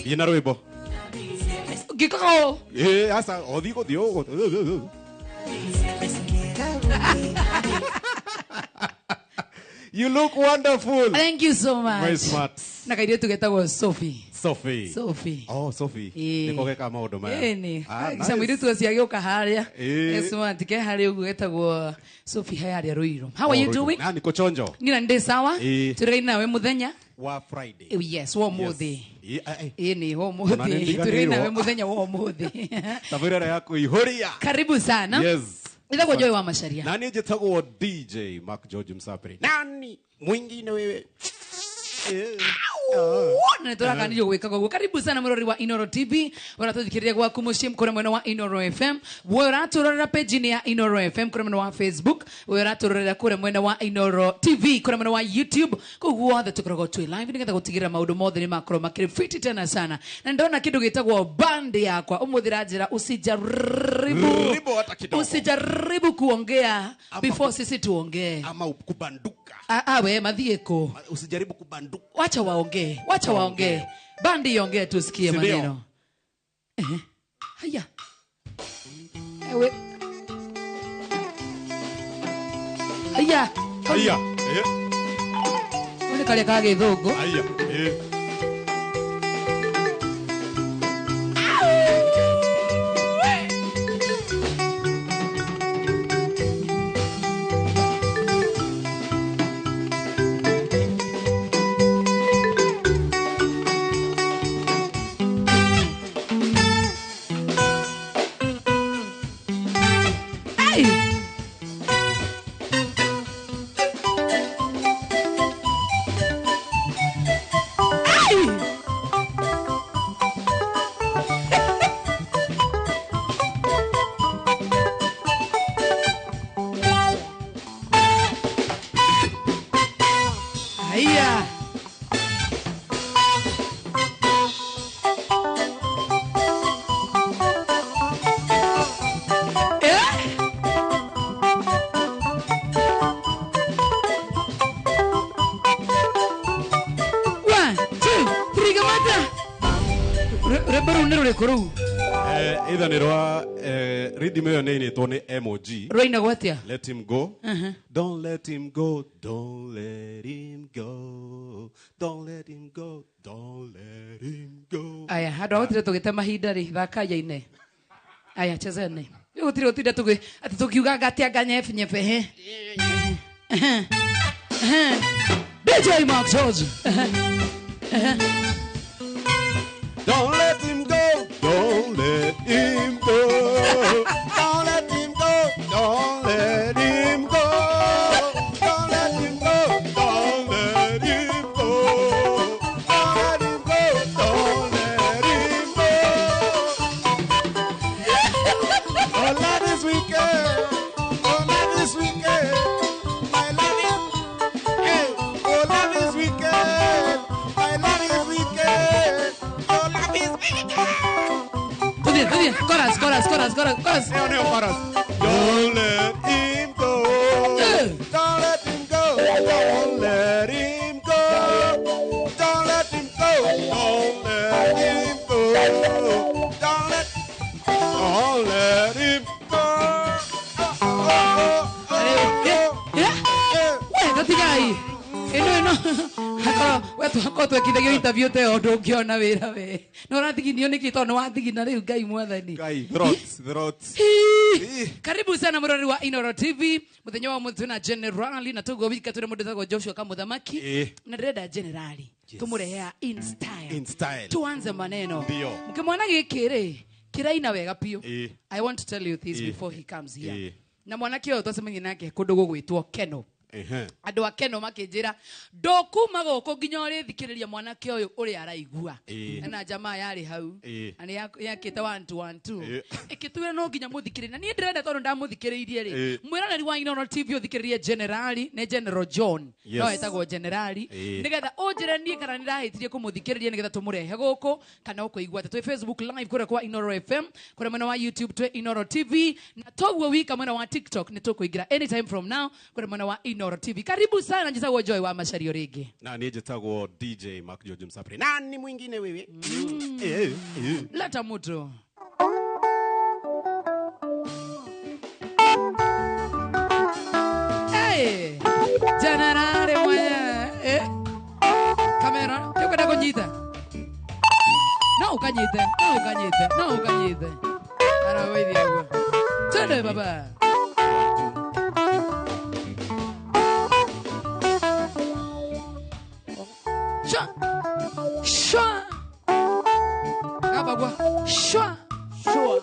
Thiĩ na rwĩmbo. Ngĩkaga Ĩ, aca, o thiĩ gũthiĩ ũguo. You look wonderful. Thank you so much. Very smart. Na kairĩtu getagwo Sophie. Sophie. Sophie. Oh, Sophie. Ĩĩ. Nĩko geka maũndũ maya. Ĩni. Ah, nice. Ca mũirĩtu ũcio agĩũka harĩa. Ĩĩ. Ke smart ke harĩa ũguo getagwo Sophie harĩa Ruiru. How are Oh, you Ruiru. doing? Na niko chonjo. Nina ndĩ sawa. Ĩĩ. Tũrĩ nawe mũthenya. Wa Friday. Yes, wa ũmũthĩ. Yes. Ĩĩ, ai, ai. Ĩni, wa Ona nĩ ũmũthĩ. Tũrĩ ndiganĩirwo. nawe mũthenya wa ũmũthĩ. Tabarĩra ya kũihũria. Karibu sana. Yes. Ithagwo Joy wa Macharia. Nani njĩtagwo DJ Mark George Msapri. Nani mwingine wewe? Na nä tå rakanirio gwä kaga guo karibu sana må wa Inoro TV å ratå thikä rä ria gwaku må ciä kå mwena wa Inoro FM we å ratå rorera page-inä ya Inoro FM kå mwena wa Facebook we å ratå rorera kå mwena wa Inoro TV kå mwena wa YouTube kå guothe tå koragwo twä live nä getha gå tigä rä ra maå ndå mothe nä makorwo makä fiti tena sana na ndona kä ndå gä tagwo band yakwa å må thä ranjä ra usijaribu Ribo hata kidogo. usijaribu kuongea before sisi tuongee. Ama kubanduka. Ah, ah, we mathiä kå Usijaribu kubanduka. wacha waongee, wacha waongee, bandi iongee tusikie Si ndio? maneno. Ehe. Haya, ewe, haya, Haya. Eh. nĩ karĩa ka gĩthũngũ. Haya. Eh. Ai! Ai! Haya. Eh? One, two, three, kamata. Rwĩmbo rũu nĩ rũrĩkũ rũu? Either nĩ rwa rhythm ĩyo nĩ ĩinĩtwo nĩ MOG. Rwainagwo atĩa? Let him go. Don't let him go. Don't let him go. Don't let him go. Don't let him go. Aya, handũ ha gũtinda tũgĩte mahinda rĩ, thaka yaine. Aya, chezene. Rĩu gũtirĩ gũtinda tũgĩ atĩ tũkiugaga atĩ anga nyebe nyebe he. Ehe. Ehe. DJ Mark George. Don't let him go. Don't let him go. Don't let him go. Don't let him go. Don't let him go. Don't let him go. Don't let him go. Don't let him go. Oh, love is wicked. Oh, love is wicked. My love is. Hey, oh, love is wicked. My love is wicked. Oh, love is wicked. Tũthiĩ, tũthiĩ. Chorus, chorus, chorus, chorus, chorus. Neo, neo, chorus. Don't let him go. Eh. Don't let him go. Don't let him go. Don't let him go. Don't let him go. Don't let. Don't let him go. Oh, oh, oh, oh, Yeah. oh. We, tatigai. Ĩno ĩno. Akorwo we twakorwo twekithagio interview ta ĩyo ndũngĩona wĩra we. No ũrathiginio nĩkĩ tondũ nĩ wathigina rĩu Ngai mwathani. Guy, throats, throats. Hii. Karibu sana mũrori wa Inoro TV mũthenya wa ũmũthĩ twĩna generali na tũguo wika twĩna mũndũ wĩtagwo Joshua Kamũthamaki Ĩĩ. na ndĩrenda generali tũmũrehea in style. In style. Tuanze maneno. Ndio. Mkimwona gĩkĩ rĩ kĩraina wega biũ. Ĩĩ. I want to tell you this Ĩĩ. before he comes here. Ĩĩ. Na mwanake ũyũ twacemania nake kũndũ gũgwĩtwo Keno. Ehe. Andũ a Keno makĩnjĩra ndũkuma gũkũ nginya ũrĩthikĩrĩria mwanake ũyũ ũrĩa araigua. Ĩĩ. Na jamaa yarĩ hau Ĩĩ. na nĩ yakĩte 1 2 1 2 Ĩĩ. ĩkĩtwĩra no nginya mũthikĩrĩrie na niĩ ndĩrenda tondũ ndamũthikĩrĩirie rĩ Ĩĩ. mwĩroreri wa Inoro TV ũthikĩrĩrie generali nĩ General John Yes. no etagwo generali Ĩĩ. nĩgetha ũnjĩre niĩ kana nĩndahĩtirie kũmũthikĩrĩria nĩgetha tũmũrehe gũkũ kana ũkũigua atĩ twĩ Facebook live kũrĩa kwa Inoro FM kũrĩa mwena wa YouTube twĩ Inoro TV na toguo wika mwena wa TikTok nĩ tũkũingĩra anytime from now kũrĩa mwena wa Inoro TV. Karibu sana njĩtagwo Joy wa Machario rĩngĩ. Na niĩ njĩtagwo DJ Mark George Msapri. Nani mwingine wewe? Leta moto. Hey, generale mwenye. Eh? Kamera, ukwenda kunyita. No ukanyite, no ukanyite, no ukanyite. Ara wewe hapo. Twende baba. Shwa. Shwa. Kabagwa. Shwa. Shwa.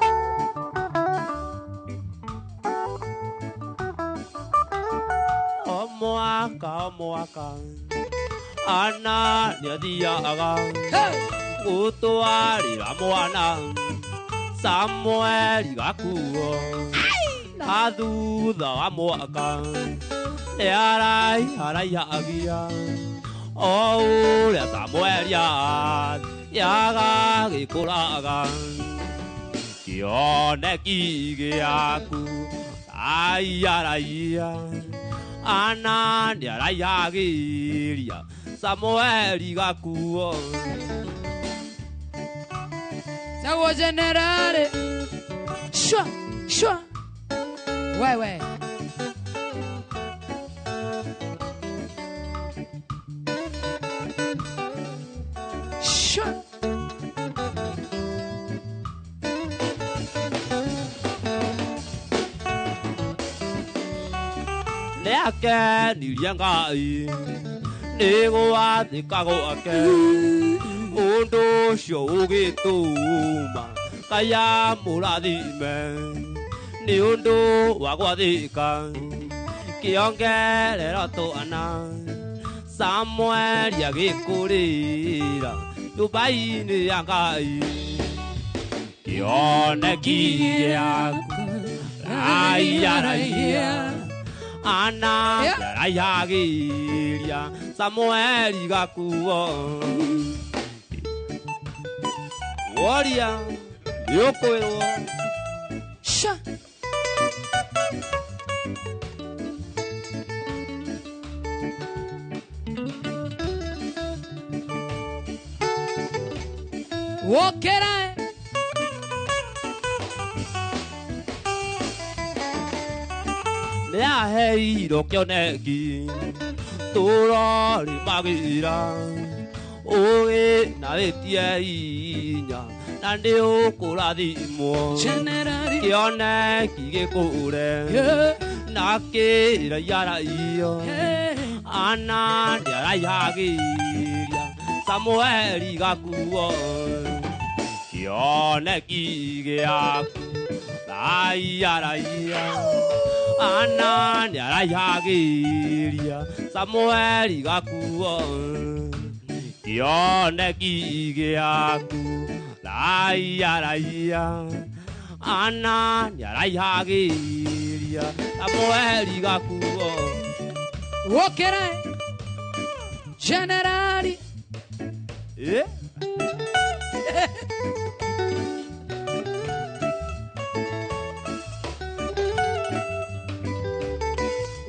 Omwaka omwaka. Ana nĩathiaga gũtwarĩra mwana Samueli gakuo athutha wa mwaka nĩaraiharaihagia o ũrĩa Samueli yagagĩkũraga kĩoneki gĩaku raiaraia ana nĩaraihagĩria Samueli gakuo. Sawa generale. Shwa, shwa. Wewe. Shwa. Nĩakenirie Ngai nĩgwathĩka gwake ũndũ ũcio ũgĩtũma Ngai amũrathime nĩ ũndũ wa gwathĩka kĩongerera twana Samueli agĩkũrĩra nyũmba-inĩ ya Ngai kĩoneki gĩaku raiaraia ana nĩaraihagĩria Samueli gakuo. Woria nĩũkwĩrwo. Sha. Wokera. Nĩaheirwo kĩoneki tũrorĩmagĩra ũgĩ na wĩtie hinya na nĩũkũrathimwo kĩoneki gĩkũre na kĩraiaraio ana nĩaraihagĩria Samueli gakuo kĩoneki gĩaku raiaraia ana nĩaraihagĩria Samueli gakuo kĩoneki gĩaku raiaraia ana nĩaraihagĩria Samueli gakuo. Wokera generali. Eh?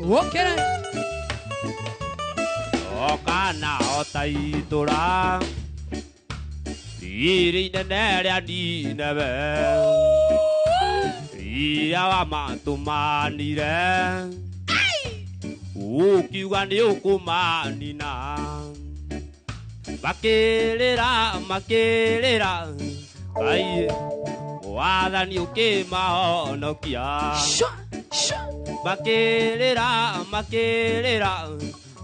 Wokera. Okana otaitura riri inene rĩa Nineve rĩrĩa wamatũmanire ũkiuga nĩũkũmanina makĩrĩra makĩrĩra Ngai wathani ũkĩmahonokia makĩrĩra makĩrĩra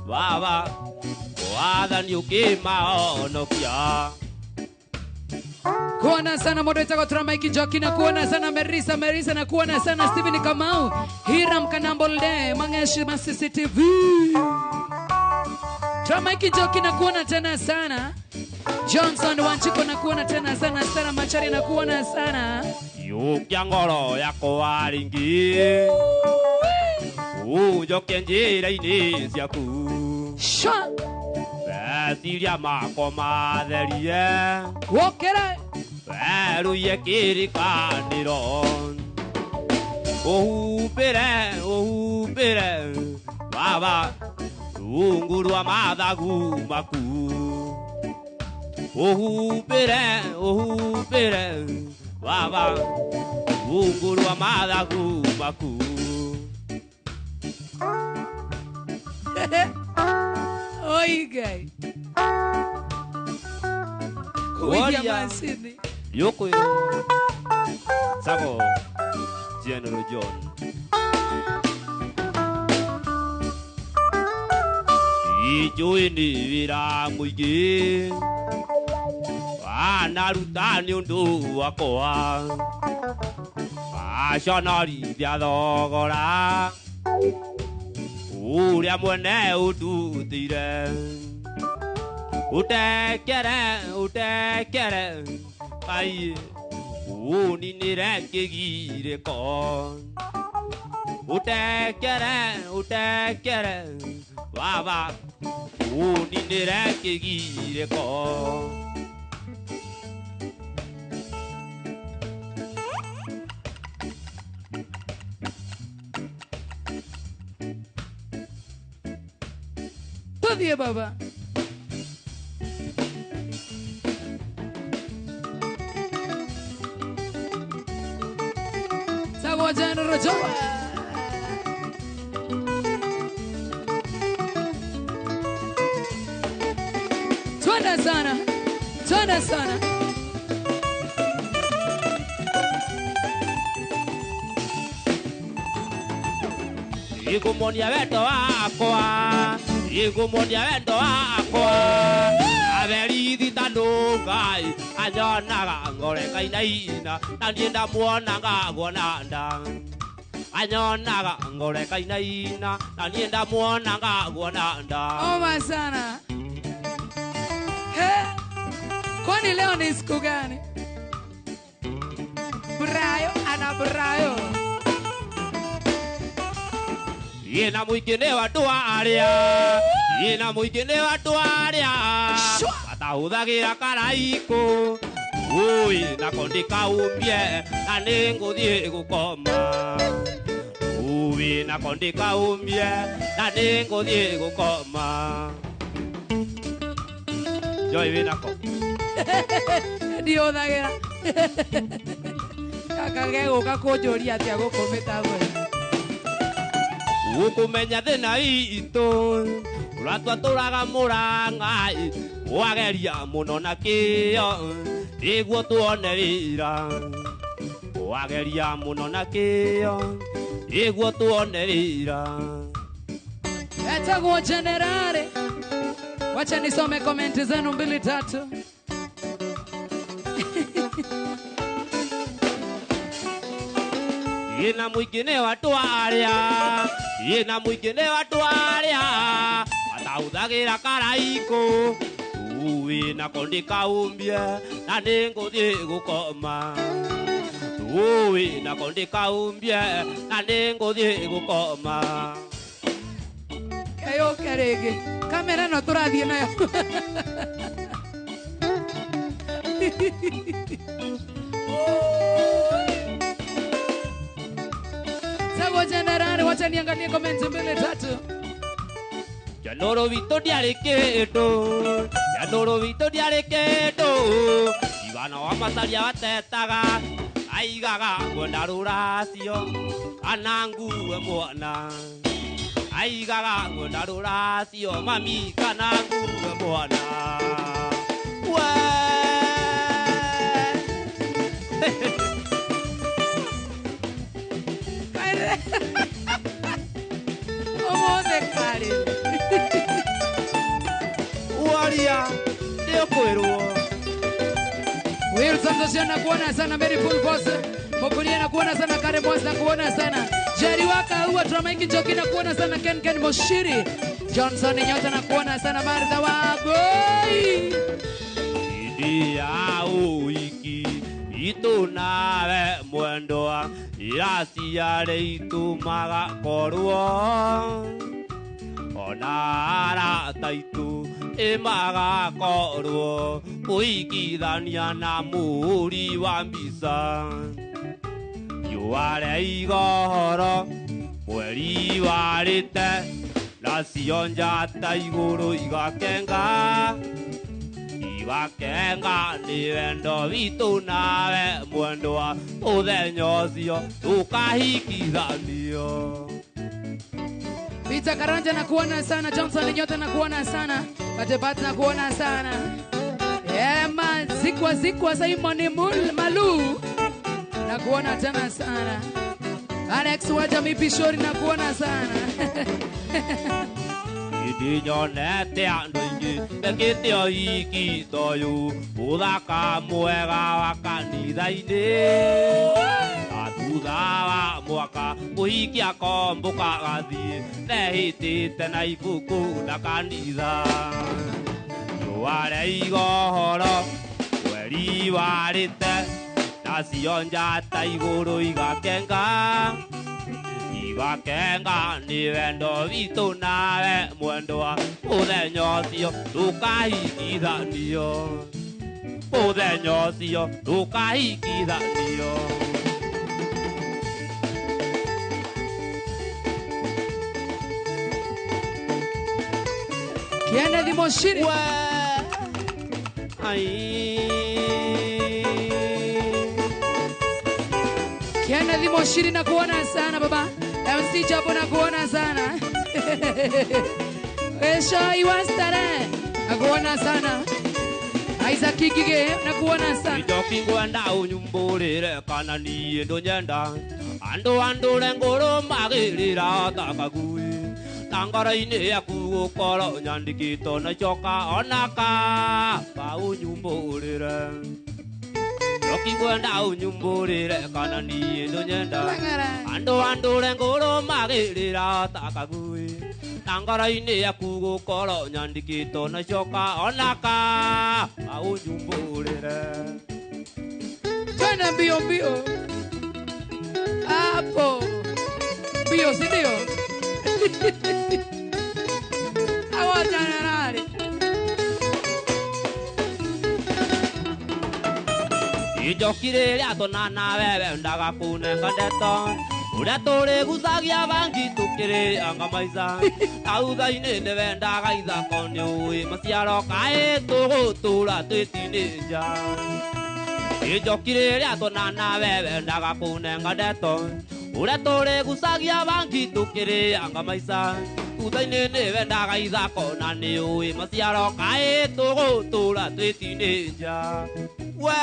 baba wathani ũkĩmahonokia. Kuona sana modo itako Tramaiki Joki na kuona sana Merisa Merisa na kuona sana Steven Kamau Hiram Kanambolde Mangeshi ma CCTV Tramaiki Joki na kuona tena sana Johnson Wanchiko na kuona tena sana Sara Machari na kuona sana Yukia ngoro yakwa ringi Unjoke njĩra-inĩ ciaku Shwa Meciria makwa matherie Wokera Weruiye kĩrĩkanĩro Ũhumbĩre ũhumbĩre baba rungu rwa mathagu maku Uhumbĩre uhumbĩre baba rungu rwa mathagu maku. Oi Ngai. Kuigia macini. Yoko Sako General John. Ijui ni wĩra mũingĩ wanaruta nĩ ũndũ wakwa waconorithia thogora ũrĩa mwene ũndutĩire ũtekere ũtekere Ngai ũninĩre kĩgirĩko ũtekere ũtekere baba ũninĩre kĩgirĩko. Tuthiĩ baba. Sagwa General John. Twende sana. Twende sana. Igumonia wendo wakwa, igumonia wendo wakwa. Aberithi ta ngai anyonaga ngore kainaina na niĩ ndamuonaga nguona nda. Anyonaga ngore kainaina na niĩ ndamuonaga nguona nda. Oma sana. He? Kwani leo ni siku gani? Brayo ana brayo. Ina mũingĩ nĩ andũ arĩa, ina mũingĩ nĩ andũ arĩa matahũthagĩra karaikũ. Ui nako ndikaumie na nĩngũthiĩ gũkoma. Ui nako ndikaumie na nĩngũthiĩ gũkoma. Joy wĩ nako? Ndihũthagĩra. Gaka gegũka kũnjũria atĩa gũkũ mĩtambo-inĩ. Ũkũmenya thĩna itũ ũrĩa twatũraga Mũrang'a wageria mũno na kĩyo nĩguo tuone wĩra. Wageria mũno na kĩyo nĩguo tuone wĩra. Etagwo Generale. Wacha nisome komenti zenu 2 3. Ina mũingĩ nĩ andũ arĩa, ina mũingĩ nĩ andũ arĩa matahũthagĩra karaikũ. Ui nako ndikaumie na nĩngũthiĩ gũkoma. Ui nako ndikaumie na nĩngũthiĩ gũkoma. Kayũke rĩngĩ. Kamera ĩno tũrathiĩ nayo. Sawa General, wacha niangalie comments 2 3. Janoro witũ ndiarĩ kĩndũ, Janoro witũ ndiarĩ kĩndũ. Ivana wa Masaria watetaga, aigaga ngwenda rũracio kana ngue mwana. Aigaga ngwenda rũracio mami kana ngue mwana. We Ũmũthĩ karĩ. Waria nĩũkwĩrwo. Wilson Joshua nakuona sana, Mary Full Force Mokuria nakuona sana, Kare Boss nakuona sana, Jerry Waka huwa Tramaiki Njoki nakuona sana, Ken Ken Moshiri Johnson Nyota nakuona sana, Martha Wagoi. Hĩndĩ ya ũhiki itũ nawe mwendwa iraciarĩ itũmaga korwo ona arata aitũ ĩmagakorwo kũhikithania na mũhũri wa mbica. Riũa rĩa igohoro mweri warĩte nacio njata igũrũ igakenga Igakenga nĩ wendo witũ nawe mwendwa mũthenya ũcio tũkahikithanio. Peter Karanja nakuona sana, Johnson Nyota nakuona sana, Katebat nakuona sana. Ema zikwa zikwa Simon Malu nakuona tena sana. Alex Waja Mipishori nakuona sana. Ndinyonete andũ aingĩ mekĩte ũhiki ta ũyũ mũthaka mwega wa kanitha-inĩ na thutha wa mwaka mũhiki akombũka agathiĩ mehĩtĩte na ibuku na kanitha rũareiga ũhoro mweri warĩte nacio njata igũrũ igakenga igakenga nĩ wendo witũ nawe mwendwa mũthenya ũcio tũkahikithanio mũthenya ũcio tũkahikithanio. Kennedy Moshiri Ai Kennedy Moshiri nakuona sana baba. MC Chapo nakuona sana. Esha Iwastare nakuona sana. Isaac Kigige nakuona sana. Njoki ngwenda unyumbũrĩre kana niĩ ndũnyenda andũ andũre ngũrũ magĩrĩra ta kagui na ngoro-inĩ yaku gũkorwo nyandĩkĩtwo na icoka onaka ba ũnyumbũrĩre. Njoki ngwenda ũnyumbũrĩre kana niĩ ndũnyenda andũ andũre ngũrũ magĩrĩra ta kagui na ngoro-inĩ yaku gũkorwo nyandĩkĩtwo na icoka onaka ba ũnyumbũrĩre. Twende mbio mbio hapo mbio, si ndio? Awa jenerali Njoki rĩrĩa tuonana wewe ndaga kũnenga ndeto ũrĩa tũrĩgucagia bangi tũkĩrĩanga maica na thutha-inĩ nĩwendaga ithako nĩũĩ maciaro kaĩ tũgũtũra twĩ tinĩnja. Njoki rĩrĩa tuonana wewe ndaga kũnenga ndeto ũrĩa tũrĩgucagia bangi tũkĩrĩanga maica thutha-inĩ nĩwendaga ithako na nĩũĩ maciaro kaĩ tũgũtũra twĩ tinĩnja. We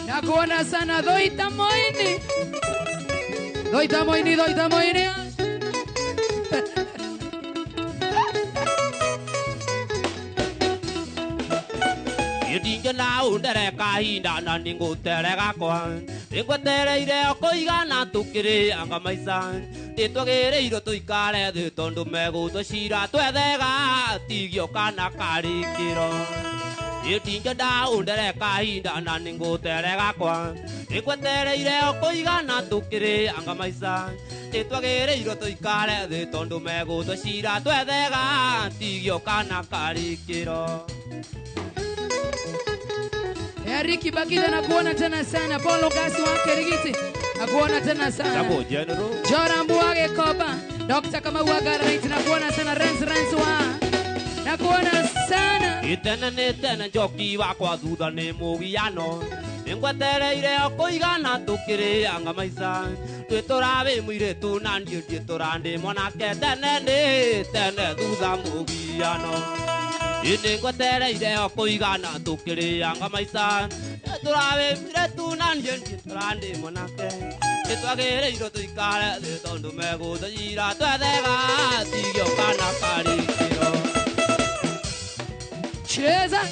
nakuona sana Doita Moini. Doita Moini, Doita Moini. Ndingĩna ũndere kahinda na nĩngũtere gakwa nĩngwetereire o kũigana tũkĩrĩanga maica nĩtwagĩrĩirwo tũikare thĩ tondũ megũtũcira twethega tigio kana karĩkĩro. Ndingĩenda ũndere kahinda na nĩngũtere gakwa nĩngwetereire o kũigana tũkĩrĩanga maica nĩtwagĩrĩirwo tũikare thĩ tondũ megũtũcira twethega tigio kana karĩkĩro. Eric Bakiza nakuona tena sana. Paulo Gasi wa Kerigiti nakuona tena sana. Jora Mbuage Koba, Dr. Kamau wa Garanite nakuona sana. Renz Renz wa nakuona sana. Itene nĩ tene njoki wakwa thutha nĩ mũgiano nĩngwetereire o kũigana tũkĩrĩanga maica twĩtũra wĩ mũirĩtu na niĩ ndiĩtũra ndĩ mwanake tene nĩ tene thutha mũgiano. Nĩngwetereire o kũigana tũkĩrĩanga maica twĩtũra wĩ mũirĩtu na niĩ ndiĩtũra ndĩ mwanake nĩtwagĩrĩirwo tũikare thĩ tondũ megũtũcira twethega tigio kana karĩkĩro. Cheza.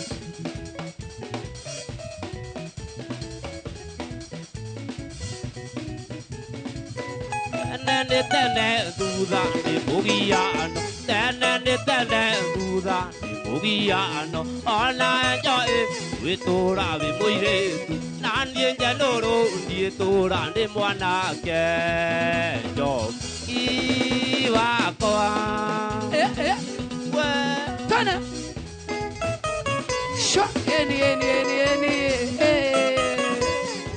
Tene nĩ tene thutha nĩ mũgiano tene nĩ tene thutha nĩ mũgiano ona njoĩ wĩtũra wĩ mũirĩtu na niĩ njenũrũ ndiĩtũra ndĩ mwanake njoki wakwa. Twana shwa eni eni eni eni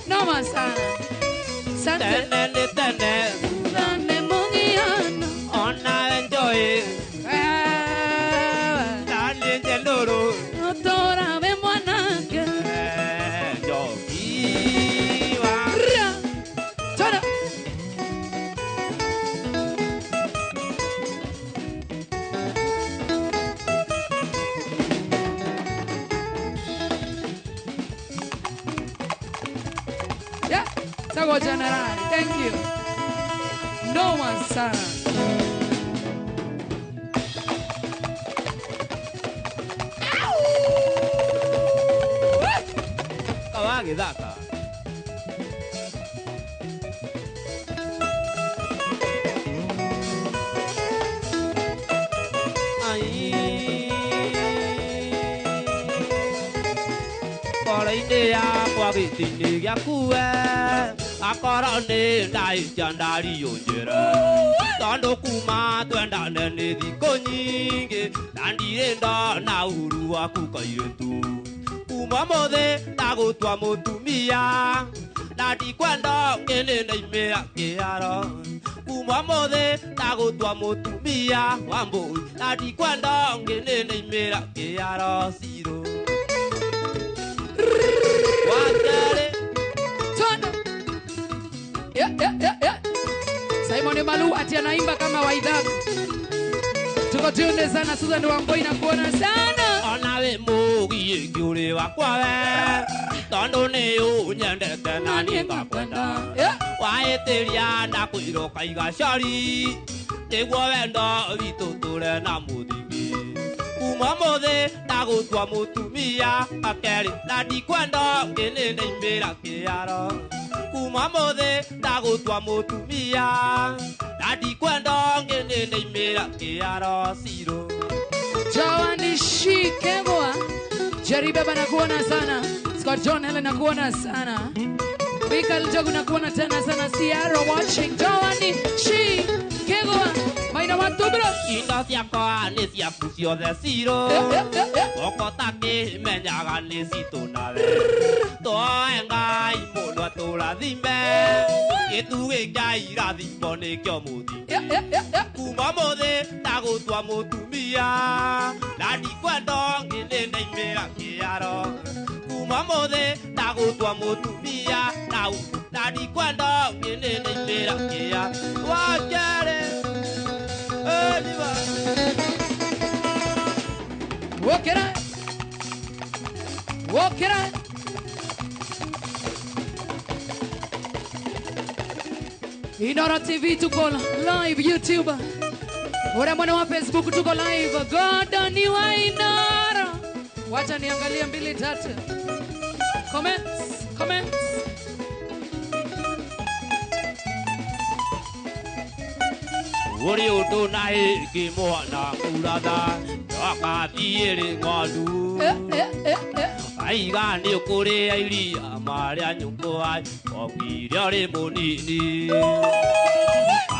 noma sana. Sante. Tene nĩ tene thutha nĩ mũgiano ona njoĩ na niĩ njenũrũ Yeah. Sago General. Thank you. No one sana. Kawagithaka. Ngoro-inĩ yakwa gĩtĩ-inĩ gĩaku we akorwo nĩ ndahĩtia ndariũnjĩre tondũ kuma twendane nĩ thikũ nyingĩ na ndirĩ ndona ũru waku kairĩtu kuma mũthĩ ndagũtua mũtumia na ndikwenda ngĩnĩ ndaimĩra kĩharo kuma mũthĩ ndagũtua mũtumia wa mbũi na ndikwenda ngĩnĩ ndaimĩra kĩharo cirũ. Yeah, yeah, yeah, yeah. Simon Malu ati anaimba kama Waidhaku. Tuko tunde sana Susan Wamboi na kuona sana. Ona we mugi ngiuri wakwa we tondu ni unyendete na ni ngakwenda. Waitiria na kwiro kaiga cori niguo wendo witũ tũre na mũthingi. Kuma mũthĩ ndagũtua mũtumia akerĩ na ndikwenda ngĩnĩ ndaimĩra kĩharo. Kuma mũthĩ ndagũtua mũtumia na ndikwenda ngĩnĩ ndaimĩra kĩharo cirũ. Joani Shikegwa Jerry Baba nakuona sana. Scott John Helen nakuona sana. Michael Jogu nakuona tena sana. Sierra watching. Joani Shikegwa Maina watubro. Indo ciakwa nĩ ciaku ciothe cirũ. Goko takĩmenyaga nĩ citũ nawe. Twoe Ngai mũno atũrathime. Gĩtugĩ kĩa irathimo nĩkĩo mũthingi. Kuma mũthĩ ndagũtua mũtumia na ndikwenda ngĩnĩ ndaimĩra kĩharo. Kuma mũthĩ ndagũtua mũtumia na ndikwenda ngĩnĩ ndaimĩra kĩharo. Wakerĩ Walk it out. Walk it out. Inoro TV tuko live YouTube. Ora mwana wa Facebook tuko live. God ni wa Inoro. Wacha niangalie 2 3. Comments, comments. Uri ũndũ na ĩngĩ mwana kuratha ndakathiĩrĩ ng'ondu aiga nĩ ũkũrĩa iria marĩa nyũkwa okire ũrĩ mũnini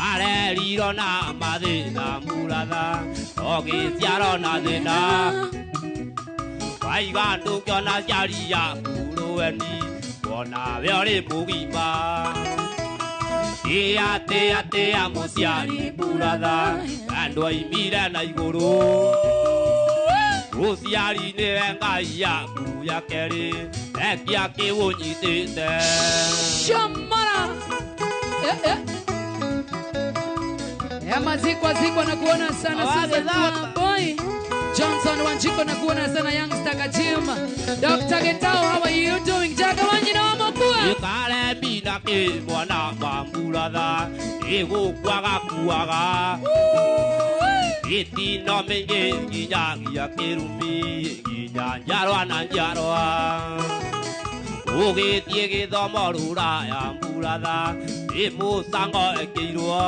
arerirwo na mathĩna muratha ũgĩciarwo na thĩna waiga ndũngĩona ciari yaku rũeni wonawe ũrĩ mũgima. Tia tia tia mũciari buratha andũ aimire na igũrũ mũciari nĩwe Ngai yaku ya kerĩ ekia kĩwũnyitĩte. Shamara Mazikwa zikwa na kuona sana Susan Wamboi Johnson Wanjiko na kuona sana Youngster Kajima Dr. Getao, how are you doing? Jaga Wanjina wa Mokua Ikare mina ke mwana wa mburatha igũkuaga kuaga itino mĩingĩ nginyagia kĩrumi nginya njiarwa na njiarwa ũgĩthiĩ gĩthomo rũraya mburatha ĩ mũcango ĩkĩirwo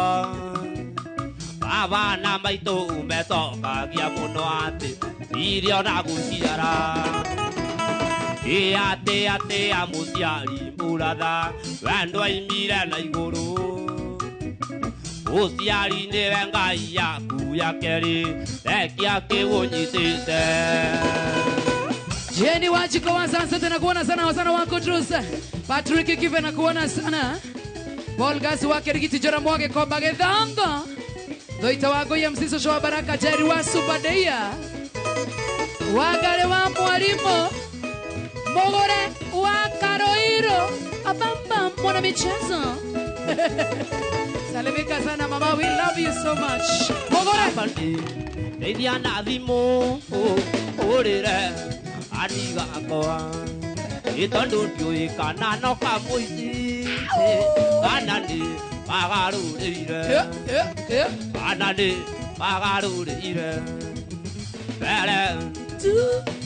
baba na maitũ mecokagia mũno atĩ irio na gũciara. Ĩ atĩ atĩ mũciari mburatha wendo aimire na igũrũ mũciari nĩwe Ngai yaku ya kerĩ ekia kĩwũnyitĩte. Jeni Wajiko wa Sunset na kuona sana wasana wako Trusa Patrick Kive na kuona sana Paul Gasi wake Rigiti Jora Mwage Koba Gethanga Doita wako ya msiso showa Baraka Jerry wa Subadeia Wagare wa Mwalimu Mogore wa Karoiro Abamba mwana michezo. Salimika sana mama, we love you so much. Mogore Ndeithia na thimũ ũrĩre atigakwa ĩ tondũ ndiũĩ kana no kamũici atĩ kana nĩ magarũrĩire kana nĩ magarũrĩire mbere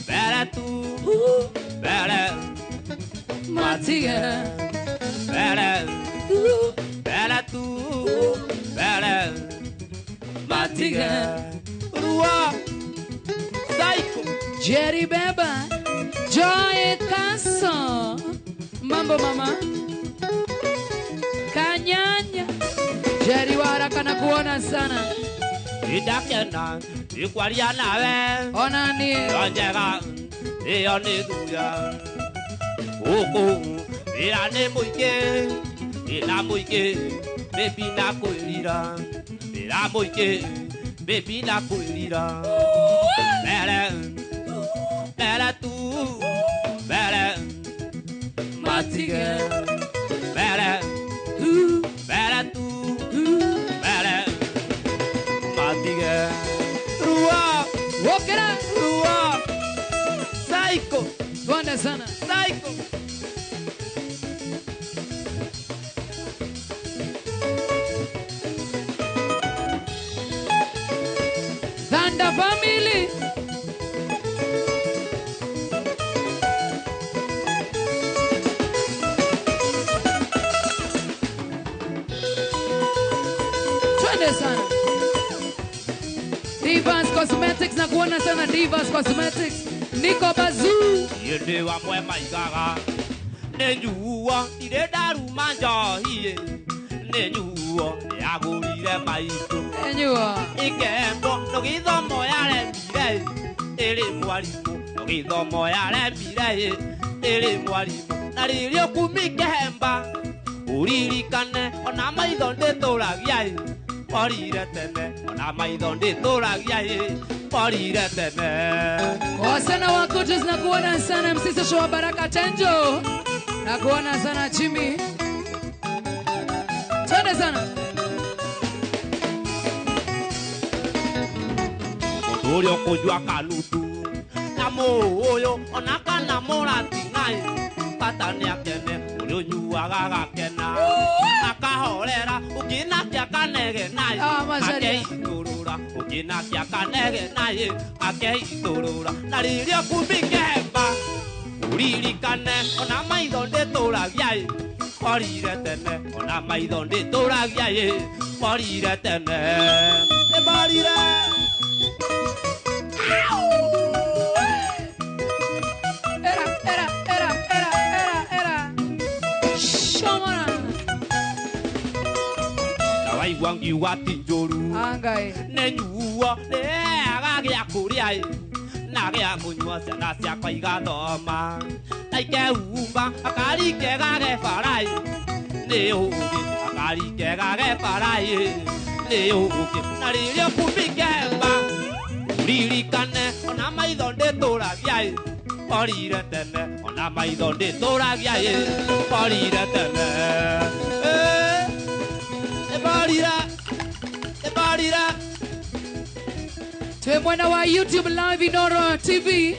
mbere tu mbere matige mbere mbere tu mbere matige rua Psycho Jerry Beba Joy Kaso mambo mama Kanyanya Jerry waraka na kuona sana Ndakena ikwaria nawe ona ni njega iyo nĩ thuya gũkũ wĩra nĩ mũingĩ wĩra mũingĩ baby na kwĩrira wĩra mũingĩ baby na kwĩrira mbere mbere tu mbere matige mbere mbere tu mbere matige rua wokera rua Psycho twende sana Psycho Thunder family twende sana Divas Cosmetics na kuona sana Divas Cosmetics Niko Bazoo Yende wa mwe maigaga nĩ nyuo ndirĩ ndaruma njohi nĩ nyuo nĩagũrire maitũ Enyuo ikembo no gĩthomo yaremire ĩrĩ mwarimũ no gĩthomo yaremire ĩrĩ mwarimũ na rĩrĩa ũkumi kĩhemba ũririkane ona maitho ndĩtũragia orire tene ona maitho ndĩtũragia orire tene Wasana wa Kutus na kuona sana msisi show Baraka Tenjo na kuona sana Chimi twende sana Mũndũ ũrĩa ũkũnyua kanutu na mũũyũ ona kana mũratinai bata nĩakene ũrĩa ũnyuaga agakena akahorera ũngĩ nake akanegenai akeitũrũra ũngĩ nake akanegenai akeitũrũra na rĩrĩa ũkumi kĩhemba ũririkane ona maitho ndĩtũragia orire tene ona maitho ndĩtũragia orire tene nĩmorire Era, era, era, era, era, era. Shomora. Na waigua ngiuga ti njũru Angai. nĩ nyuo nĩaga gĩa kũrĩa na gĩa kũnyua ciana ciakwa igathoma na ikeumba akari kega ge bara nĩ ũũgĩ akari kega ge bara nĩ ũũgĩ na rĩrĩa ũkumi kĩhemba ũririkane ona maitho ndĩtũragia orire tene ona maitho ndĩtũragia orire tene nĩmorire nĩmorire Twe mwena wa YouTube live Inoro TV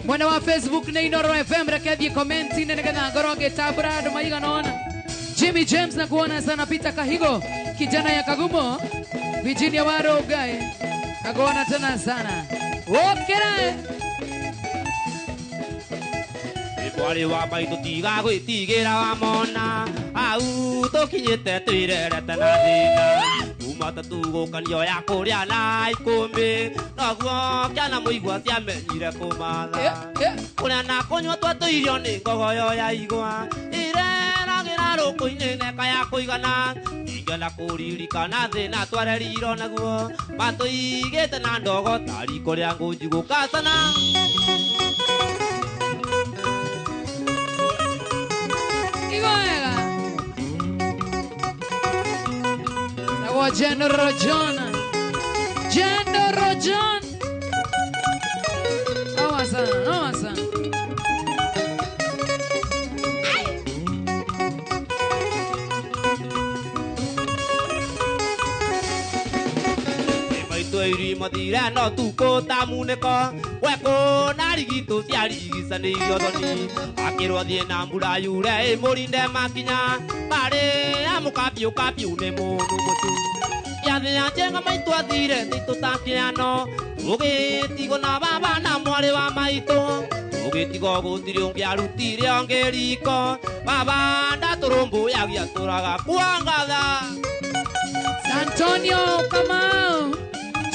mwena wa Facebook na Inoro FM reke comment nene nĩgetha ngorwo ngĩtambũra andũ maigana ũna Jimmy James na kuona sana Peter Kahigo kijana ya Kagumo Virginia Warogai na kuona tena sana wokera Mwarĩ wa maitũ tiga gwĩtigĩra wamona au tũkinyĩte twĩrerete na thĩna kuma ta tugũkanio ya kũrĩa na ikũmbĩ noguo kĩana mũigua ciamenyire kũmatha kũrĩa na kũnyua twatũirio nĩ ngogoyo ya igwa ireragĩra rũkũ-inĩ neka ya kũigana ingĩenda kũririkana thĩna twarerirwo naguo matũigĩte na ndogo ta riko rĩa ngũnji gũkacana Igoega Sawa General John General John Noma sana, noma sana Maitũ Iri mathire no tuko ta muneko weko na rigito ciarigicanĩirio thoni akĩrwo thiĩ na mbura yure ĩmũrinde makinya marĩ amũkabiũ kabiũ nĩ mũndũ mũtu gĩathĩ ya njenga maitũ athire nĩtũtakĩano ũgĩtigwo na baba na mwarĩ wa maitũ ũgĩtigwo gũtirĩ ũngĩ arutire ũngĩ riko baba ndatũrũmbũyagia tũraga kuangatha. Antonio Kamau,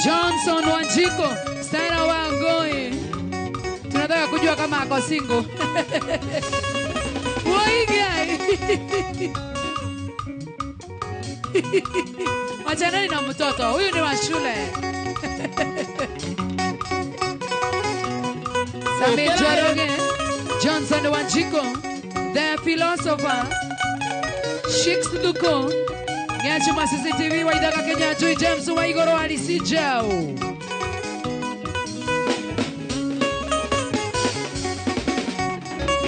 Johnson Wanjiko, Sarah Wangoi. Tunataka kujua kama ako single. Waigai. Wachaneni na mtoto, huyu ni wa shule. Samir Njoroge, Johnson Wanjiko, the philosopher, Shix Duko, Nyachuma CCTV wa Idaka Kenya, Joy James wa Igoro Alisi Jao.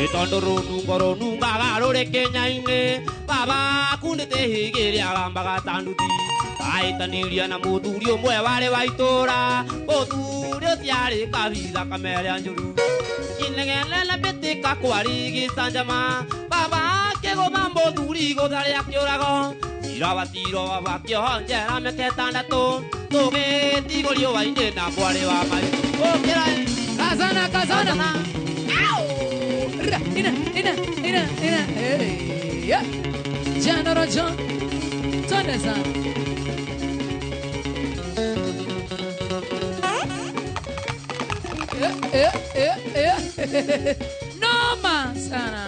Itondo runungo runungaga rũrĩ Kenya-inĩ baba kundĩte hĩgĩrĩa gambaga ta nduthi aĩtanirie na mũthuri ũmwe warĩ wa itũra mũthuri ũcio arĩ kabitha kameria njũru inegene mbĩtĩka kwarĩ gĩcanjama baba akĩgũtha mũthuri igũtha rĩa kĩũrago irabatiro baba kĩoho njera mĩaka ĩtandatũ tũgĩtigwo riũa-inĩ na mwarĩ wa maitũ ũkĩra. Kazana, kazana. Ina, ina, ina, ina. Hey, yeah. Jana John. Twende sana. Noma sana.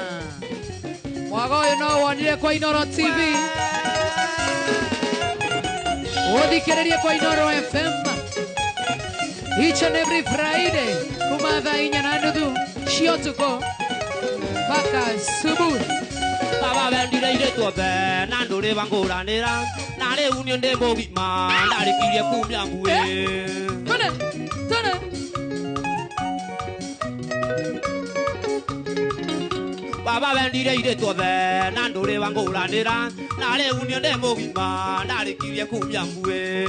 Mwaga ũyũ no wonire kwa Inoro TV. Ũthikĩrĩrie kwa Inoro FM. Each and every Friday kuma thaa 4:30 cia ũtukũ mpaka asubuhi. Baba wendire irĩtu othe na ndũrĩ wangũranĩra na rĩu niĩ ndĩ mũgima ndarĩkirie kumia mbuĩ. Tone, tone. Baba wendire irĩtu othe na ndũrĩ wangũranĩra na rĩu niĩ ndĩ mũgima ndarĩkirie kumia mbuĩ.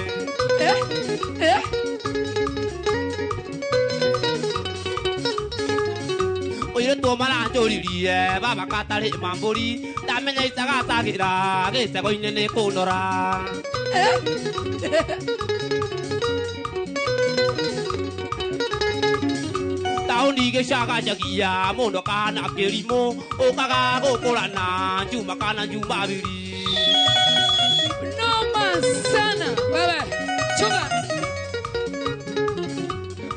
Mũirĩtu maranjũririe baba katarĩ mambũri ndamenya itagacagĩra gĩcego-inĩ nĩ kũnora. Taũni gĩcagacagia mũndũ kana kĩrimũ ũkaga gũkũrana njuma kana njumabiri. Noma sana wewe chunga.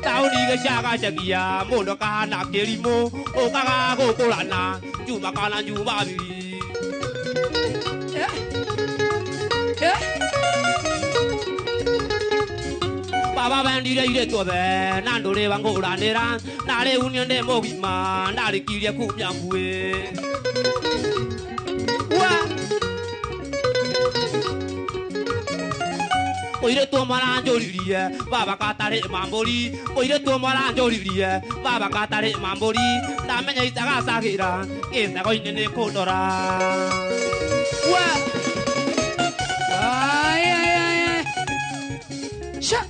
Taũni gĩcagacagia mũndũ kana kĩrimũ ũkaga gũkũrana njuma kana njumabiri. Baba wendire irĩtu othe na ndũrĩ wangũranĩra na rĩu niĩ ndĩ mũgima ndarĩkirie kumia mbuĩ. Mũirĩtu maranjũririe baba katarĩ mambũri mũirĩtu maranjũririe baba katarĩ mambũri ndamenya itagacagĩra gĩcego-inĩ nĩ kũndora. Ay, ay, ay, ay. Sha.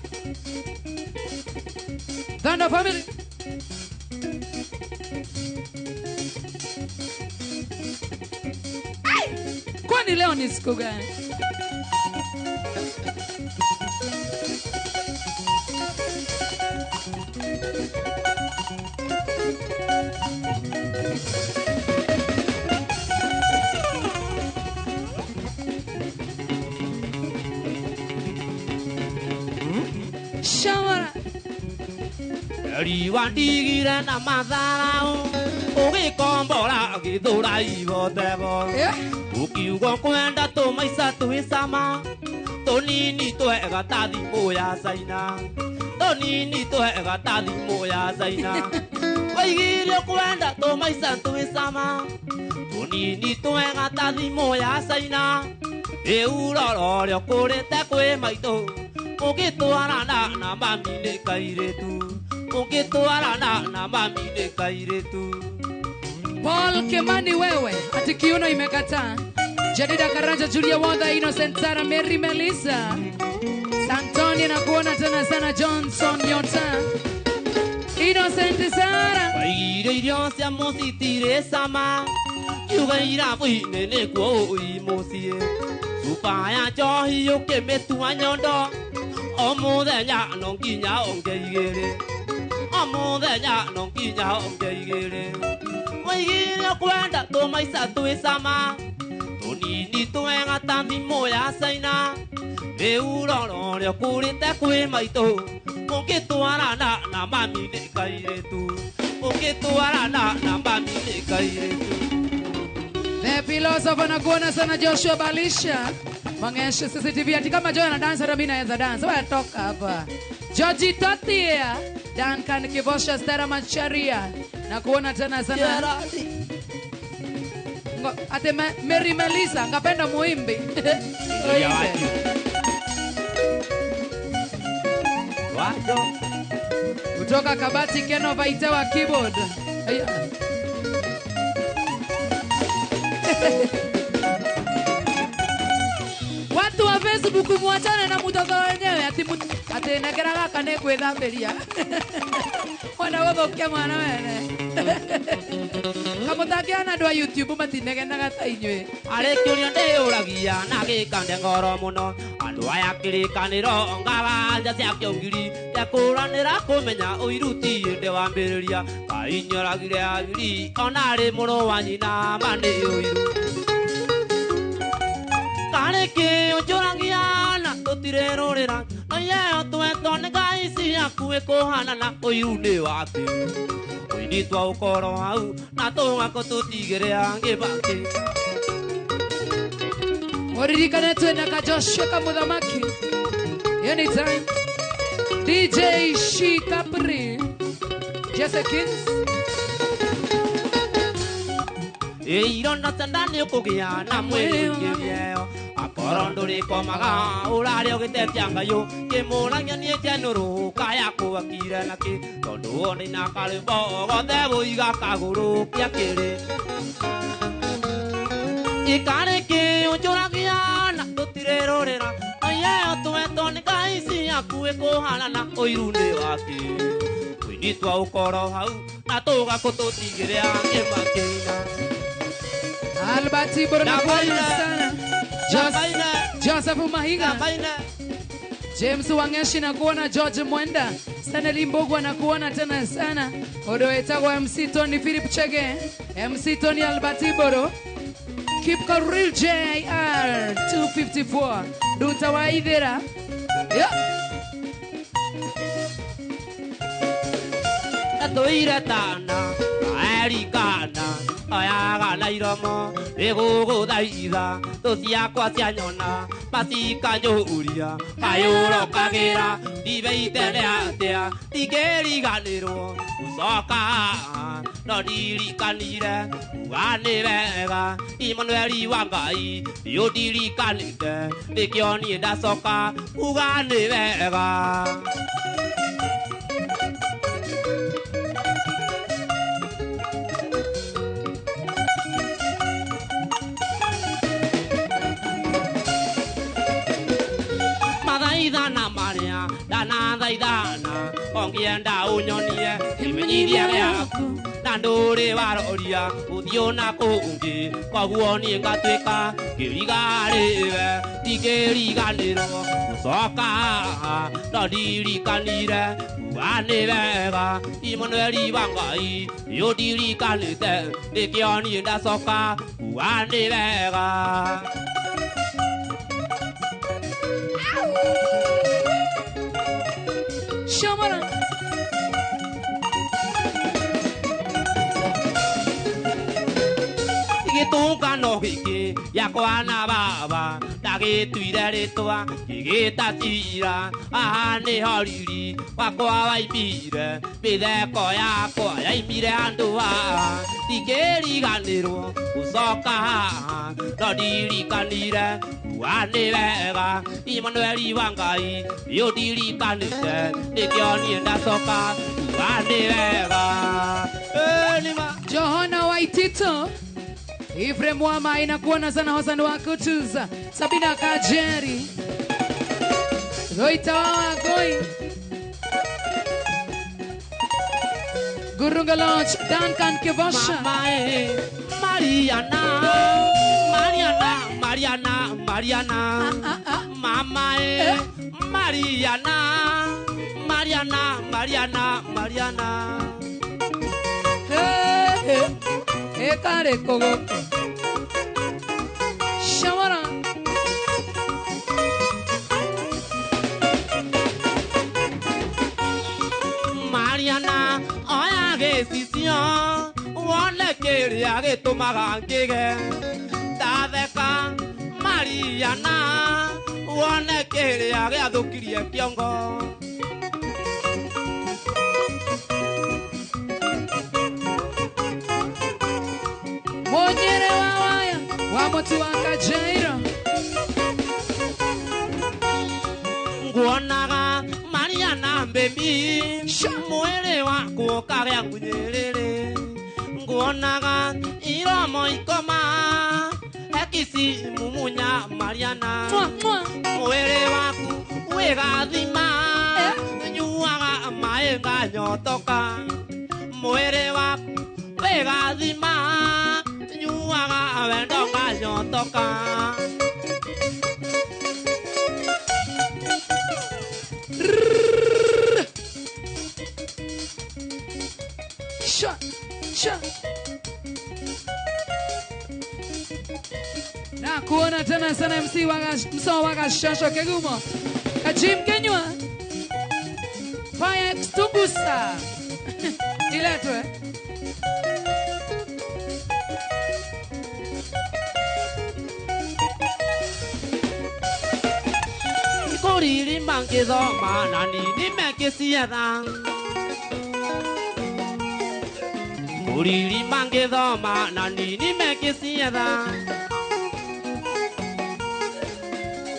Thunder family. Ai! Kwani leo ni siku gani? Shamara. Riũa ndigire na matharau ũgĩkombora gĩthũra ibotebo ũkiuga kwenda tũmaica twĩcama tũnini twega ta thimũ ya Caina tũnini twega ta thimũ ya Caina waigire ũkwenda tũmaica twĩcama tũnini twega ta thimũ ya Caina rĩu rora ũrĩa ũkũrĩte kwĩ maitũ ũgĩtwarana na mami nĩ kairĩtu ũgĩtwarana na mami nĩ kairĩtu. Paul Kimani wewe ati kiuno imekataa. Jadida Karanja, Julia Wanda, Innocent Sara, Mary Melissa, Santonio Kimani na kuona tena sana Johnson Nyota. Innocent Sara. Waigire irio cia mũciĩ sama. Kiuga irabu-inĩ nĩkuo ũi mũciĩ. Cuba ya njohi ũkĩmĩtua nyondo. O mũthenya no nginya onge igĩrĩ. O mũthenya no nginya onge igĩrĩ. Waigire kwenda tũmaica twĩ cama. Tũnini twega ta thimũ ya Caina. Rĩu rora ũrĩa ũkũrĩte kwĩ maitũ. Ũngĩtwarana na mami nĩ kairĩtu. Ũngĩtwarana na mami nĩ kairĩtu. The philosopher nakuona sana Joshua Balisha. Mangesha CCTV ati kama Joy ana dance hata mimi naweza dance. Wewe toka hapa. Georgie Totia, Duncan Kibosha, Stella Macharia. Nakuona tena sana. Ate Mary Melissa, ngapenda muimbi. Kutoka Kabati Keno Vaitewa keyboard. Aya. Watu wa Facebook muachane na mutoto wenyewe ati ati nekera gaka ni kwithambiria. Wana guthukia mwana wene. Kamutakiana andu a YouTube matinegenaga ta inyuĩ. Arĩ kĩũria ndĩyũragia na gĩkande ngoro mũno. Andũ aya kĩrĩkanĩro ngawanja cia kĩongiri gekũranĩra kũmenya ũiru ti hĩndĩ wambĩrĩria. Kainyoragire Habili ona arĩ mũrũ wa nyina ma nĩ ũiru. Karĩ kĩo njũragia na tũtirerũrĩra no yeo twetwo nĩ Ngai ciaku ĩkũhanana ũiru nĩ wakĩ. Ũini twa ũkoro hau na tũgako tũtigĩre angĩ bakĩ. Muririkane twena ka Joshua Kamuthamaki. Anytime. DJ Shi Capri. Jesse Kings. Ironda cia nĩ ũkũgĩa na mwĩrĩ ũngĩ akorwo ndũrĩkomaga ũrarĩa ũgĩtetia Ngai kĩmũragia niĩ njenũrũ kaya kũwakire nakĩ tondũ ona ina karwĩmbo gothe wũiga kagũrũ kĩa kĩrĩ. Ikarĩ kĩo njũragia na tũtirerũrĩra no yeo twetwo nĩ Ngai ciaku ĩkũhanana ũiru nĩ wakĩ. Ũini twa ũkoro hau na tũgakũ tũtigĩre angĩ makĩina. Albert Iboro nakuona sana. Joseph Mahiga. James Wangeshi nakuona. George Mwenda. Stanley Mbogwa nakuona tena sana. Odoetagwa MC Tony Philip Chege. MC Tony Albert Iboro. Keep Real JR 254. Duta wa Ithira. Yeah. Atuire tana erikana oyaga na iromo nĩgũgũthaitha thũ ciakwa cianyona macikanyũria kayũrokagĩra ndibeite nĩ atĩa ndingĩriganĩrwo gũcoka no ndirikanire uga nĩ wega Imanueli wa Ngai nĩũndirikanĩte nĩkĩo niĩ ndacoka uga nĩ wega. Mathaithana maria ndanathaithana ũngĩenda ũnyonie kĩmenyithia gĩaku na ndũrĩ waroria ũthiũ na kũngĩ koguo niĩ ngatuĩka kĩrigarĩwe ndingĩriganĩrwo gũcoka no ndirikanire uga nĩ wega Imanueli wa Ngai nĩũndirikanĩte nĩkĩo niĩ ndacoka uga nĩ wega. Shamara. Gĩtũngano gĩkĩ gĩakwa na baba ndagĩtuire rĩtwa ngĩgĩta cira haha nĩho riri wakwa waimire mĩtheko yakwa yaimire andũ haha ndingĩriganĩrwo gũcoka haha no ndirikanire uga nĩ wega Imanueli wa Ngai nĩũndirikanĩte nĩkĩo niĩ ndacoka uga nĩ wega. Johana Waitito. Ifrem Wama inakuona sana. Hosan wa Kutuza. Sabina Kajeri. Roita wa Wangui. Gurunga Lodge, Duncan Kivosha. Mama, Mariana, Mariana, Mariana, Mariana. Mama, Mariana, Mariana, Mariana, Mariana. Hey, hey, hey, kare kogo. Shawara. Mariana, oya gĩcicio wone kĩrĩa gĩtũmaga ngĩge ndatheka. Mariana, wone kĩrĩa gĩathũkirie kĩongo. Monyere wa waya wa mũtu wa Kajairo. Nguonaga Mariana baby, mwĩrĩ waku ũkagĩa ngunyĩrĩrĩ. Nguonaga iromo ikoma hekisi mumunya Mariana. Mwĩrĩ waku wĩgathima nyuaga maĩ nganyotoka. Mwĩrĩ waku wĩgathima nyuaga wendo nganyotoka. Sha, sha. Na kuona tena sana MC msao wa Gashasho Kegumo. Kajim Kenywa. Fire extinguisher. Iletwe. Ikoriri mangithoma na nini mekĩcietha. Uriri mangithoma na nini mekĩcietha.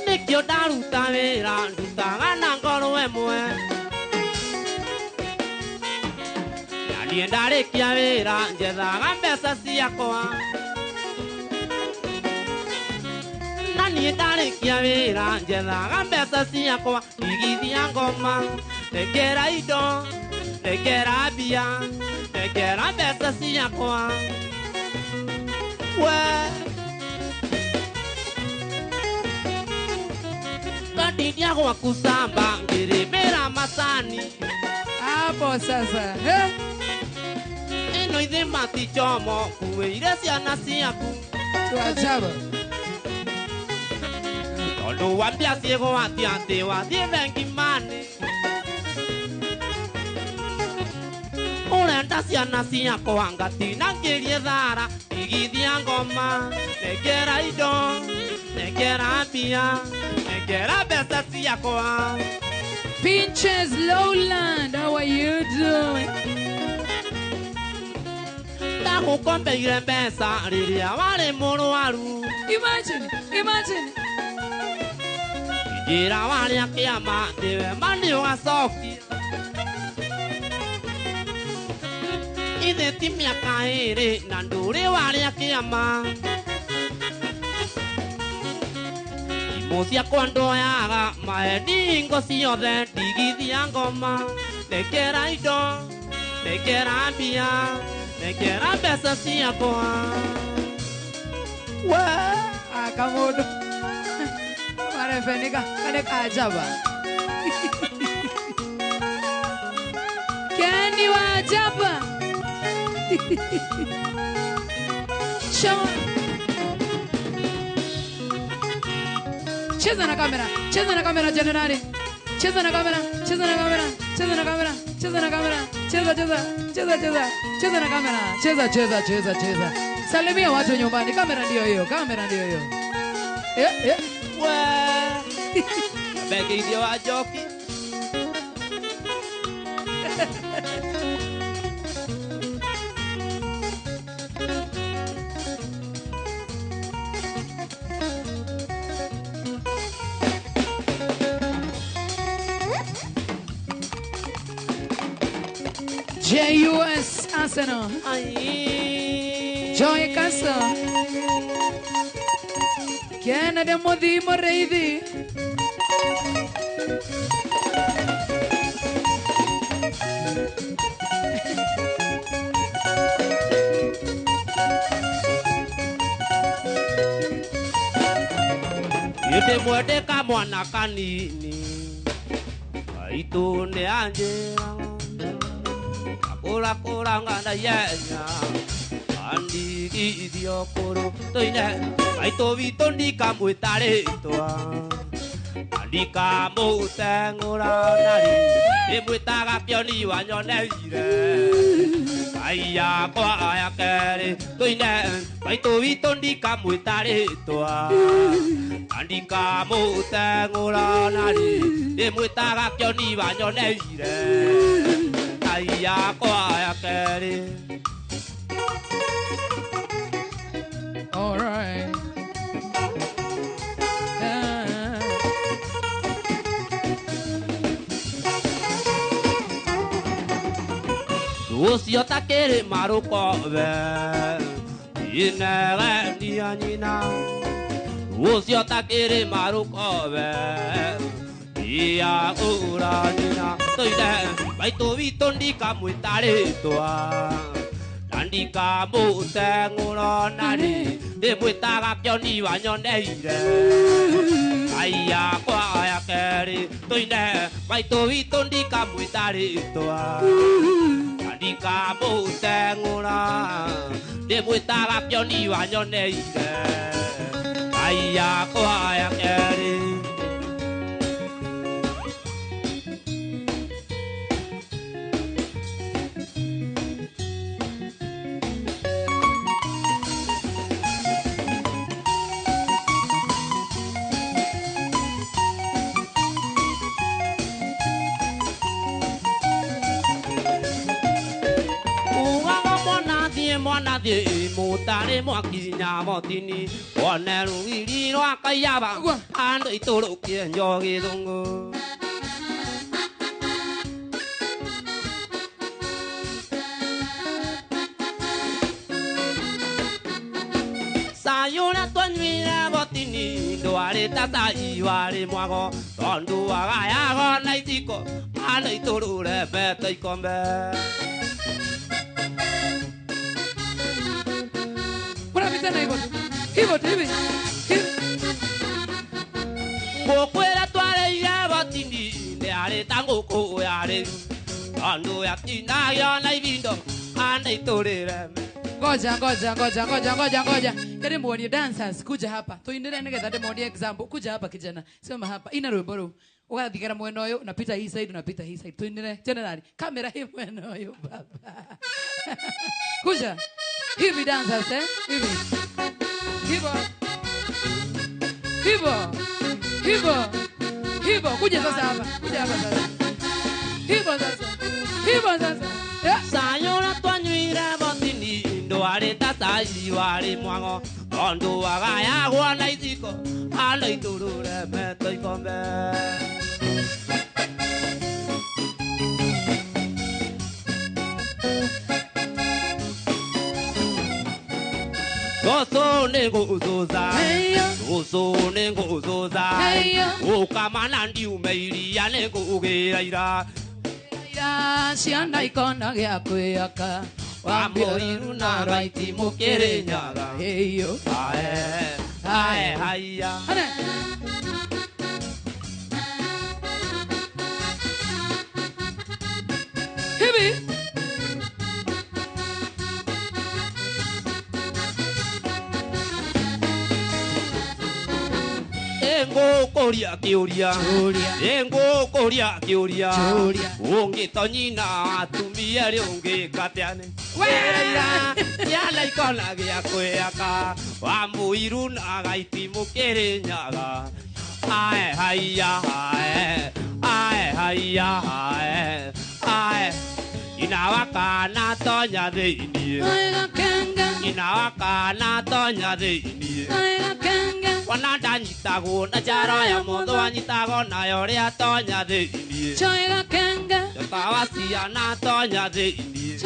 Nĩkĩo ndaruta wĩra ndutaga na ngoro ĩmwe. Na niĩ ndarĩkia wĩra njethaga mbeca ciakwa. Na niĩ ndarĩkia wĩra njethaga mbeca ciakwa. Igithia ngoma, ndekera indo, ndekera mbia, ndekera mbeca ciakwa. We Kandinia gwaku samba ngĩrĩmĩra macani. Hapo sasa. Ĩno ithima ti chomo kuĩire ciana ciaku. Tuachaba. Tondũ wa mbia ciĩgwatia atĩ wathiĩ bengi mani. Ũrenda ciana ciakwa ngatinangĩrie thara. Igithia ngoma, nengera indo, nengera mbia, nengera mbeca ciakwa. Pinches Lowland, how are you doing? Ndagũkombeire mbeca rĩrĩa warĩ mũrwaru. Imagine, imagine. Njĩra warĩa kĩama nĩwe ma nĩũgacokia. Ithe ti mĩaka ĩrĩ na ndũrĩ warĩa kĩama. Imũ ciakwa ndoyaga maeni hingo ciothe. Ndigithia ngoma, ndekera indo, ndekera mbia, ndekera mbeca ciakwa. We akamundu marefenika kane kajaba. Keni wa ajaba. Show. Cheza na kamera, cheza na kamera generali. Cheza na kamera, cheza na kamera, cheza na kamera, cheza na kamera, cheza cheza, cheza cheza, cheza na kamera, cheza cheza cheza cheza. Salimia watu nyumbani, kamera ndio hiyo, kamera ndio hiyo. Eh eh. We. Begi ndio wa joki. JUS Arsenal. Joy Castle. Kennedy Muthi Mureithi. Ndimwende kamwana kanini aitu nĩ anjĩra akũrakũranga na ihenya andigithio kũrũ tũine maitũ witũ ndikamwĩta rĩtwa ndikamũteng'ũra narĩ ndĩmwĩtaga kĩoni wanyoneire Ngai yakwa ya kerĩ tũine maitũ witũ ndikamwĩta rĩtwa ndikamũteng'ũra narĩ ndĩmwĩtaga kĩoni wanyoneire Ngai yakwa ya kerĩ. All right. Ũcio ta kĩrĩma rũkobe inegenia nyina ũcio ta kĩrĩma rũkobe iagũra nyina tũine maitũ witũ ndikamwĩta rĩtwa na ndikamũteng'ũra narĩ ndĩmwĩtaga kĩoni wanyoneire Ngai yakwa ya kerĩ tũine maitũ witũ ndikamwĩta rĩtwa ndikamũteng'ũra ndĩmwĩtaga kĩoni wanyoneire Ngai yakwa ya kerĩ. Mwanathiĩ mũtarĩ mwakinya motini wone rũgiri rwa Kaiyaba andũ itũrũkie njogi thũngũ. Cai ũrĩa twanyuire botini ndwarĩ ta cai warĩ mwago tondũ wagayago na iciko andũ itũrũrembete ikombe. Tena hivyo hivyo hivi ngũkwĩra twarĩire botini nĩarĩ ta ngũkũ yarĩ tondũ yatinagio na ibindo andũ itũrĩre. Ngoja ngoja ngoja ngoja ngoja ngoja kari muonie dancers kuja hapa tuinire nigetha ndimuonie example. Kuja hapa kijana, sema hapa ina rwimbo rũu ugathigara mwena ũyũ unapita hii side unapita hii side tuinire generally kamera hii mwena ũyũ baba. Kuja hivi dancers hivi hivyo hivyo hivyo hivyo. Kuja sasa hapa, kuja hapa sasa, hivyo sasa, hivyo sasa. Cai ũrĩa twanyuire botini ndwarĩ ta cai warĩ mwago tondũ wagayagwo na iciko andũ itũrũrembete ikombe. Cũcũ nĩ ngũcũca, cũcũ nĩ ngũcũca, gũkama na ndiume iria nĩ ngũgĩra ira. Ciana ikona gĩa kwĩyaka Wamũiru na raiti mũkĩrĩnyaga ae ae haiya. Hivi Ngũkũria kĩũria, ngũkũria kĩũria, ũngĩtonyina atumia rĩ ũngĩka atĩa nĩ? Wĩra ciana ikona gĩa kwĩyaka Wamũiru na gaiti mũkĩrĩnyaga ae haiya ae ae haiya ae ae. Nyina wa kana tonya thĩiniĩ, nyina wa kana tonya thĩiniĩ, wana ndanyitagwo na njaro ya mũthũ anyitagwo nayo rĩa tonya thĩiniĩ, tata wa ciana tonya thĩiniĩ,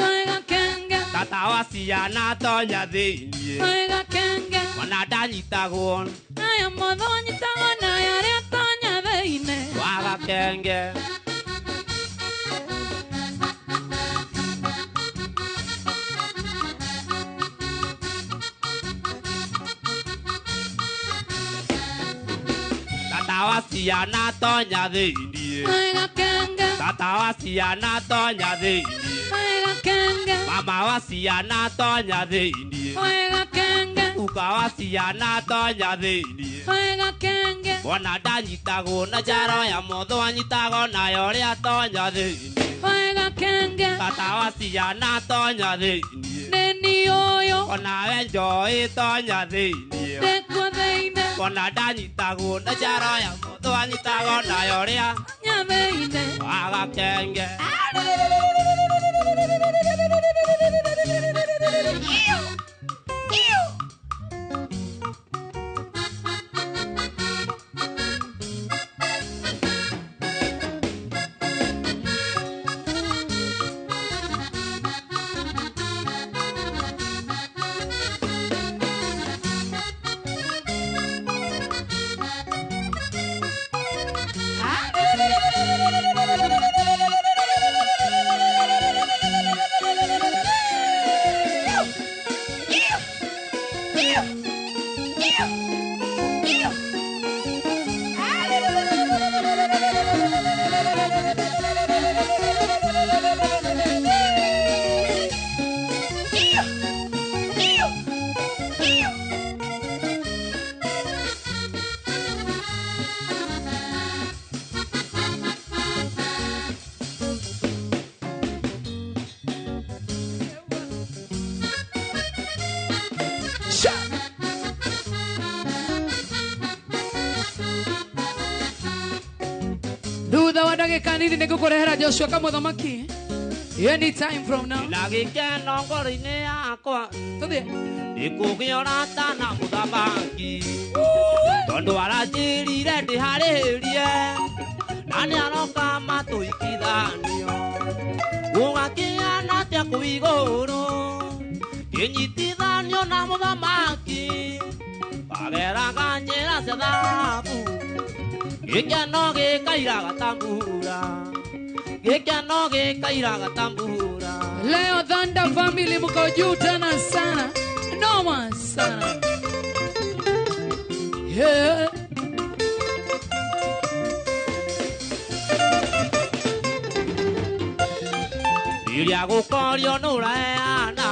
tata wa ciana tonya thĩiniĩ, wana ndanyitagwo nayo mũthũ anyitagwo nayo rĩa tonya thĩiniĩ. thĩinĩ. Wagakenge. Tata wa ciana tonya thĩinĩ. Wagakenge. Tata wa ciana tonya thĩinĩ. Wagakenge. Mama wa ciana tonya thĩinĩ. Wagakenge. Uka wa ciana tonya thĩinĩ. Wagakenge. Mwana ndanyitagwo na njaro ya mũthũ anyitagwo nayo ũrĩa tonya thĩinĩ. Wagakenge. Tata wa ciana tonya thĩinĩ. Nĩni ũyũ. Onawe njoĩ tonya thĩinĩ. Ndĩkuo thĩinĩ. Mwana ndanyitagwo na njaro ya mũthũ anyitagwo nayo ũrĩa Nya thĩinĩ. Wagakenge. Thutha wa ndagĩka nini nĩngũkũrehera Joshua kamũthamaki. Anytime from now. Na gĩkeno ngoro-inĩ yakwa. Tũthiĩ. Ndĩkũgĩa ũrata na mũthamaki. Tondũ aranjĩrire ndĩharĩrie. Na nĩaroka matũikithanio. Gũgakĩana atĩa kũu igũrũ. Kĩnyitithanio na mũthamaki. Wageraga njĩra cia thahabu. Gĩkeno gĩkairaga ta mbura. Gĩkeno gĩkairaga ta mbura. Leo Thunder Family mko juu tena sana. Noma sana. Yeah. Rĩrĩa gũkorio nũraheana.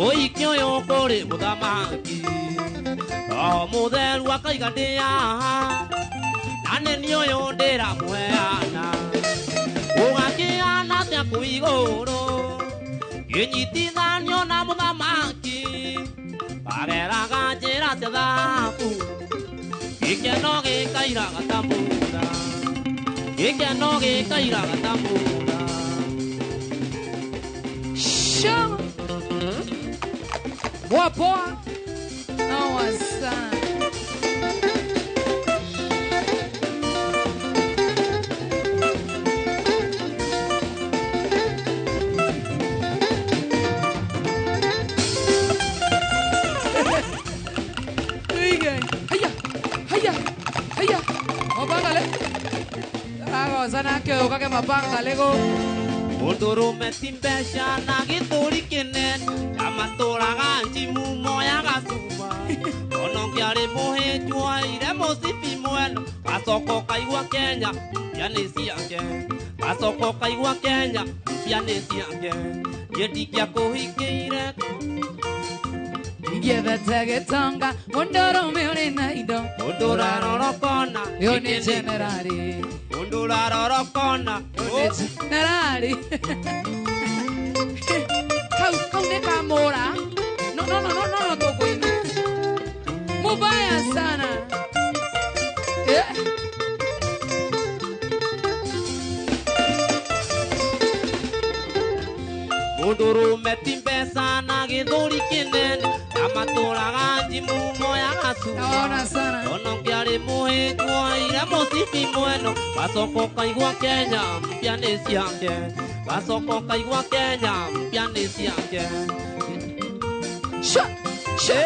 Ũiki ũyũ kũrĩ mũthamaki. Roho mũtheru akaiga ndĩ haha. Na nĩ niĩ ũyũ ndĩramũheana. Gũgakĩana atĩa kũu igũrũ. Kĩnyitithanio na mũthamaki. Wageraga njĩra cia thahabu. Gĩkeno gĩkairaga ta mbura. Gĩkeno gĩkairaga ta mbura. Shama. Poa poa. Noma sana. Haya, haya, haya. Mapangale. Agocana kĩũka mapangale gũkũ. Mũndũrũme ti mbeca na gĩthũri kĩnene amatũraga njimu moyaga cuba. Ona ũngĩarĩ mũhĩnju oire mũcibi mwena. Gacoka ũkaigua Kenya mbia nĩ ciake. Gacoka ũkaigua Kenya mbia nĩ ciake. Niĩ ndingĩakũhingĩire. Ingĩethete gĩtonga mũndũrũme ũrĩ na indo. Mũndũ ũrarorokona. Ũyũ nĩ jenerali. Mũndũ ũrarorokona. Ũyũ nĩ jenerali. Kau kau nĩ kamũra. No no no no no no tũkũina. Mubaya sana. Eh. Mũndũrũme ti mbeca na gĩthũri kĩnene amatũraga njimu moyaga cuba. Naona sana. Ona ũngĩarĩ mũhĩnju oire mũcibi mwena. Gacoka ũkaigua Kenya mbia nĩ ciake. Gacoka ũkaigua Kenya mbia nĩ ciake. Sha, sha.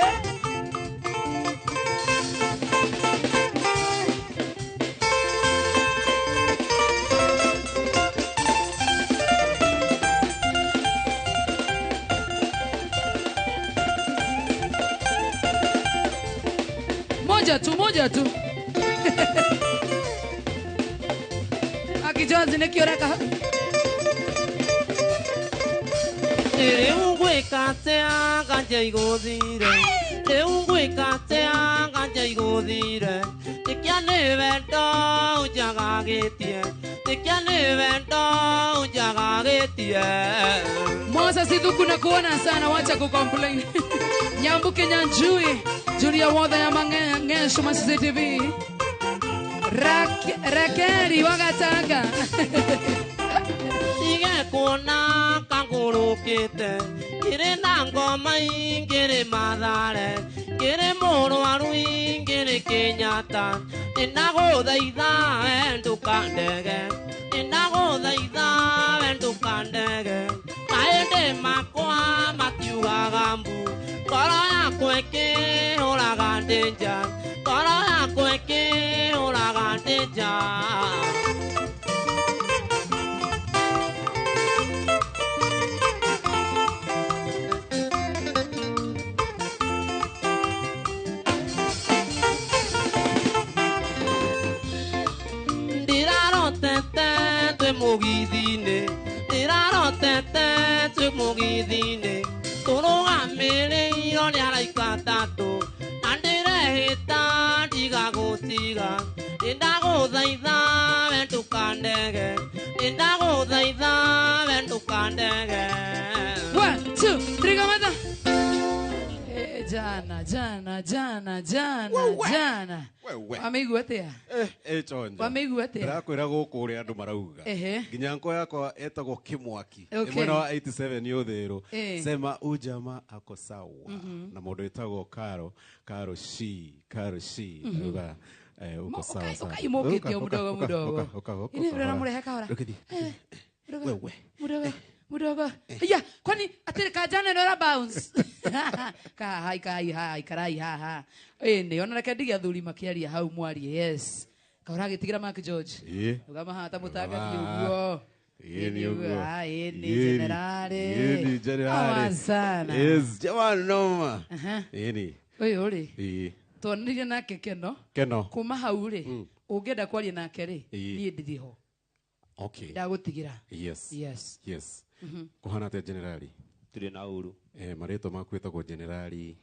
Moja tu, moja tu. Akijozi nikioreka. Rĩu ngwĩka atĩa nganja igũthire, rĩu ngwĩka atĩa nganja igũthire, tikia nĩ wendo ũnjagagĩtie, tikia nĩ wendo ũnjagagĩtie. Mosa Sidhuku na kuona sana, wacha kucomplain. Nyambuke Nyanjui, Julia Wotha ya Mangesho Masisi TV. Rakeri wagataka. Tige kuona kangũrũkĩte, ngĩrĩ na ngoma ngĩrĩ Mathare, ngĩrĩ mũrwaru ngĩrĩ Kenyatta, nĩndagũthaitha we ndũkandege, nĩndagũthaitha we ndũkandege, maĩndĩ makwa matiugaga mbu, ngoro yakwa ĩkĩhũraga ndĩ nja, ngoro yakwa ĩkĩhũraga ndĩ nja. Mũgithi-inĩ, ndĩrarotete twĩ mũgithi-inĩ, tũrũgamĩrĩirwo nĩ araika atatũ, na ndĩrehĩta ndigagũtiga, nĩndagũthaitha we ndũkandege, nĩndagũthaitha we ndũkandege. 1 2 3 kamata. Jana jana jana jana jana. Wameigua atia? Chonjo. Wameigua atia? Ndĩrakwĩra gũkũ ũrĩa andũ marauga. Nginya nko yakwa etagwo Kĩmwaki. Mwena wa 87 nĩ ũthĩrũ. Sema ujama ako sawa. Na mũndũ wĩtagwo Karo, Karo shi, Karo shi. Arauga uko sawa sawa. Ukaimũkĩtie mũdogo mũdogo. Ini ndĩra mũrehe kahora. Wewe. Mũdogo. Mudogo. Ya, kwani atiri kajana nora bounce. Ka hai kai hai karai ha ha. Ene ona reke ndigia thuri makiaria hau mwarie. Yes. Kahora gitigira Mark George. Ugama hata mutanga uguo. Ni uguo. Ah, ni generale. Ni generale. Sana. Yes, jamani noma. Ni. Oyo ri. Tuonire nake Keno. Keno. Kuma hau ri. Ungienda kwaria nake ri. Nie ndiri ho. Okay. Ndagutigira. Yes. Yes. Yes. Kuhana atia generali? Turi na uru. Marĩtwa maku wĩtagwo generali?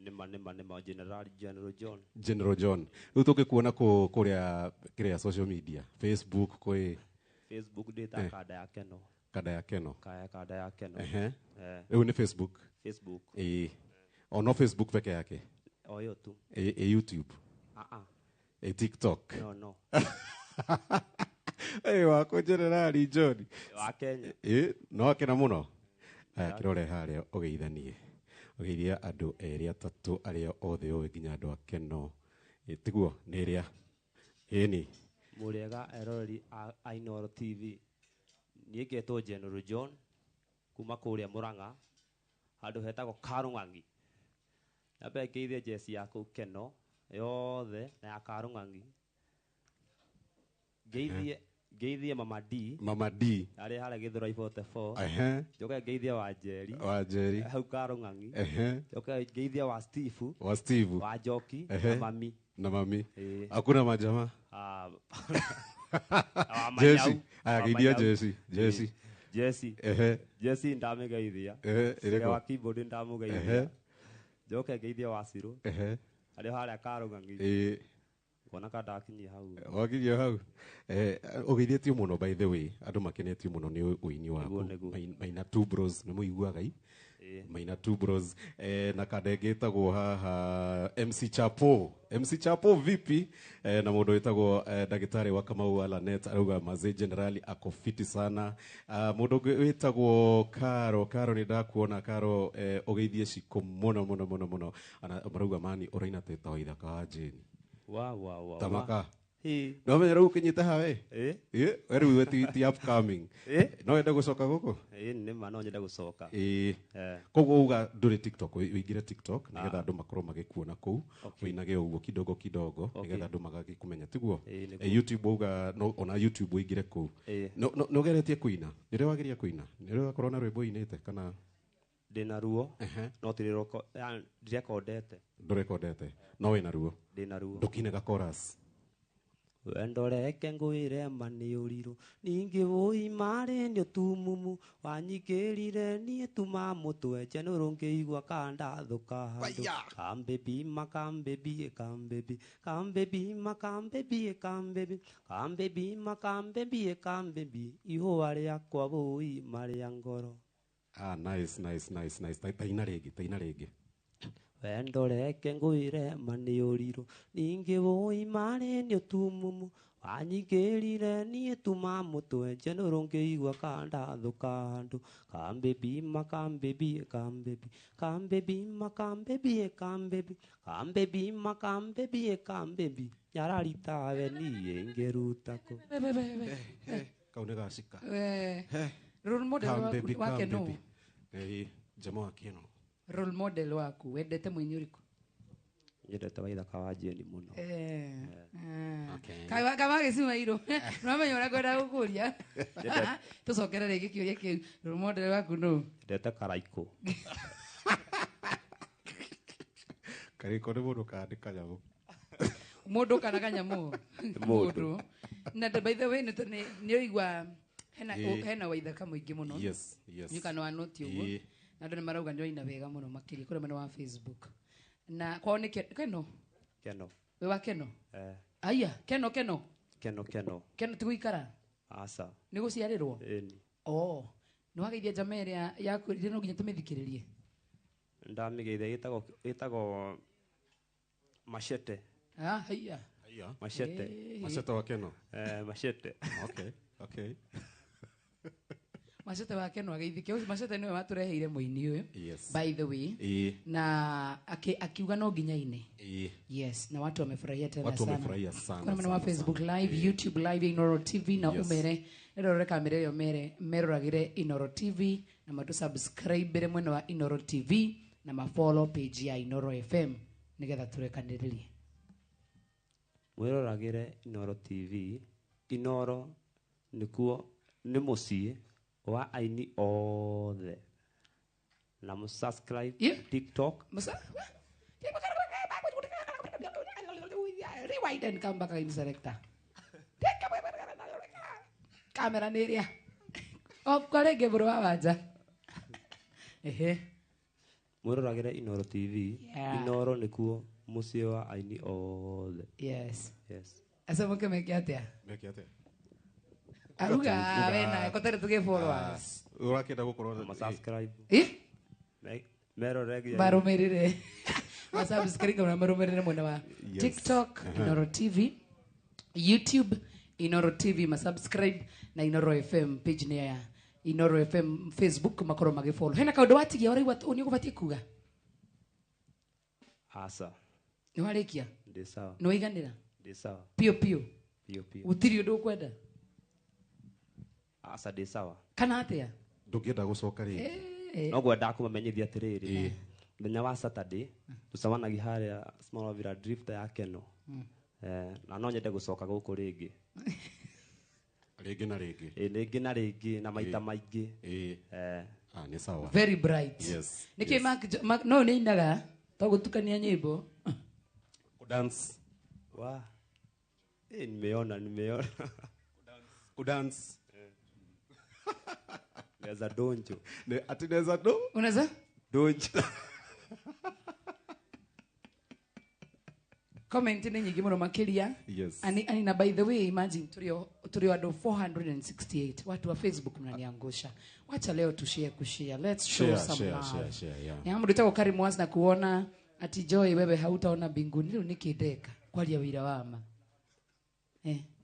Nĩma generali General John. General John. Rĩu tũngĩkuona kũrĩa kĩrĩa social media, Facebook kwĩ Facebook ndĩta kanda ya Keno. Kanda ya Keno. Kaya kanda ya Keno. Rĩu nĩ Facebook. Facebook. Ono Facebook peke yake. O yo tu. YouTube. TikTok. No no. Wako generali John. Wa Kenya. No akena muno. Aya kirore haria ugeithanie. Ugeithia andu eri atatu aria othe ũĩ nginya andu a Keno. Tiguo nĩ ria. Ĩni. Mũrĩega eroreri a Inooro TV. Niĩ ngetwo General John kuma kũrĩa Murang'a handũ hetagwo Karũng'ang'i. Nyambe ngeithie jeci ya kũu Keno yothe na ya Karũng'ang'i. Ngeithie Mama D. Mama D. Arĩa harĩa Gĩthũrai 44. Njoke ngeithie wa Njeri. Wa Njeri. Hau Karũng'ang'i. Njoke ngeithie wa Steve. Wa Steve. Wa Njoki na mami. Na mami. Hakuna majamaa. Jesse. Aya ngeithia Jesse. Jesse. Jesse. Jesse ndamĩgeithia. Ĩrĩkũ? Wa keyboard ndamũgeithia. Njoke ngeithie wa Cirũ. Arĩa harĩa Karũng'ang'i. Kuona ka ndakinyia hau. Wakinyia hau. Ũgeithĩtio mũno by the way, andũ makenetio mũno nĩ ũini waku. Maina Two Bros nĩ mũiguaga i? Maina Two Bros na kanda ĩngĩ ĩtagwo haha MC Chapo. MC Chapo vipi? Na mũndũ wĩtagwo ndagĩtarĩ wa Kamau Alanet arauga mazee generali ako fiti sana. Mũndũ ũngĩ wĩtagwo Karo, Karo nĩ ndakuona Karo, ũgeithie Ciko mũno mũno mũno mũno. Marauga mani ũraina ta waithaka wa Jane. Wa wa wa. Tamaka. No menya rĩu ũkinyĩte hawe. Rĩu ti upcoming. No wende gũcoka gũkũ? Nĩma no nyende gũcoka. Koguo uga ndũrĩ TikTok, ũingĩre TikTok nĩgetha andũ makorwo magĩkuona kũu, ũinage ũguo kidogo kidogo nĩgetha andũ magagĩkũmenya tiguo. YouTube uga ona YouTube ũingĩre kũu. No ũgeretie kũina? Nĩ rĩ wageria kũina? Nĩ rĩ wakorwo na rwĩmbo ũinĩte kana? Ndĩna ruo no ndirekondete. Ndũrekondete no wĩna ruo. Ndĩna ruo. Ndũkine chorus. Wendo reke ngwĩre ma nĩ ũrirũ ningĩ wũi marĩ nĩ ũtumumu wanyingĩrire niĩ tuma mũtwe njenũrũ ngĩigua kandathũka handũ kambebi makambebi kambebi kambebi makambebi kambebi kambebi makambebi kambebi ihũa rĩakwa wũi marĩa ngoro. Ah, nice nice nice nice. Taina rĩngĩ, taina rĩngĩ. Wendo reke ngwĩre ma nĩ ũrirũ ningĩ wũi marĩ nĩ ũtumumu wanyingĩrire niĩ tuma mũtwe njenũrũ ngĩigua kandathũka handũ kambebi makambebi kambebi kambebi makambebi kambebi kambebi makambebi kambebi nyararitawe niĩ ngĩruta kũ. Kau nĩ gacika. Role model wake no. Jamaa wa Keno. Role model waku wendete mũini ũrĩkũ? Nyendete Waithaka wa Jane mũno. Okay. Kama gĩcuma irũ. Nĩwamenya ũrĩa ngwenda gũkũria. Tũcokere rĩngĩ kĩũria kĩu. Role model waku nũ? Nyendete Karaikũ. Karaikũ nĩ mũndũ kana nĩ kanyamũ? Mũndũ kana kanyamũ? Mũndũ. Na by the way nĩ ũigua hena Waithaka mũingĩ mũno. Yes, yes. Nĩ kana wa noti ũguo. Na andũ nĩ marauga nĩ waina wega mũno makĩria kũrĩa mwena wa Facebook. Na kwao nĩ Keno? Keno. Wĩ wa Keno? Eh. Aya, Keno Keno. Keno Keno. Keno ti gũikara? Aca. Nĩ gũciarĩrwo? Ĩni. Oh, nĩ wageithia jamaa ĩrĩa yaku no nginya tũmĩthikĩrĩrie. Ndamĩgeithia ĩtagwo Machete. Ah, haiya. Haiya. Machete. Machete wa Keno. Eh, Machete. Okay, okay. Machete wa Keno ageithike. Machete niwe watureheire mũini ũyũ. Yes. By the way. Na akiuga no nginya ine. Yes, na watu wamefurahia tena watu sana. Watu wamefurahia sana. Kuna mwana wa Facebook Live, YouTube Live, Inoro TV na yes. Umere. Rora kamera yo mere meroragire Inoro TV na matu subscribe mwena wa Inoro TV na ma follow page ya Inoro FM nigetha turekaniririe. Mwiroragire Inoro TV. Inoro nikuo nĩ mũciĩ wa aini othe. Na mu subscribe TikTok. Rewind and come back in selector. Kamera nĩ ĩrĩa. Off kwa rĩngĩ bũrũ wa wanja. Ehe. Mwiroragire Inoro TV. Yeah. Inoro nĩkuo mũciĩ wa aini othe. Yes. Yes. Asa mũke meke atĩa? Meke atĩa? Aruga wena kotere tuge followers. Urakenda gukorwo na subscribe. Eh? Merorege. Barumirire. Ma subscribe na marumirire mwena wa yes. TikTok, Inoro TV, YouTube, Inoro TV ma subscribe na Inoro FM page ni ya Inoro FM Facebook makorwo magi follow. Hena kaundu watigia uraigua ni ugubatie kuga? Asa. Ni warikia? Ndi sawa. Ni waiganira? Ndi sawa. Pio pio. Pio pio. Gutiri undu ukwenda? Asa ndi sawa. Kana atia? Ndũngĩenda gũcoka rĩngĩ. No ngwenda kũmamenyithia atĩrĩrĩ. Mũthenya wa Saturday tũcemanagia harĩa Small Villa Drifter ya Keno. Na no nyende gũcoka gũkũ rĩngĩ. Rĩngĩ na rĩngĩ. Rĩngĩ na rĩngĩ na maita maingĩ. Ah, nĩ sawa. Very bright. Yes. Nĩkĩ Mark no nĩ inaga to gũtukania nyĩmbo. Dance. Wa. Nimeona nimeona. Kudance. Naweza donjo. Ne ati naweza do? Unaweza? Donjo. Comment ni nyingi muno makiria. Yes. Ani na by the way imagine tulio ado 468 watu wa Facebook mnaniangusha. Wacha leo tushare kushare. Let's show share, some share, love. Share, share, yeah. Ya mndu tako Karimu na kuona ati Joy wewe hautaona mbinguni leo nikideka kwaria wira wama.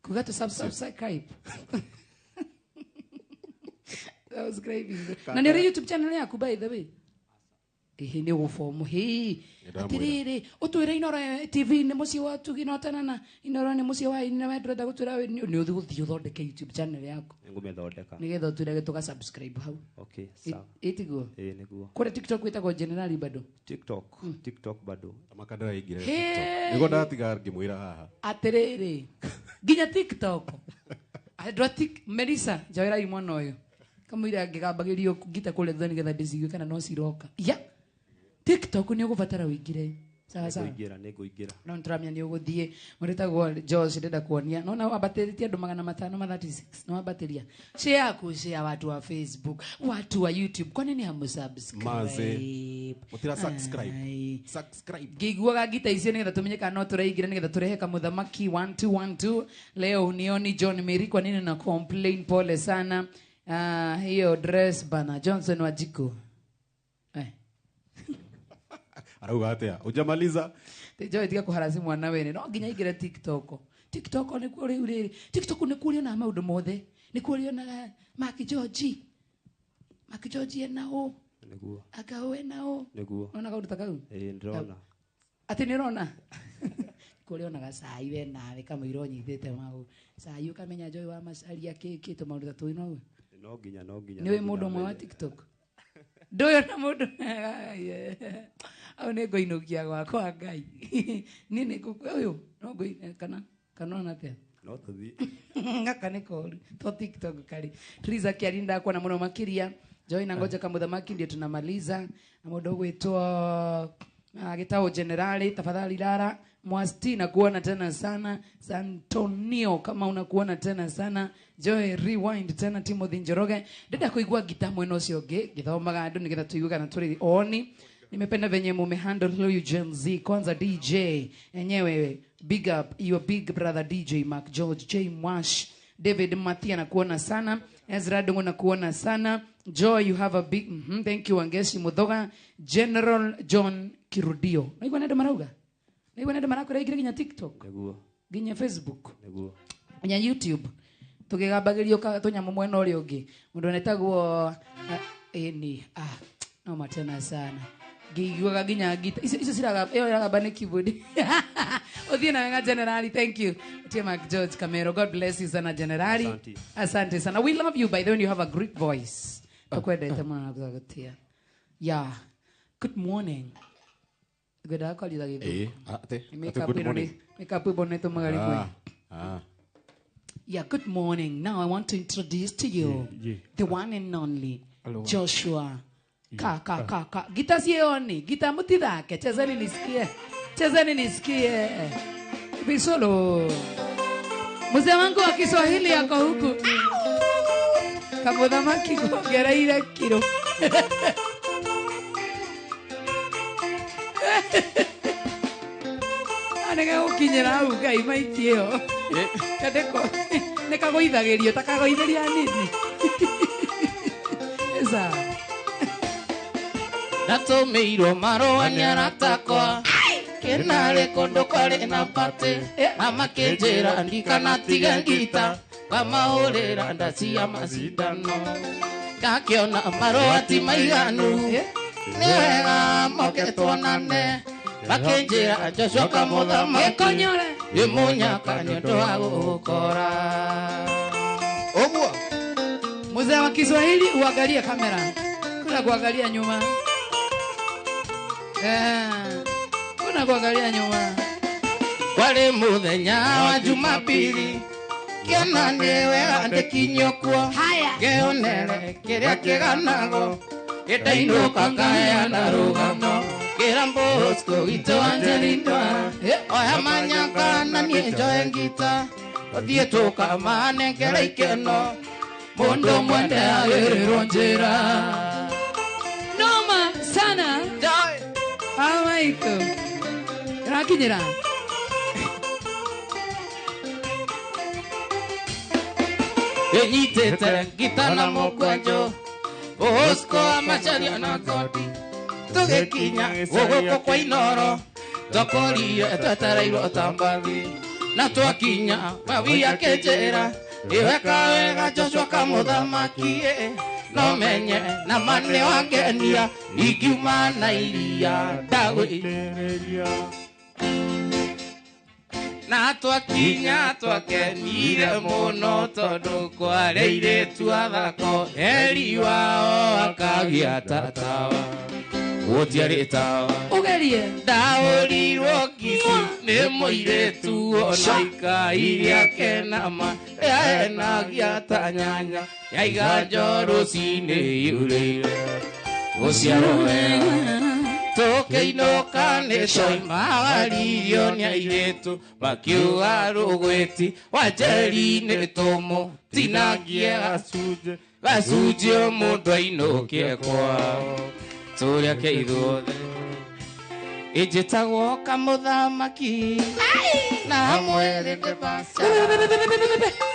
Kuga tu subscribe. Subscribe. Na ni YouTube channel yaku by the way. Ehe ni ufomu hii. Atiriri utwire Inoro TV ni mucii wa tuginotana na Inoro ni mucii wa ina we ndurenda gutwira ni uthi uthondeke YouTube channel yaku. Ngumethondeka. Nigetha utwire tuka subscribe hau. Okay, sawa. Itiguo. Niguo. Kure TikTok witagwo Generali bado. TikTok, TikTok bado. Makandara ingire TikTok. Niguo ndatiga ngimwira haha. Atiriri. Nginya TikTok. Andũ a Melissa njoera mwana ũyũ. Kamũira ngĩgambagĩrio ngita kũrĩa thutha nĩgetha ndĩcigue kana no ciroka. Ya. TikTok nĩ ũgũbatara ũingĩre. Sawa sawa. Nĩ ngũingĩra. No nĩtũramenya nĩ ũgũthiĩ. Mũrĩtagwo Josh ndĩrenda kuonia. No na wambatĩrĩtie andũ 536. No wambatĩria. Share ku share watu wa Facebook, watu wa YouTube. Kwa nini hamusubscribe? Manze. Mũtira subscribe. Subscribe. Ngĩiguaga ngita icio nĩgetha tũmenye kana no tũraingĩra nĩgetha tũrehe kamũthamaki 1212. Leo unioni John Mary, kwa nini na complain? Pole sana. Hiyo dress bana Johnson Wajiko. Arauga atia? Hujamaliza? Tejo tiga kuharasi mwana wene. No nginya ingire TikTok. TikTok nĩ kuo rĩu rĩrĩ. TikTok nĩ kuo ũrĩonaga maũndũ mothe. Nĩ kuo ũrĩonaga Mark George. Mark George ena ũ. Nĩguo. Anga ũ ena ũ. Nĩguo. Ũrona kaũndũ ta kau? Ĩĩ ndĩrona. Atĩ nĩ ũrona? Kũrĩa onaga cai we nawe kamũira ũnyitĩte mau. Cai ũkamenya Joy wa Macharia kĩ tũmaũndũ ta tũu no. No nginya. Nĩ ũĩ mũndũ ũmwe wa TikTok? Ndũyũ na mũndũ. Au nĩ ngũinũkia gwakwa Ngai. Niĩ nĩ ũyũ no ngũi kana ona atĩa? No tũthiĩ. Gaka nĩ koru. To TikTok kari. Triza Kiari ndakuona mũno makĩria. Joy na ngoja kamũthamaki ndio tunamaliza. Na mũndũ ũgwĩtwo gĩtagwo Generali, tafadhali Lara Mwasti nakuona tena sana. Santonio kama unakuona tena sana. Joy rewind tena Timothy Njoroge. Ndenda kuigua gita mwena ũcio ũngĩ ngĩthomaga andũ nĩgetha tũigue kana tũrĩ oni. Nimependa venye mumehandle huyu Gen Z. Kwanza DJ enyewe, big up your big brother DJ Mark George, J Mwash, David Mathia nakuona sana, Ezra Dungu nakuona sana, Joy you have a big thank you Wangeshi Muthoga, General John Kirudio. Naigua nendo marauga? Naigua nendo marakora igire nginya TikTok. Nĩguo. Nginya Facebook. Nĩguo. Nginya YouTube. Tũgĩgambagĩrio tũnyamũ mwena ũrĩa ũngĩ. Mũndũ anetagwo ĩni no matena sana. Ngĩiguaga nginya ngita. Icio ciragamba, ĩyo ĩragamba nĩ keyboard. Ũthiĩ na wega Generali, thank you. Tia Mark George Kamero, God bless you sana Generali. Asante. Asante sana. We love you by the way, you have a great voice. Tukwendete mũno na gũgũtia. Yeah. Good morning. Ngwendaga kwaria gĩthũngũ. Ate. Makeup Good morning. Makeup ĩno nĩtũmaga rĩmwe. Yeah, good morning. Now I want to introduce to you the one and only Hello. Joshua. Ka ka ka ka. Gita sioni, gita mutithake. Chezeni nisikie. Chezeni nisikie. Bisolo. Mzee wangu wa Kiswahili yako huku. Kamuthamaki kuongereire kiro. Anega gukinyira hau Ngai maitie ĩyo. Kadeko nĩkagũithagĩrio ta kagũithĩria nini. Esa. Natũmĩirwo marũa nĩ aratakwa kĩnarĩ kũndũ kwarĩ na batĩ amakĩnjĩra ndikanatige ngita ngamahũrĩra ndacia macindano ngakĩona marũa ti maiganu nĩ wega moke tuonane makĩnjĩra Joshua kamũthamaki Gĩkonyore nĩ mũnyaka nĩ ũndũ wa gũgũkora. Ũguo mzee wa Kiswahili uangalie kamera, kuna kuangalia nyuma. Kuna kuangalia nyuma. Kwari muthenya wa Jumapili kĩona nĩ wega ndĩkinyio kuo ngĩonere kĩrĩa kĩganagwo gĩtainũka ngaheana rũgano ngĩra Bosco witũ Angelina oya manyaka na niĩ njoe ngita tũthiĩ tũkamanengere ikeno mũndũ mwende agĩrĩrwo njĩra. Noma sana. Amaiko. Rakinyira. Ĩnyitĩte ngita na mũkwanjũ Bosco amacaria na kodi tũgĩkinya gũgũkũ kwa Inoro twakorire twetereirwo ta mbathi na twakinya mawi akĩnjĩra ĩweka wega Joshua kamũthamaki no menye na ma nĩ wangenia ingiuma na iria ndagũitĩrĩria. Na twakinya twakenire mũno tondũ kwarĩ airĩtu athako eri wao akagĩa tatawa gũtiarĩ tawa Ũgerie ndaũrirwo ngici Nĩ mũirĩtu ona ikai rĩake nama Enagia ta nyanya Yaiga njoro rũcinĩ yurĩire Gũciarwo wega Tũkĩinũka nĩ twoimagaririo nĩ airĩtu Makiuga rũgwĩti wa Njeri nĩ tũmũtinagie gacunjĩ mũndũ ainũke kwao Tũrĩake ithuothe Ĩnjĩtagwo kamũthamaki na mwĩrĩ ndĩ bacara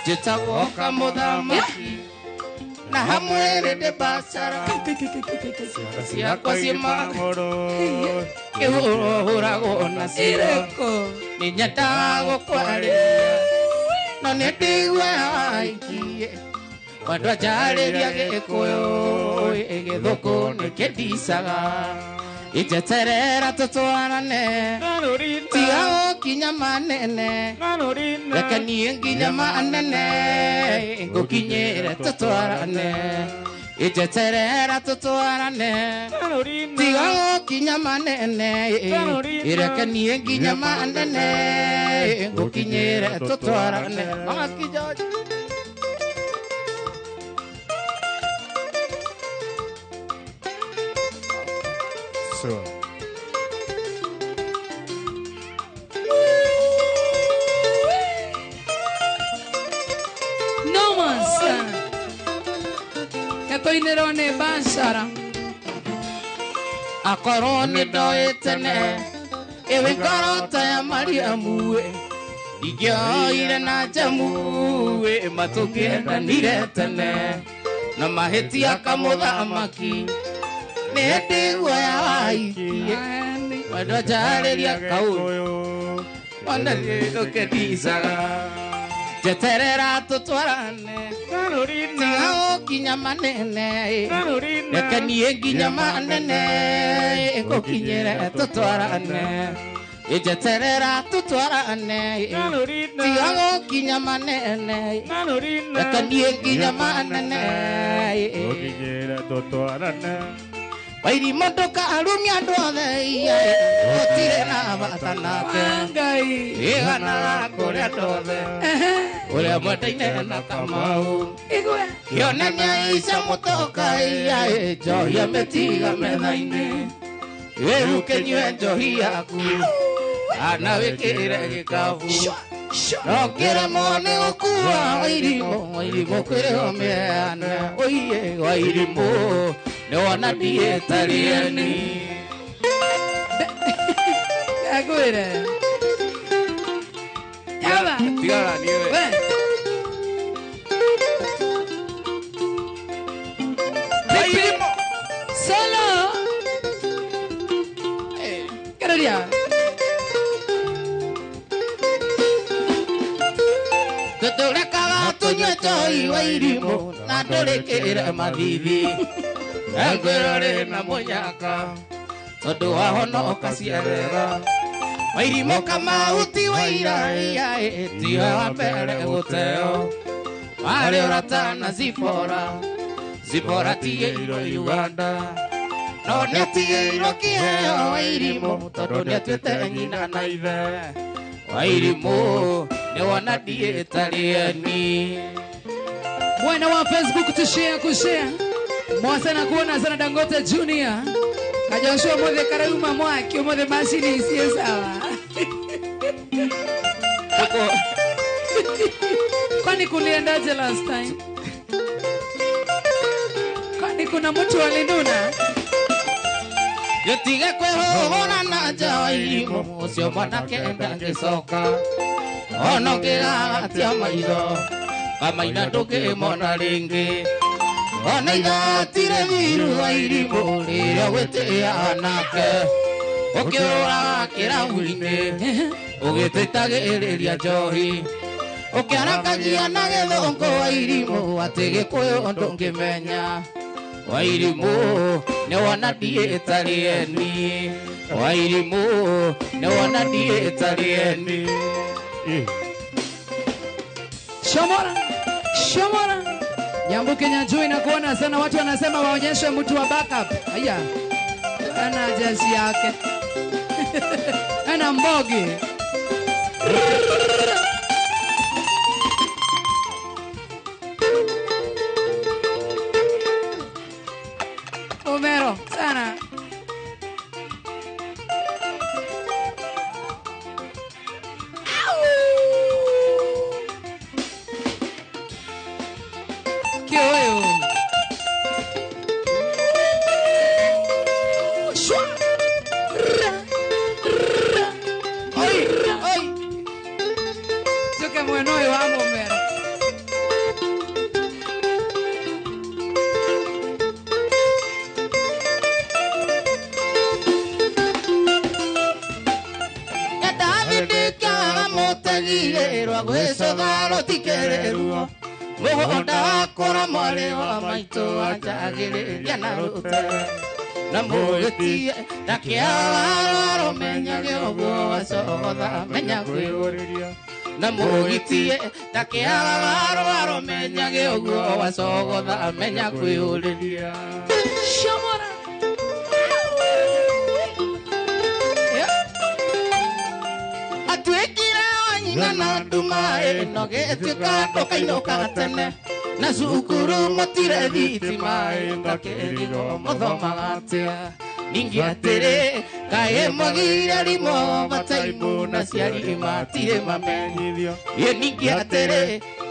Njĩtagwo kamũthamaki na hamwĩrĩ ndĩ bacara Ciakwa ciĩ magũrũ kĩhũragwo nacio Nĩ nyendaga gũkwarĩria no nĩ ndiguaga aikie Wandũ anjarĩria Gĩkũyũ gĩthũkũ nĩkĩndicaga Injeterera tũtwarane tiga gũkinya manene Reke niĩ nginya manene ngũkinyĩre tũtwarane Injeterera tũtwarane tiga gũkinya manene Reke niĩ nginya manene ngũkinyĩre tũtwarane Maki George No mas. Gatoinĩrwo nĩ bacara Akorwo nĩ ndoĩ tene ĩwe ngoro ta ya Mariamu Ingĩoire na njamu matũkĩendanire tene Na mahĩtia kamũthamaki Nĩ ndiguoya waikie Wendo njarĩria kaũndũ Ona nĩndũkĩndicaga Njeterera tũtwarane Tiga gũkinya manene Reke niĩ nginya manene Ngũkinyĩre tũtwarane Njeterera tũtwarane Tiga gũkinya manene Reke niĩ nginya manene Ngũkinyĩre tũtwarane Wairimũ ndũkarumia andũ othe gũtirĩ na bata nake Iganaga kũrĩ andũ othe ũrĩa mwendaine na Kamau Kĩonania ica mũtoka njohi amĩtiga metha-inĩ Wĩruke nyue njohi yaku kana wĩkĩre gĩkabu No ngĩremwo nĩ gũkua Wairimũ Wairimũ kwĩrĩho mĩheana Oiye Wairimũ nĩwona ndiĩtarieni Ngwĩre Yaba Tigana niĩ we Wairimũ Solo Gereria Tũtũrekaga tũnyue njohi Wairimũ na ndũrĩkĩre mathithi Ngwĩrore na mũnyaka tondũ wahonoka ciarera Wairimũ Kamau ti waira tiwe wa mbere gũteo Warĩ ũrata na Zipora Zipora tigĩirwo Uganda No nĩatigĩirwo kĩheo Wairimũ tondũ nĩatuĩte nyina na ithe Wairimũ nĩwona ndiĩtarieni Mwana wa Facebook tushare kushare Mwasa na kuona sana Dangote Junior Kajoshua mothe karauma mwaki mothe mashini isiye sawa Kwani kuliendaje last time? Kwani kuna mtu alinuna? Gĩtige kwĩhũhũra na nja Wairimũ ũcio mwanake ndangĩcoka Ona ũngĩgagatia maitho kamaina ndũngĩmona rĩngĩ Ona ithatire thiru Wairimũ rĩrĩa gwĩtĩĩa anake Ũkĩũraga kĩrabu-inĩ ũgĩtĩtagĩrĩria njohi Ũkĩarakagia na gĩthũngũ Wairimũ atĩ Gĩkũyũ ndũngĩmenya Wairimũ nĩwona ndiĩtarieni Wairimũ nĩwona ndiĩtarieni Shomora Shomora Nyambu Kenya juu inakuona sana watu wanasema waonyeshe mtu wa backup. Haya. Ana jeshi yake. Ana mbogi. Homero, sana. Qué oyo. Ay, ay. Yo que bueno, y vamos, Homero. Muhonda mwari wa maitũ anjagĩrĩria na rũtere na mũgĩtie na kĩararo menyage ũguo wacogotha menya kwĩũrĩria na mũgĩtie na kĩararo menyage ũguo wacogotha menya kwĩũrĩria. Shomora. Atuĩkire wa nyina na nduma ĩno gĩtuĩka ndũkainũka tene na cukuru mũtire thitima ndakĩrigwo mũthomaga atĩa ningĩ atĩrĩ kaĩ mwagire rimo bataimu na ciari matirĩ mamenyithio ĩ ningĩ atĩrĩ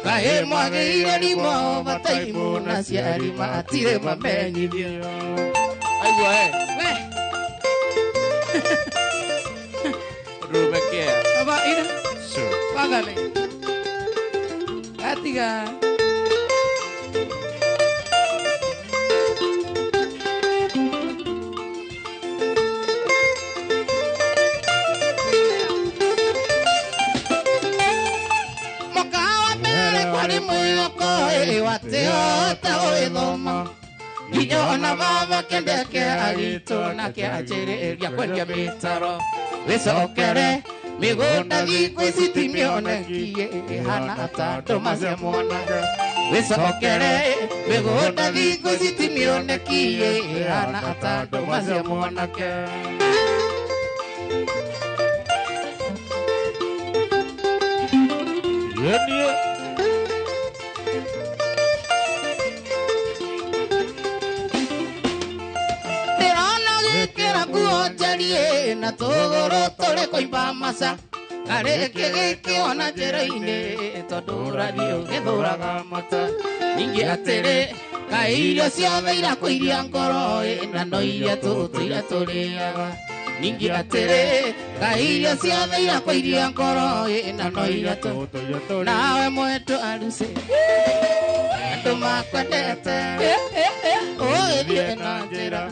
kaĩ mwagire rimo bataimu na ciari matirĩ mamenyithio. Aigua We. Rubekea. Baba, ina. Págale. Atiga. Wateo nginya ona baba kendeke agitwo na kĩanjĩrĩria kwendia mĩtaro wĩcokere mĩgũnda thikũ ici ti mĩonekie ĩhana ta ndũma cia mwanake wĩcokere mĩgũnda thikũ ici ti mĩonekie ĩhana ta ndũma cia mwanake. Na tũgũrũ tũrĩ kũimba maca karĩkĩ gĩkĩona njĩra-inĩ tondũ ũrathiĩ ũgĩthũraga mata ningĩ atĩrĩ kaĩ irio ciothe irakũiria ngoro na no iria tũtũire tũrĩaga ningĩ atĩrĩ kaĩ irio ciothe irakũiria ngoro na no iria tũtũire nawe mwendwa arucĩ andũ makwendete ũgĩthiĩ na njĩra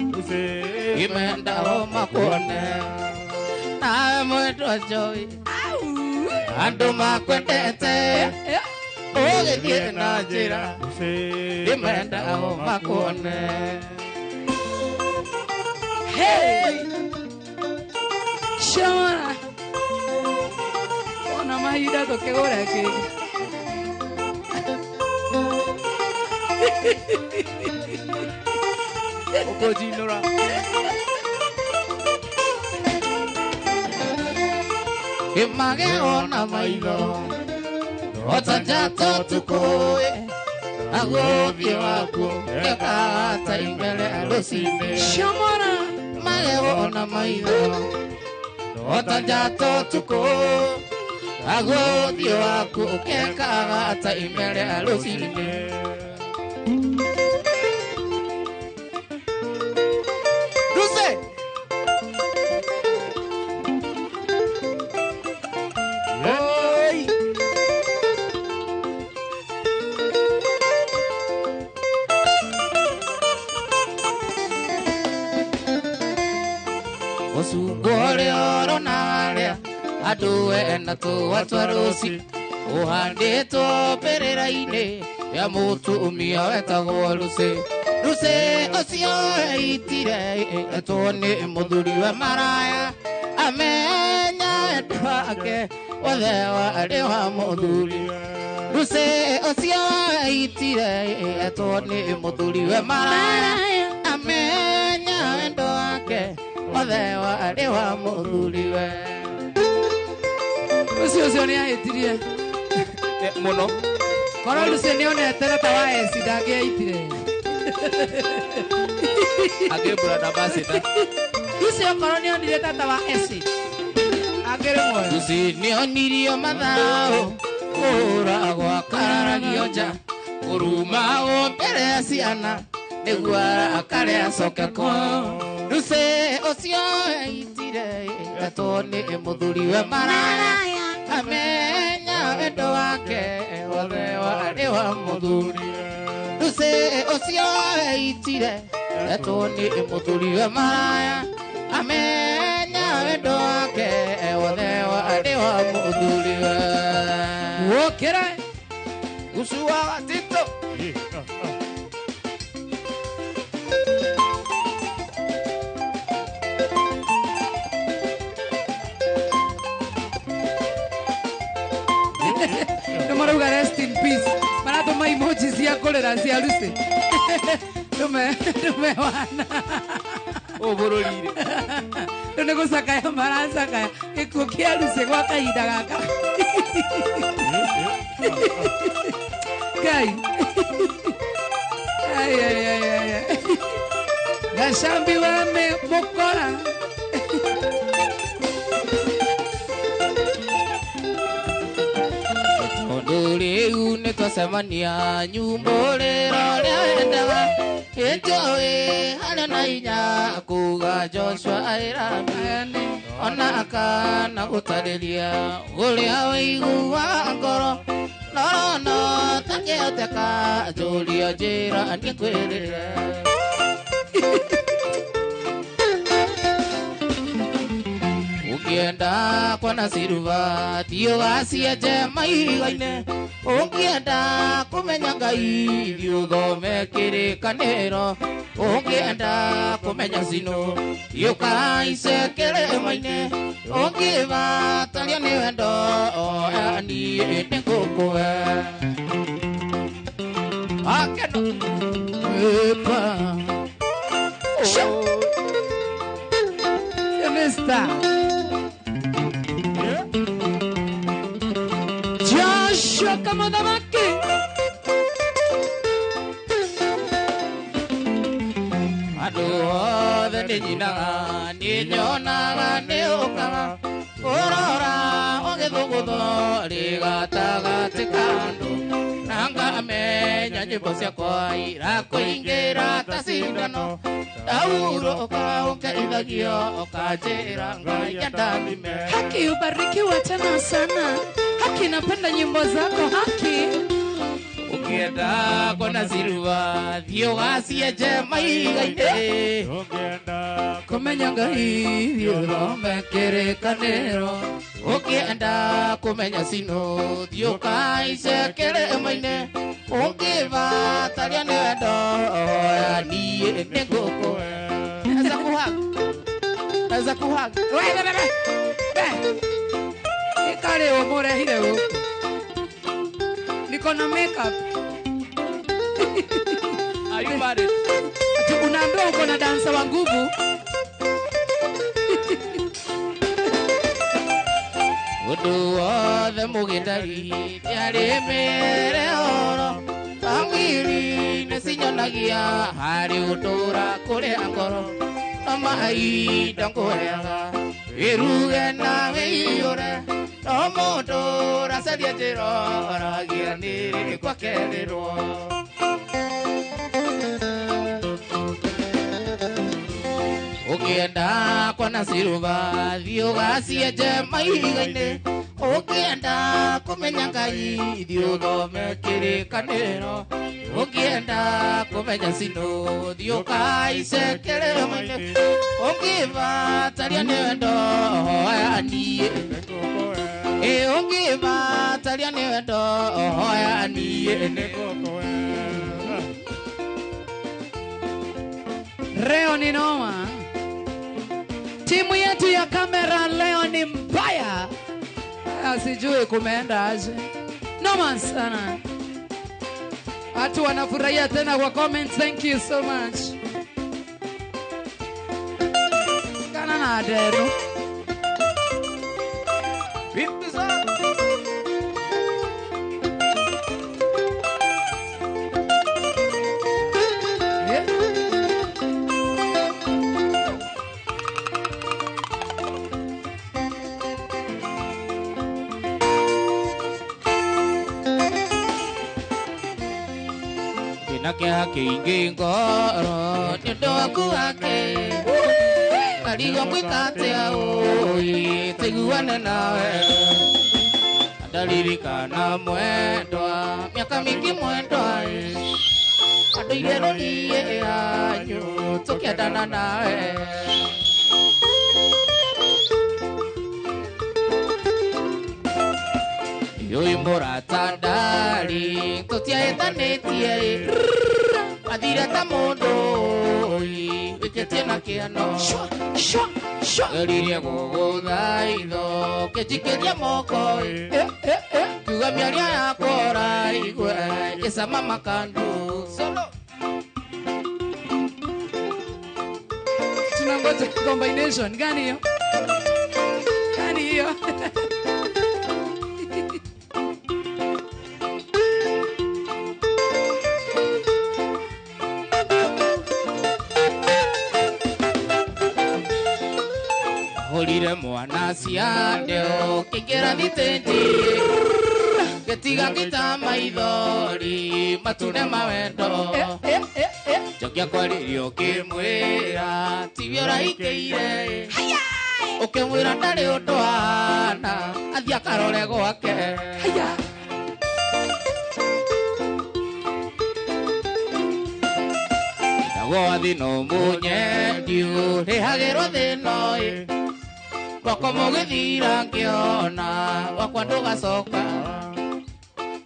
imenda o makuone nawe mwendwa njoi andũ makwendete ũgĩthiĩ na njĩra imenda o makuone. Hey! Shomora. Ona mahinda tũkĩgũra kĩ. Ũkũnjinũra. Image ona maitho ota njata ũtukũ naguo ũthiũ waku ũkĩkaga ta imere rũcinĩ. Shomora. Mage ona maitho ota njata ũtukũ naguo ũthiũ waku ũkĩkaga ta imere rũcinĩ. Andũ ena tũwa twa rũci ũhandĩtwo mbĩrĩra-inĩ ya mũtumia wetagwo Lucy. Lucy ũcio eitire etwo nĩ mũthuri wa maraya amenya wendo wake wothe warĩ wa mũthuri. Lucy ũcio eitire etwo nĩ mũthuri wa maraya amenya wendo wake wothe warĩ wa mũthuri we. Ucio ni ahitirie. Muno. Korwo Lucy ni onete ta wa eci ndangĩaitire. Angĩ brand ambassador. Lucy okorwo nĩ onire tata wa eci. Angĩrĩ muoyo. Lucy nĩ onirio mathao kũragwo akararagio nja kũrumagwo mbere ya ciana nĩguo arakare acoke kwao. Lucy ũcio eitire etwo nĩ mũthuriwe maraya amenya wendo wake wothe warĩ wa mũthuri. Lucy ũcio eitire etwo nĩ mũthuriwe maraya amenya wendo wake wothe warĩ wa mũthuriwe. Wokera Usuwa watito. Marauga rest in peace. Maratũma emoji cia kũrĩra cia Lucy. Ndume wana. Ũũ bũrũri-rĩ. Rĩu nĩ gũcakaya maracakaya gĩkuũ kĩa Lucy gwa kahinda gaka. Ngai. Ai ai ai ai. Gacambi wa mũkora. Rĩu nĩ twacemania nyumbũrĩro rĩa wendaga ĩnjũĩ harĩa na hinya kuga Joshua aĩrami ona akana gũtarĩria ũrĩa wĩiguaga ngoro norono takĩhoteka njũria njĩra nĩkwĩrĩre. Ũngĩenda kuona ciruba thiĩ ũgacienje mahiga-inĩ. Ũngĩenda kũmenya Ngai thiĩ ũthome kĩrĩkanĩro. Ũngĩenda kũmenya Sino thiĩ ũkahaice kĩrĩma-inĩ. Ũngĩbatario nĩ wendo oya niĩ nĩngũkũhe. Akeno. Epa. Mister. Joshua Kamothamaki. Andũ othe nĩ nyinaga nĩ nyonaga nĩ ũkaga ũrora ũgĩthũgũtho rĩ gatagatĩ ka andũ na ngamenya nyĩmbo ciakwa irakũingĩra ta cindano ndaurũka ũngeithagio ũkanjĩra Ngai andathime. Haki ubarikiwa tena sana. Haki napenda nyimbo zako Haki. Ũngĩenda kuona ciruba thiĩ ũgacienje mahiga-inĩ. Ũngĩenda kũmenya Ngai thiĩ ũthome kĩrĩkanĩro. Ũngĩenda kũmenya Sino thiĩ ũkahaice kĩrĩma-inĩ. Ũngĩbatario nĩ wendo oya niĩ nĩngũkũhe. Naweza kuhug. Naweza kuhug. We we we. Ikare ũmũrehire gũkũ. Niko na makeup. Are you married? Ati unaambiwa uko na dansa wa nguvu. Ũndũ wothe mũgĩndari nĩarĩmĩre oro bangiri nĩcinyonagia harĩ ũndũra kũrĩa ngoro no mahinda ngũheaga wĩruge na wĩiyũre no mũndũ ũracaria njĩra oragia nĩrĩ gwakerĩrwo. Ũngĩenda kuona ciruba thiĩ ũgacienje mahiga-inĩ. Ũngĩenda kũmenya Ngai thiĩ ũthome kĩrĩkanĩro. Ũngĩenda kũmenya Sino thiĩ ũkahaice kĩrĩma-inĩ. Ũngĩbatario nĩ wendo hoya niĩ. Ĩ ũngĩbatario nĩ wendo hoya niĩ nĩngũkũhe. Leo ni noma. Timu yetu ya kamera leo ni mbaya. Sijui kumeenda aje. Noma sana. Watu wanafurahia tena kwa comments. Thank you so much. Kana na adero. Vipi sana? Na kĩeha kĩingĩ ngoro nĩ ũndũ waku wake ngarigwo ngwĩka atĩa ũĩ tũiguane nawe ndaririkana mwendwa mĩaka mĩingĩ mwendwa andũ ire rũriĩ yanyu tũkĩendana nawe. Yoi mũrata ndari tũtiahĩtanĩtie athire ta mũndũ wĩkĩtie na kĩano geririe gũgũtha itho kĩnjikĩrie moko kiuga mĩario yakwa ũraigue ĩcama makandu solo. Tunangoja combination gani hiyo? Gani hiyo? Hũrire mwana ciande ũkĩingĩra thitĩnji gĩtiga gĩta maithori matune mawendo njokia kwarĩrio ũkĩmwĩra tiwe ũraikĩire ũkĩmwĩra ndarĩ ũndũ ahana athiĩ akarore gwake. Naguo wathi no mũnyendi ũrĩhagĩrwo thĩna ĩ moko mũgĩthira ngĩona wakwa ndũgacoka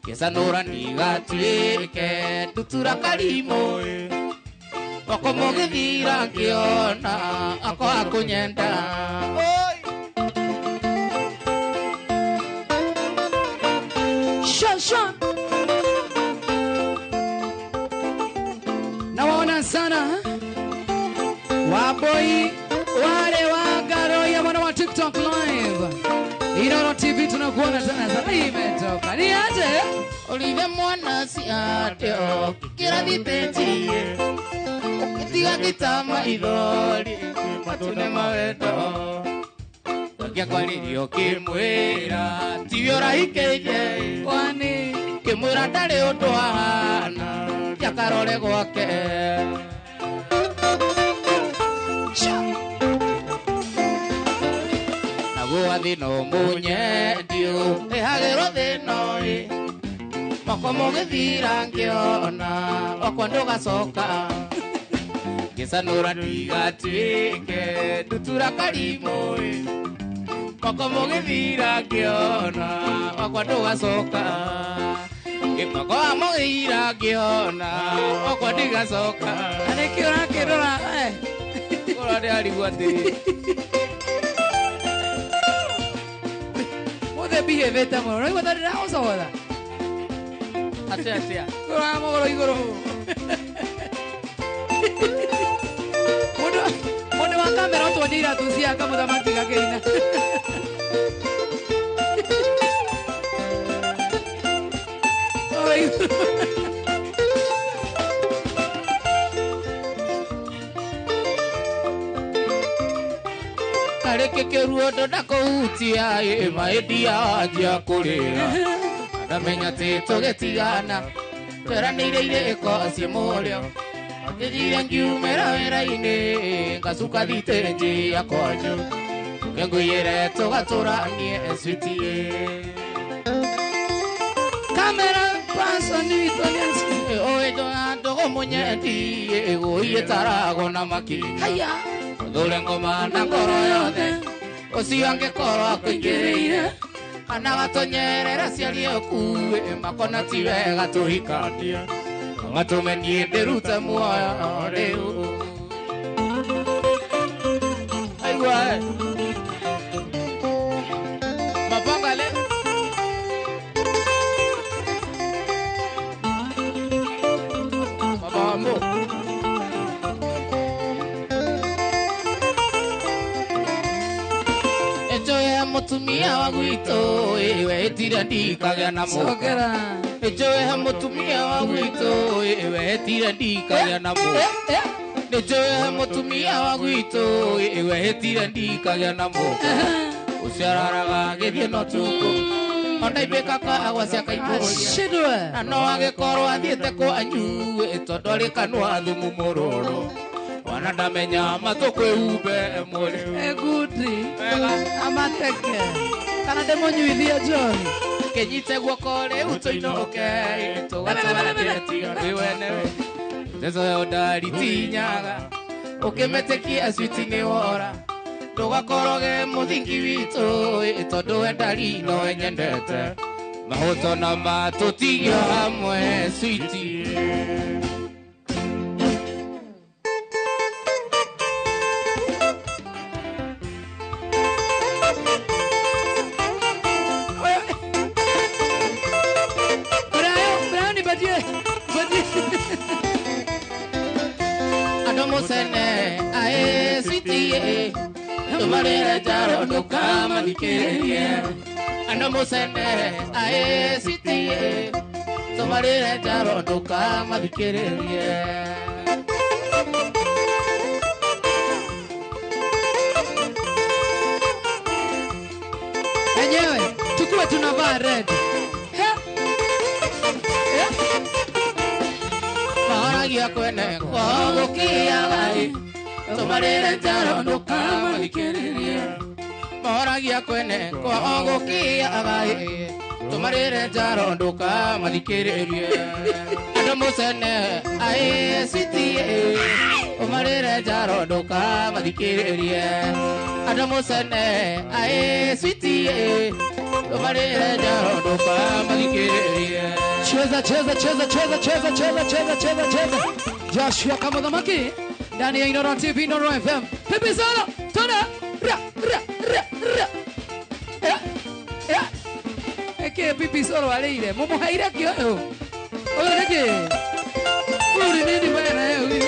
ngĩcanũra ndigatuĩke ndutura karimũ moko mũgĩthira ngĩona akwa akũnyenda. Shasha nawaona sana waboi wale wa mwana wa TikTok live Inooro TV tunakuona sana sana imetoka ni aje Olive mwana si ate kira thitĩnji ũkĩtiga gĩtama ithori matune mawendo njokia kwarĩrio ũkĩmwĩra tiwe ũrahikĩire kwani kĩmwĩra ndarĩ ũndũ ahana thiĩ akarore gwake. Naguo wathi no mũnyendi ũrĩhagĩrwo thĩna ĩ moko mũgĩthira ngĩona wakwa ndũgacoka ngĩcanũra ndigatuĩke ndutura karimũ ĩ moko mũgĩthira ngĩona wakwa ndũgacoka moko mũgĩthira ngĩona wakwa ndigacoka. Na nĩkĩ ũrakĩrora ũrĩa ndĩrarigwo atĩrĩ mũthĩ behave mũno ũraigua ta ndĩragũcogotha atĩa atĩa kũroya magũrũ igũrũ mũndũ wa kamera ũtuonie iratũ ciake mũthamaki gakĩina. Karĩkĩ kĩruo ndakũhutia ĩ maĩndia wanjia kũrĩra ndamenya atĩ tũgĩtigana tweranĩire irĩko ciĩ mũrĩo ngĩthire ngiumĩra wĩra-inĩ ngacuka thitĩnji ya kwanyu ngĩngũiyĩre tũgatũranie switi. Kamera person witũ ũĩ ndũgũ mũnyendi ĩgũiĩ tarago na makinya haya ũthũre ngoma na ngoro yothe ũcio angĩkorwo akũingĩrĩire kana gatonyerera ciarie ũkuĩ makona ti wega tũhikanie gatũme niĩ ndĩrute muoyo rĩu. Aigua mapangale mabambo Mũtumia wa gwitũ wetire ndikagĩa na mũka nĩnjũĩ mũtumia wa gwitũ wetire ndikagĩa na mũka nĩnjũĩ mũtumia wa gwitũ wetire ndikagĩa na mũka ũcio araraga agĩthiĩ na ũtukũ Ona ibĩka kahũa cia kaimũria. Na no agĩkorwo athiĩte kwanyu tondũ arĩ kanua thumu mũrũrũ. Wana ndamenya matũ kwĩhumbe mwĩrĩ. Egudi. Amateke. Kana ndĩmũnyuithie njohi. Kĩnyite guoko rĩu tũinũke tũgatwarĩre tiga wĩ wenewe. Ndeto ya ũndari ti nyaga. Ũkĩmetĩkia switi nĩ wora. Ndũgakoroge mũthingi witũ tondũ wendari no nyendete. Mahoto na matũtigio hamwe switi. Sene ae switi tumarire jaro ndũkamathikĩrĩrie. Andũ mũcene ae switi tumarire jaro ndũkamathikĩrĩrie. Enyewe tukuwe tunavaa red. Mahoragia kwene kwagũkiaga tumarire njaro ndũkamathikĩrĩrie. Mahoragia kwene kwagũkiaga tumarire njaro ndũkamathikĩrĩrie. Andũ mũcene ae switi umarire njaro ndũkamathikĩrĩrie. Andũ mũcene ae switi umarire njaro ndũkamathikĩrĩrie. Cheza cheza cheza cheza cheza cheza cheza cheza cheza. Joshua Kamuthamaki ndani ya Inooro TV, Inooro FM. Pipi solo tuna ra ra ra ra. Ya ya. Eke pipi solo aleire. Mumuhaira kio yo. Oyo niki. Uri nini bwana huyu?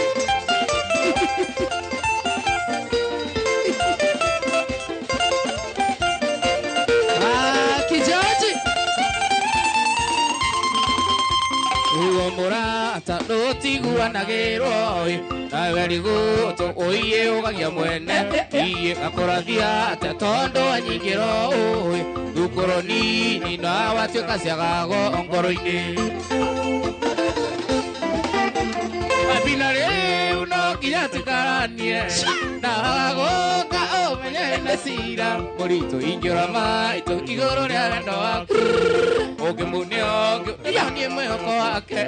Ah, kijaji. Uo mũrata ndũtiguanagĩrwo nawe rigũtũ ũiye ũgagia mwene iye gakũrathia atĩa tondũ anyingĩro ũĩ thukuru nini na watuĩka ciagago ngoro-inĩ. Abina rĩu no nginya tũkaranie na wagũka ũmenye na cira mũritũ ingĩũra maitũ igũrũ rĩa wendo waku ũngĩmune ũngĩ niĩ mwĩhoko wake.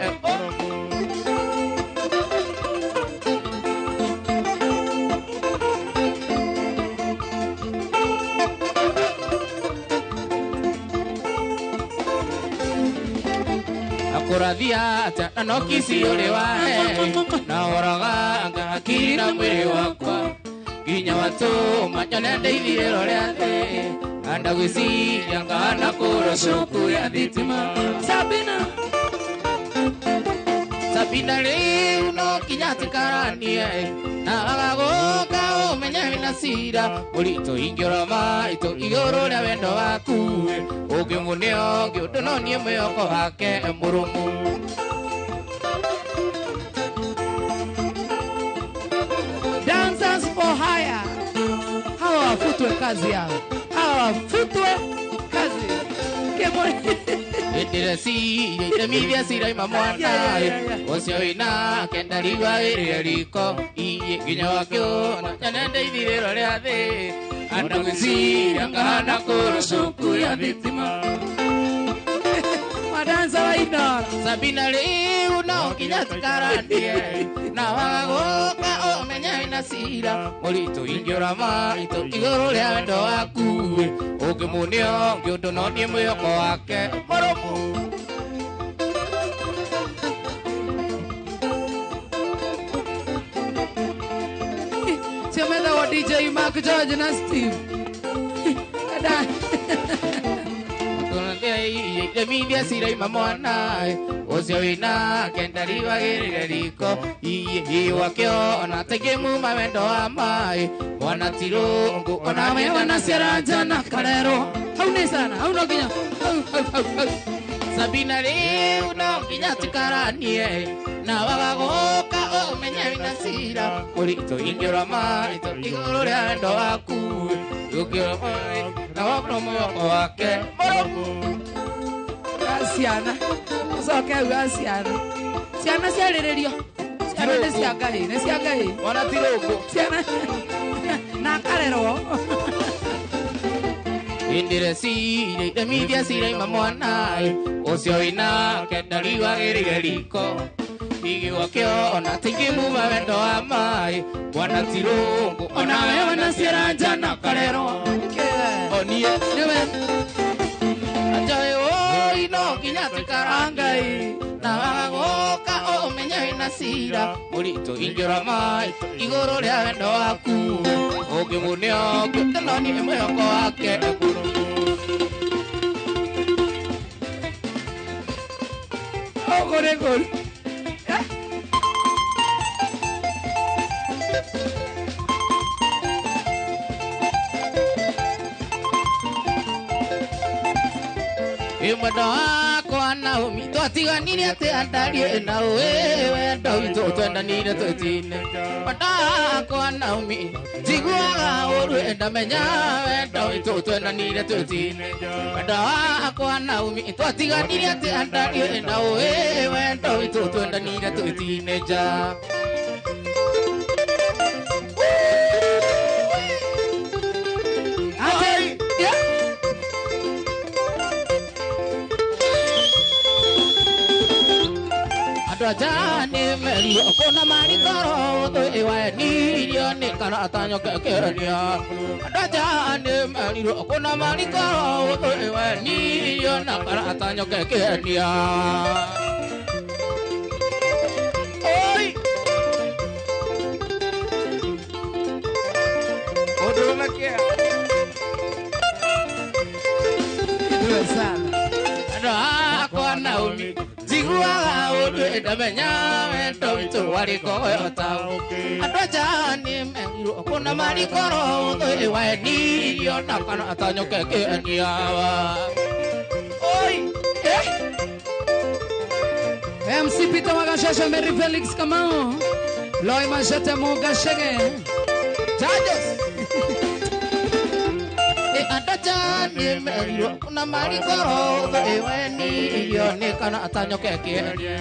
Akũrathia atĩa na no kici ũrĩ wahe na ũroga ngakiri na mwĩrĩ wakwa nginya watũma nyone ndeithirĩro rĩa thĩ anda gwĩciria ngahana kũrwo cuku ya thitima. Sabina Sabina rĩu no nginya tũkaranie na wagagũka ũmenye wĩna cira mũritũ ingĩũra maitũ igũrũ rĩa wendo waku ũngĩmũne ũngĩ ũndũ no niĩ mwĩhoko wake mũrũmu. Dancers for hire. Hawa wafutwe kazi yao. Hawa wafutwe kazi. Ndĩreciria itemithia ciraima mwana ũcio wĩna kendarigua wĩrĩre riko iye nginya wakĩona nyone ndeithirĩro rĩa thĩ anda gwĩciria ngahana kũrwo cuku ya thitima. Madansa wa Inooro. Sabina rĩu no nginya tũkaranie na wagagũka ũmenye wĩna cira mũritũ ingĩũra maitũ igũrũ rĩa wendo waku ũngĩmũne ũngĩ ũndũ no niĩ mwĩhoko wake mũrũmu. Sio metha wa DJ Mark George na Steve. Itemithia ciraima mwana ũcio wĩna kendarigwagĩrĩre riko iye wakĩona taingĩmuma wendo wa maĩ mwana ti rũngũ ona we wanaciara njana karerwo hau nĩ sana hau no nginya hau hau hau hau. Sabina rĩu no nginya tũkaranie na wagagũka Ũmenye wĩna cira mũritũ ingĩũra maitũ igũrũ rĩa wendo waku ũngĩũra na wokno mwĩhoko wake mũrũmu. Ciana ucoke uga ciana ciana ciarĩrĩrio ciana nĩ cia Ngai nĩ cia Ngai Mwana ti rũngũ. Ciana na akarerwo. Indire cire indemithia ciraima mwana ũcio wĩnake ndariwagĩrĩire riko igĩgwa kĩo ona tingĩmuma wendo wa maĩ mwana ti rũngũ Onawe wanaciara njana karerwo onie nĩwe Ajoe oi no nginya tuikara Ngai na waga gũka ũmenye wĩna cira mũritũ ingĩũra maĩ igũrũ rĩa wendo waku ũngĩmũneo ngĩteno nĩ mwĩhoko wake. Ũguo nĩ ngũru. Mwendo wakwa Naomi twatiganire atĩa ndarie na ũĩ wendo witũ twendanire twĩtine. Mwendo wakwa Naomi njiguaga ũru ndamenya wendo witũ twendanire twĩtine. Mwendo wakwa Naomi twatiganire atĩa ndarie na ũĩ wendo witũ twendanire twĩtine nja. Andũ merio kũna marikoro twĩwenirio nĩ karata nyokekeria. Andũ merio kũna marikoro twĩwenirio na karata nyokekeria. Oi! Ũndũrũme kĩa? Ndio sana. Andũ akwa Naomi njiguaga ũndũ ndamenya wendo witũ warĩ koyota. Andũ aja nĩ merirwo kũna marikoro twĩwenirio na karata nyokekeria. Oi! MC Peter Wagashasha, Mary Felix Kamau, Loy Machete Mugashege. Judges. Andũ aja nĩ merirwo kũna marikoro twĩwenirio nĩ karata nyokekeria.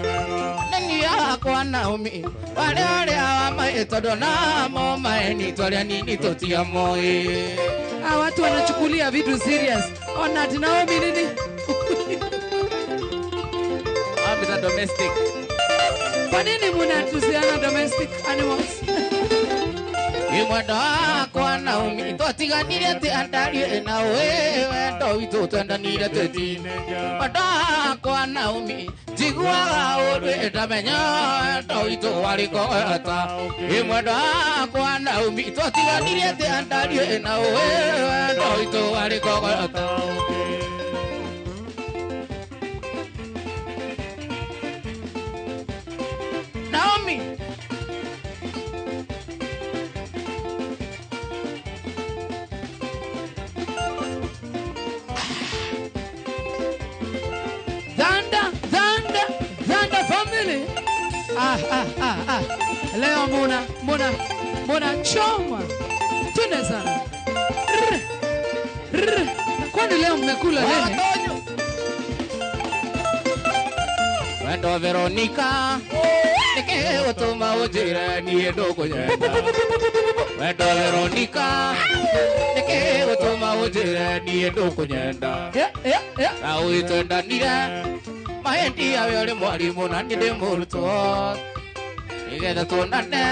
Neni yakwa Naomi warĩa ũrĩa wa maĩ tondũ namo maĩ ni twarĩa nini tũtiamoĩ. Ah, watu wanachukulia vitu serious. Ona ati Naomi nini? Ambiza domestic. Kwa nini mnatusiana domestic animals? Mwendo wakwa Naomi twatiganire atĩa ndarie na ũĩ wendo witũ twendanire twĩtine. Mwendo wakwa Naomi njiguaga ũndũ ndamenya wendo witũ warĩ koyota. Mwendo wakwa Naomi twatiganire atĩa ndarie na ũĩ wendo witũ warĩ koyota. Naomi. Thunder, thunder, thunder family. Ah, ah, ah, ah. Leo muna choma. Twende sana. Rr, rr. Kwani leo mmekula nini? Wendo Veronica nĩkĩ gũtũma ũnjĩre niĩ ndũkũnyenda. Wendo Veronica nĩkĩ gũtũma ũnjĩre niĩ ndũkũnyenda. Yeah, yeah, yeah. Na ũgĩtwendanire mahendia we ũrĩ mwarimũ na niĩ ndĩ mũrutwo nĩgetha tuonane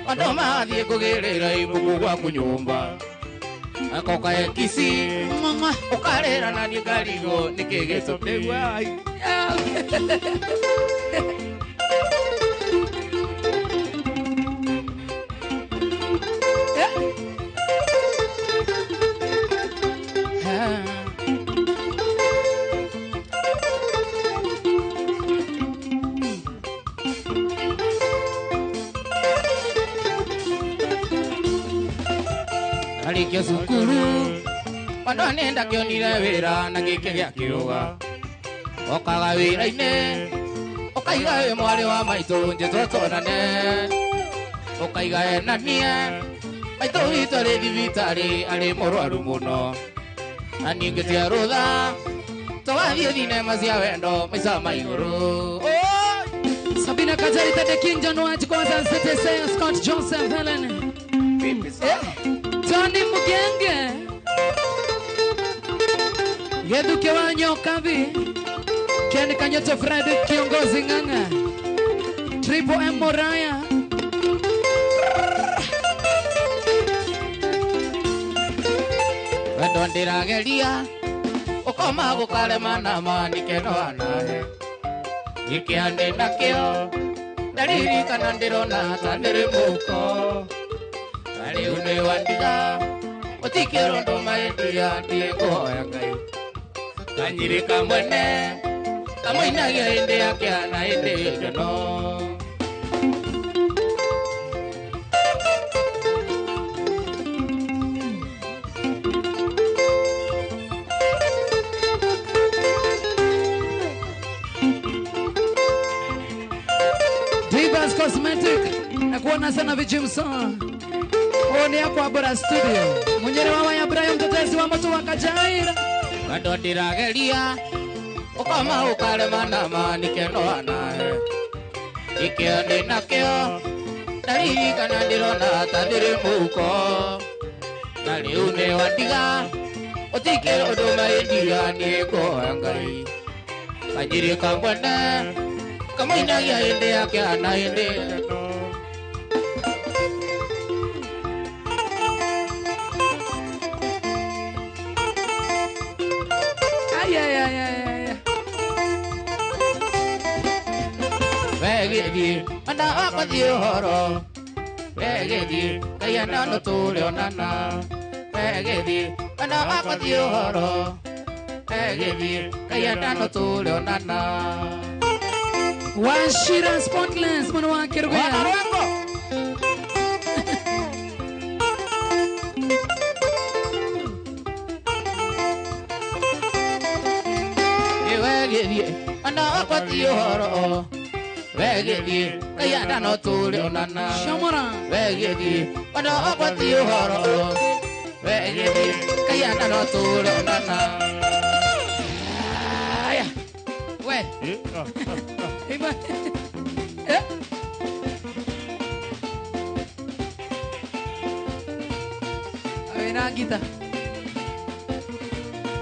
andũ mathiĩ kũgĩrĩra ibuku gwaku nyũmba akoka ekisi Mama. ũkarĩra na niĩ ngarigwo nĩkĩ gĩtũmi. Arĩkia cukuru mwendwa nĩ ndakĩonire wĩra na gĩkĩ gĩa kĩrũga. Okaga wĩra-inĩ Ukaiga wĩ mwarĩ wa maitũ njĩtwo tuonane Ukaiga ena niĩ maitũ witũ arĩ thibitarĩ arĩ mũrwaru mũno na niĩ ngĩtia rũtha tũgathiĩ thinema cia wendo maica ma igũrũ. Sabina Kajari Tade King John Waji kwanza CTC Scott Joseph Helen Tony Mugenge Yeduke wa Nyokabi Ken Kanyoto Fred Kiongozi Ng'ang'a Triple M Moraya Wendo ndĩrageria ũkoma gũkarema na manikeno anahe gĩkĩa ndĩ nakĩo ndaririkana ndĩrona ta ndĩrĩ mũhuko na rĩu nĩ wandiga ũtikĩrwo ndũmaendia ndiĩ kũhoya Ngai kanyiri kamwene kamũinagia hĩndĩ ya kĩeha na hĩndĩ ya gĩkeno. Divas Cosmetic na kuona sana vijimsa. Oni hapo Abora Studio. Munyere wa ya Brian mtetezi wa moto wa Kajaira. Wendo ndĩrageria ũkoma ũkarema na manikeno anahe gĩkĩo ndĩ nakĩo ndaririkana ndĩrona ta ndĩrĩ mũhuko na rĩu nĩ wandiga ũtikĩrwo ũndũ maendia niĩ kũhoya Ngai kanyiri kamwene kamũinagia hĩndĩ ya kĩeha na hĩndĩ ya gĩkeno. Ay ay ay ay ay. Wegĩthiĩ mwenda wakwa thiĩ ũhoro wegĩthiĩ Ngai ena no tũrĩonana wegĩthiĩ mwenda wakwa thiĩ ũhoro wegĩthiĩ Ngai ena no tũrĩonana. Washira Spotless mwana wa Kerugoya. Wegĩthiĩ mwenda wakwa thiĩ ũhoro wegĩthiĩ Ngai enda no tũrĩonana Shomora wegĩthiĩ mwenda wakwa thiĩ ũhoro wegĩthiĩ Ngai enda no tũrĩonana. Aya we Iba eh Awena gita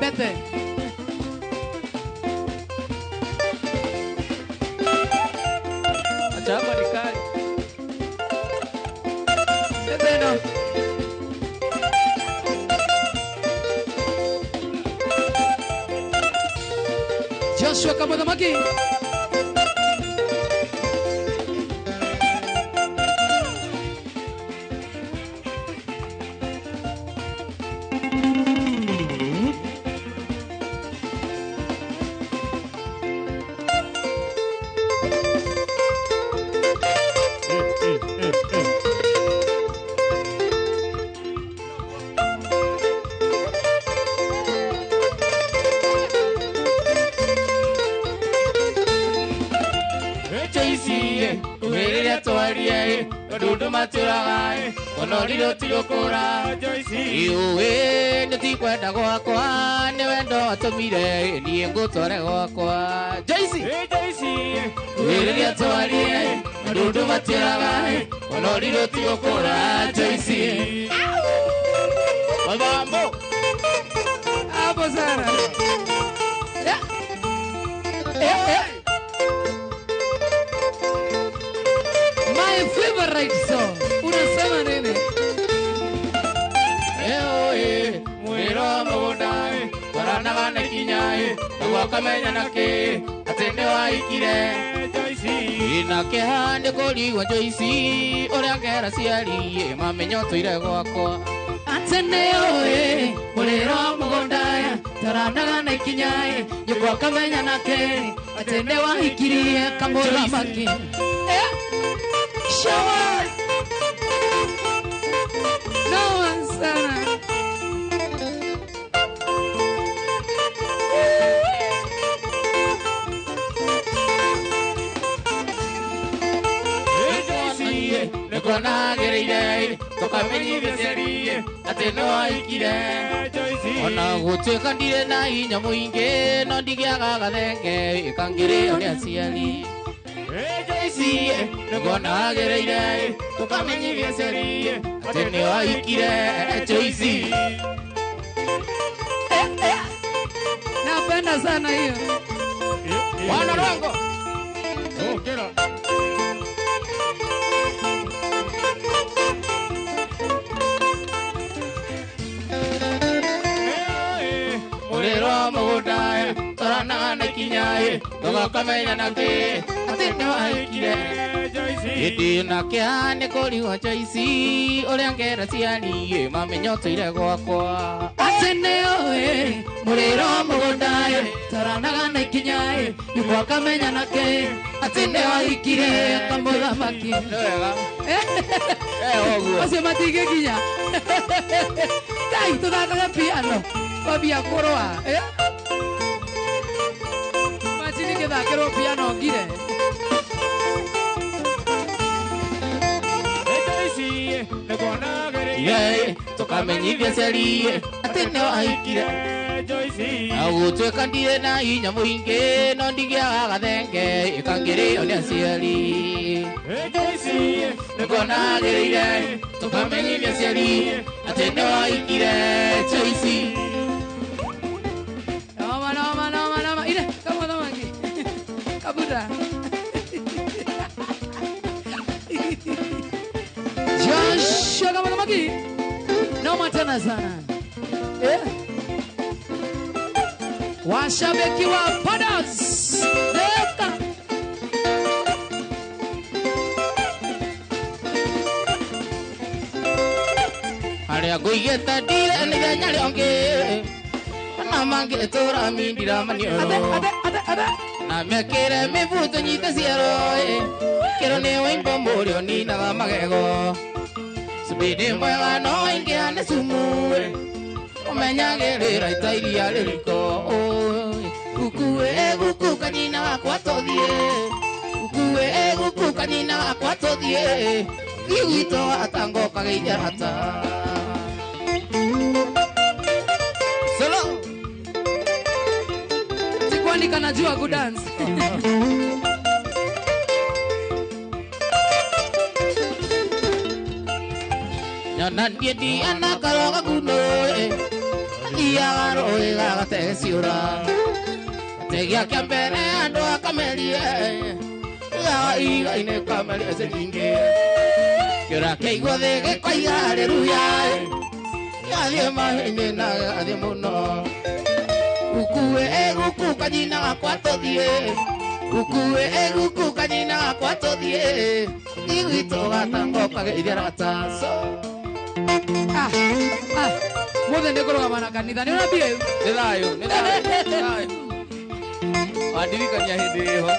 Bete Acha hapa nikae. Bete no. Joshua Kamuthamaki. Kwenda gwakwa nĩ wendo watũmire niĩ ngũtware gwakwa Joyce rĩrĩa twarie ndundu matiraga onoriro ti gũkũra Joyce Mabambo hapo sana. My favorite song. Unasema nini? Wakamenya nake atĩ nĩ waikire na kĩeha nĩ kũrigwo Joyce ũrĩa ngera ciari mamenya ũtũire gwakwa atĩ nĩ ũĩ mũrĩro mũgũnda twaranaga na ikinya nyũkwa kamenya nake atĩ nĩ wahikirie kamũthamaki. Shower no sana. Nĩngona agĩrĩire tũkamenyithia aciari atĩ no aikire. Ona gũtuĩka ndirĩ na hinya mũingĩ no ndigĩaga gathenge ĩkangĩrĩo nĩ aciari. Joyce, nĩngona agĩrĩire tũkamenyithia aciari atĩ nĩ waikire. Joyce, napenda sana hiyo. Wana Rwango. Mũrĩro mũgũnda toranaga na ikinya tũgakamenya nakĩ atĩ nĩ waikire. Hĩndĩ na kĩeha nĩ kũrigwo Joyce ũrĩa ngera ciari mamenya ũtũire gwakwa. Atĩ nĩũĩ mũrĩro mũgũnda toranaga na ikinya nĩgwakamenya nakĩ atĩ nĩ waikire kamũthamaki. Nĩ wega. Ũguo. Acio matingĩkinya. Kai tũthakaga piano kwambia kũrũa. Imagine gĩthakĩrwo piano ngire. Tũkamenyithia aciari atĩ nĩ waikire. Na gũtuĩka ndirĩ na hinya mũingĩ no ndigĩaga gathenge ĩkangĩrĩo nĩ aciari. Nĩngona agĩrĩire tũkamenyithia aciari atĩ nĩ waikire. Joyce. Noma, noma, noma, noma. Ine, kama thamaki. Kabuda. Joshua kama thamaki. Noma tena sana. Washabiki wa Padas. Leta. Harĩa ngũigĩte ndire mĩthenya rĩongĩ na mangĩtũra mindira maniũrũ na mekĩre mĩbuto nyite ciero kĩro nĩ wĩimbo mũrĩo ninaga magego. Cumbĩ nĩ mwega no ingĩha nĩ cumu ũmenyagĩrĩra ita iria rĩriko. Gũkuĩ gũkũ kanyina wakwa tũthiĩ. Gũkuĩ gũkũ kanyina wakwa tũthiĩ. Thiĩ gwitũ atango kageithia rata. Solo. Sikwani kanajua kudance. Nyona niĩ ndiana karoga kuno thiaga rũĩ gagatege ciũra. Gategia kĩa mbere andũ akamerie gaga iga-inĩ kamerie ciringĩ. Kĩũra kĩaigwo thĩ gĩkoiga haleluya gĩgathiĩ maĩ-inĩ na gĩgathiĩ mũno. Gũkuĩ gũkũ kanyina gakwa tũthiĩ. Gũkuĩ gũkũ kanyina gakwa tũthiĩ. Thiĩ gwitũ gatango kageithia rata. Mothe nĩ kũrũgama na kanitha nĩ ũrambire. Nĩ thayũ, nĩ thayũ, nĩ thayũ. Wandirikania hĩndĩ ĩho.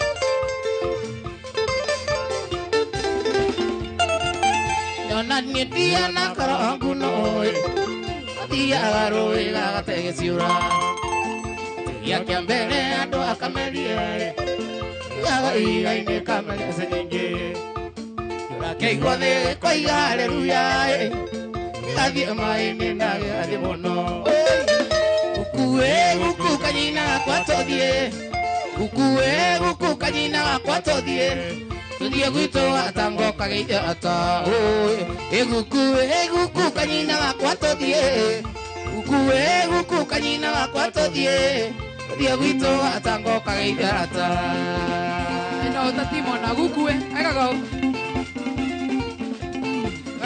Nyona niĩ ndiana karongu no thiaga rũĩ gagatege ciũra. Gategia kĩa mbere andũ akamerie gaga iga-inĩ kamerie cinyingĩ. Kĩũra kĩaigwo thĩ gĩkoiga haleluya gĩgathiĩ maĩ-inĩ na gĩgathiĩ mũno. Gũkuĩ gũkũ kanyina gakwa tũthiĩ. Gũkuĩ gũkũ kanyina gakwa tũthiĩ. Tũthiĩ gwitũ atango kageithia ata. Gũkuĩ gũkũ kanyina gakwa tũthiĩ. Gũkuĩ gũkũ kanyina gakwa tũthiĩ. Tũthiĩ gwitũ atango kageithia ata. Ĩno ũtatimona gũkuĩ. Ekaga ũũ.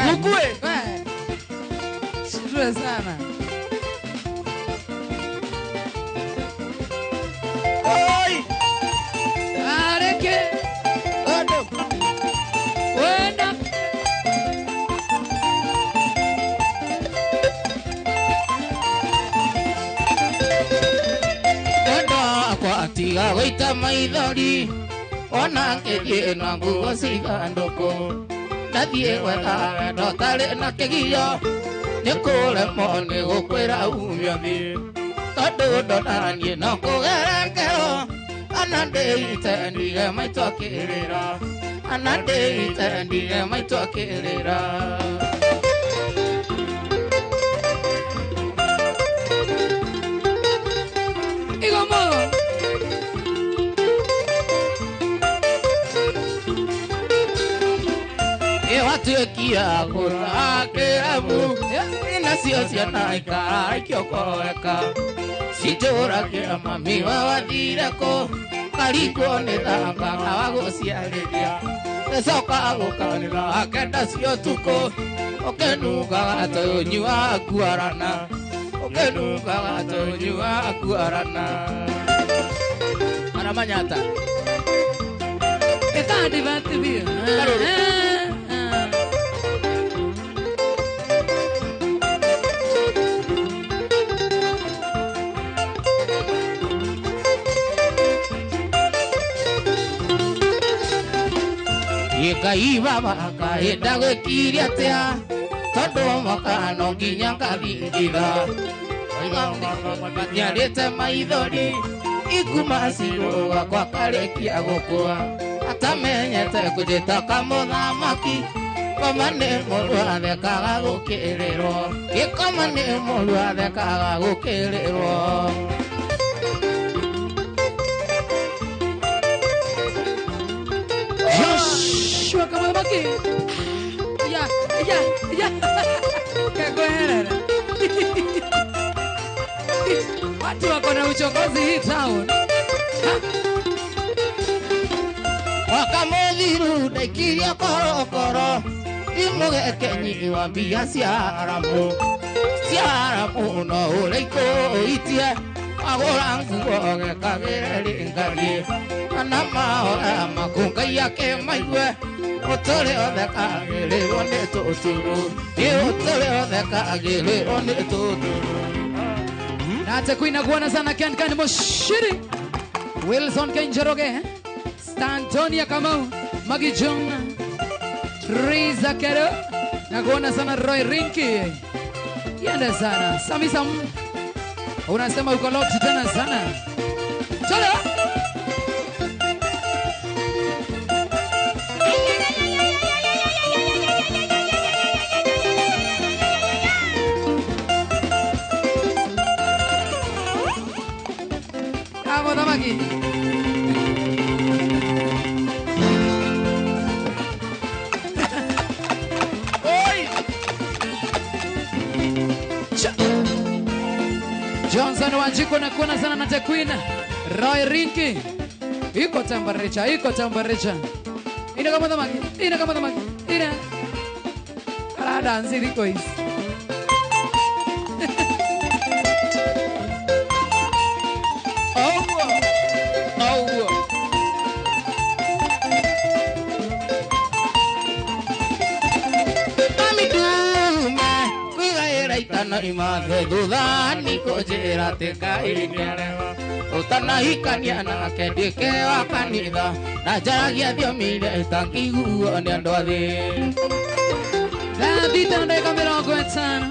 Gũkuĩ. Shindwe sana. Oi. Areke. Odo. Wenda. Wenda akwa atiga gũita maithori ona ngĩthiĩ na nguo cithandũkũ ndathiĩ gwetha wendo ũtarĩ na kĩgio nĩ kũremwo nĩ gũkwĩra umio thĩ tondũ ndona niĩ no kũgera ngero ana ndĩite ndige maitũ akĩrĩra Ana ndĩitendire maitũ akĩrĩra. Igomo. Watuĩkia gũthakĩra mu nacio ciana ikaraikio-koeka cinjũragĩra mami we wathire kũ karigwo nĩ thanga wagũciarĩria gĩcoka gũkanĩra akenda cia ũtukũ ũkĩnungaga tũnyua kuarana ũkĩnungaga tũnyua kuarana aramanyata Ekandi-batibia. Ngai baba kaenda gwĩkiria atĩa tondũ mwaka no nginya ngathingitha matiarĩte maithori ikuma cirũga kwa karĩkia gũkua atamenyete kũnjĩta kamũthamaki koma nĩ mũru athekaga gũkĩrĩrwo gĩkoma nĩ mũru athekaga gũkĩrĩrwo. Joshua Kamwabaki. Ya, ya, ya. Kagoherera. Watu wako na uchokozi hii town. Wakamuthiru ndaikirie korokoro imũgekenyi wa mbia cia haramu cia haramu no ũrĩa ikũitie agũra nguo gekagĩre rĩngariĩ kana mahoya maku Ngai akĩmaigue ũtũrĩ ũthekagĩrĩrwo nĩ tũturu ĩ ũtũrĩ ũthekagĩrĩrwo nĩ tũturu. Nate kuina kuona sana Ken Ken Moshiri Wilson Kenjeroge Stantonia Kamau Magijong Triza Kero na kuona sana Roy Rinki Yende sana Sami Sam unasema uko locked tena sana. Cholo. Vamos, Damaki. Oi! Johnson Wanjiko na kuona sana na Queen Roy Rinki. Iko tambarecha, iko tambarecha. Ina kama Damaki, ina kama Damaki, ina. Kala dance iko is. Imathe thutha nĩkũnjĩra atĩ Ngai nĩarega ũtanahikania nake nduĩke wa kanitha na njaragia thiomi iria itangĩiguo nĩ andũ a thĩ. Thaa thita na ndagĩka 50.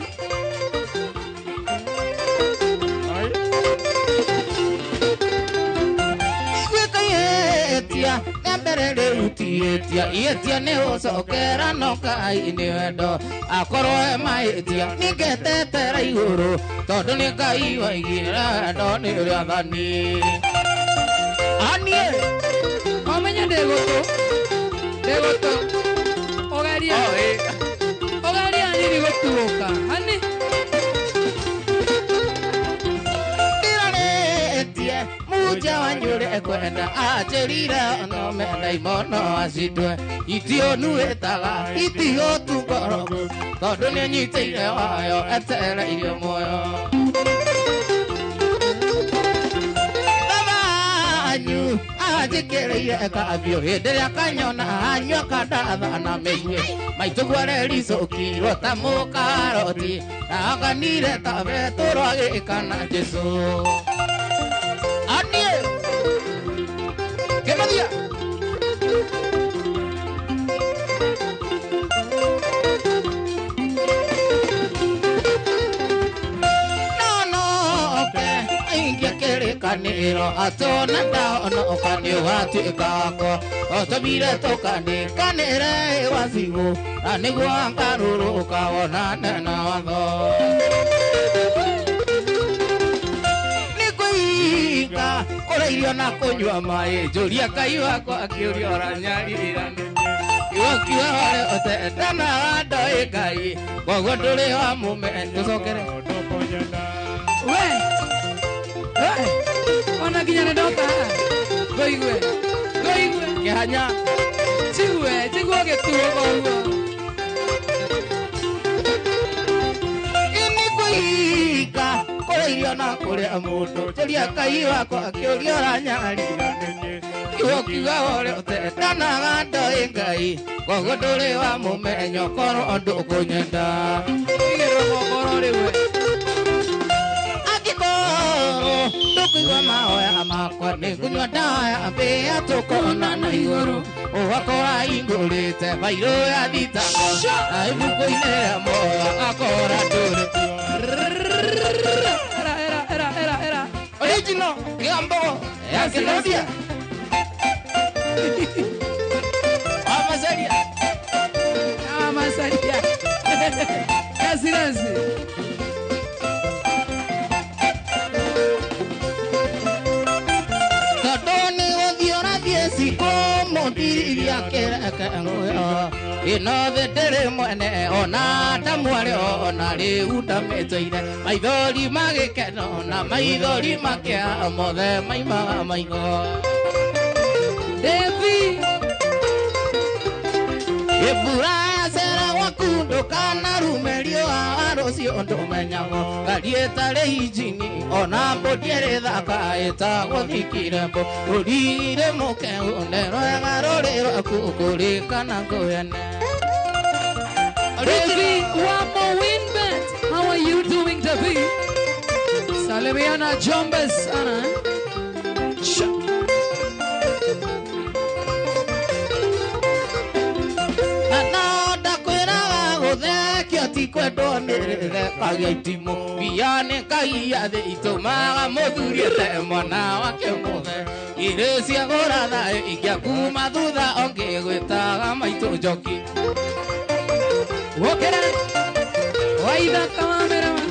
Iguĩka ihĩtia rĩa mbere rĩu ti ihĩtia ihĩtia nĩ gũcokera no Ngai nĩ wendo akorwo he mahĩtia nĩngetetera igũrũ tondũ nĩ Ngai waigire wendo nĩ rĩathani. Aniĩ Ũmenye ndĩ gũtũ ndĩ gũtũ ũgeria ũgeria nini gũtuũka hani ndĩrarĩtie mũnja wanyu ũrĩa ekwenda anjĩrire no menda imono acindwe itionuĩtaga itiotungoro tondũ nĩanyitĩire wayo etereirie muoyo. Baba anyu anjĩkĩrĩire kambio hĩndĩ ĩrĩa kanyona anyua kandatha na mĩigue maitũguo arericũkirwo ta mũkaroti na anganire ta Betũrũ agĩka na Jesũ. Aniĩ Kĩmathia kĩrĩkanĩro atona ndahonoka nĩ ũgatuĩka wakwa otũmire tũkanĩkanĩre wacigũ na nĩguo ngarũrũka wonane na watho nĩkũhinga kũrĩa irio na kũnyua maĩ njũria Ngai wakwa akĩũria ũranyaririra iwokiwa wale otetana ndoĩ Ngai koguo ndũrĩ wa mũme tũcokere we we ona nginya nĩ ndoka ngũigue ngũigue kĩhanya njigue njigue gĩtuo koguo nĩ kũhinga kũrĩa irio na kũrĩa mũndũ njũria Ngai wakwa akĩũria ũranyarira iwokiuga ũrĩa ũtetanaga ndoĩ Ngai koguo ndũrĩ wa mũmenyo korwo ndũkũnyenda igĩrwo mokoro rĩu we angĩkorwo ndũkũigua mahoya makwa nĩngũnyua ndawa ya mbĩa tũkonana igũrũ ũgakora ingũrĩte bairũ ya thitango na ibuku-inĩ rĩa muoyo akora ndũrĩ era era era era era original kĩgambogo ya kĩnoria Amasaria Amasaria Kasi kasi Tondũ nĩ gũthiĩ ũrathiĩ cikũ mũndiriria kĩreke ngũyo ĩno thĩ ndĩrĩ mwene ona ndamwarĩ ona rĩu ndamĩtũire maithori magĩkeno na maithori makĩa mothe maimaga maitho Devi Mbura yacera gwaku ndũkanarume riũa rũciũ ndũmenyagwo ngari ĩtarĩ injini ona mbũri ĩrĩ thaka ĩtagwo thikire mbũ rũrire mũkeu nĩ rwega rũrĩ rwaku kũrĩ kana ngũyene Devi Wamo Winbet, how are you doing Devi? Salimiana Jombe sana eh? Kwendwo nĩ rĩthekagia itimũ mbia nĩ Ngai ya thĩ itũmaga mũthuri ete mwana wake mũthe irĩ cia gũratha ingĩakuma thutha ũngĩgwĩtaga maitũ njoki Wokera waithaka wa mĩrama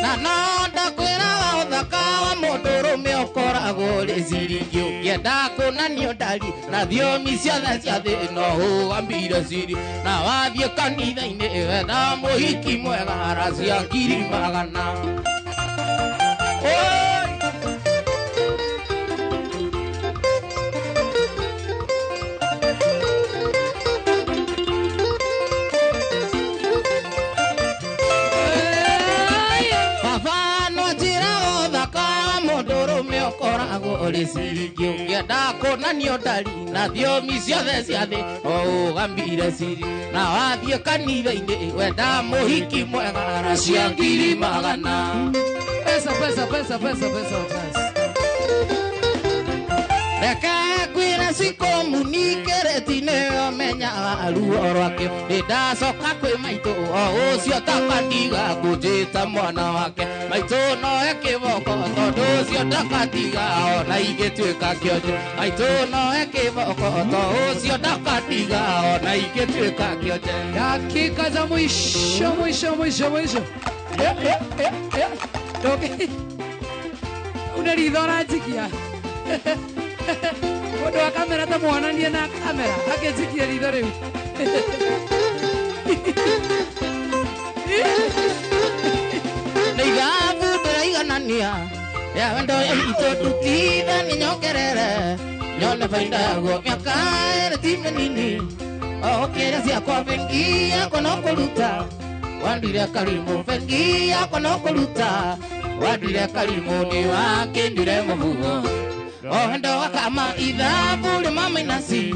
na no ndakwĩraga ũthaka wa mũndũrũme ũkoragwo ũrĩ ciringi ũngĩenda kũnanio ndari na thiomi ciothe cia thĩ no ũgambire ciri na wathiĩ kanitha-inĩ wetha mũhiki mwega aracia 100,000 Oi! Ũrĩ ciringi ũngĩenda kũnanio ndari na thiomi ciothe cia thĩ o ũgambire ciri na wathiĩ kanitha-inĩ wenda mũhiki mwega aracia 100,000 Pesa pesa pesa pesa pesa pesa Reke ngwĩre cikomunikĩrĩti nĩyo menyaga ruo rwakĩo nĩndacoka kwĩ maitũ o ũcio takatiga kũnjĩta mwana wake maitũ noe kĩboko tondũ ũcio ndakatiga ona ingĩtuĩka kĩonje maitũ noe kĩboko tondũ ũcio ndakatiga ona ingĩtuĩka kĩonje Dakika za mwisho mwisho mwisho mwisho una ritho ũranjikia mũndũ wa kamera ta muonanie na kamera akĩnjikia ritho rĩu nĩ ithabu ndĩraiganania ya wendo itũ ndutithani nyongerere nyone bainda yaguo mĩaka ĩrĩ ti mĩnini o kĩrĩa ciakwa bengi yakwa no kũruta wandire karimũ bengi yakwa no kũruta wandire karimũ nĩ wakĩndire mũhugo ohendo wakama ithabu rĩma mainasi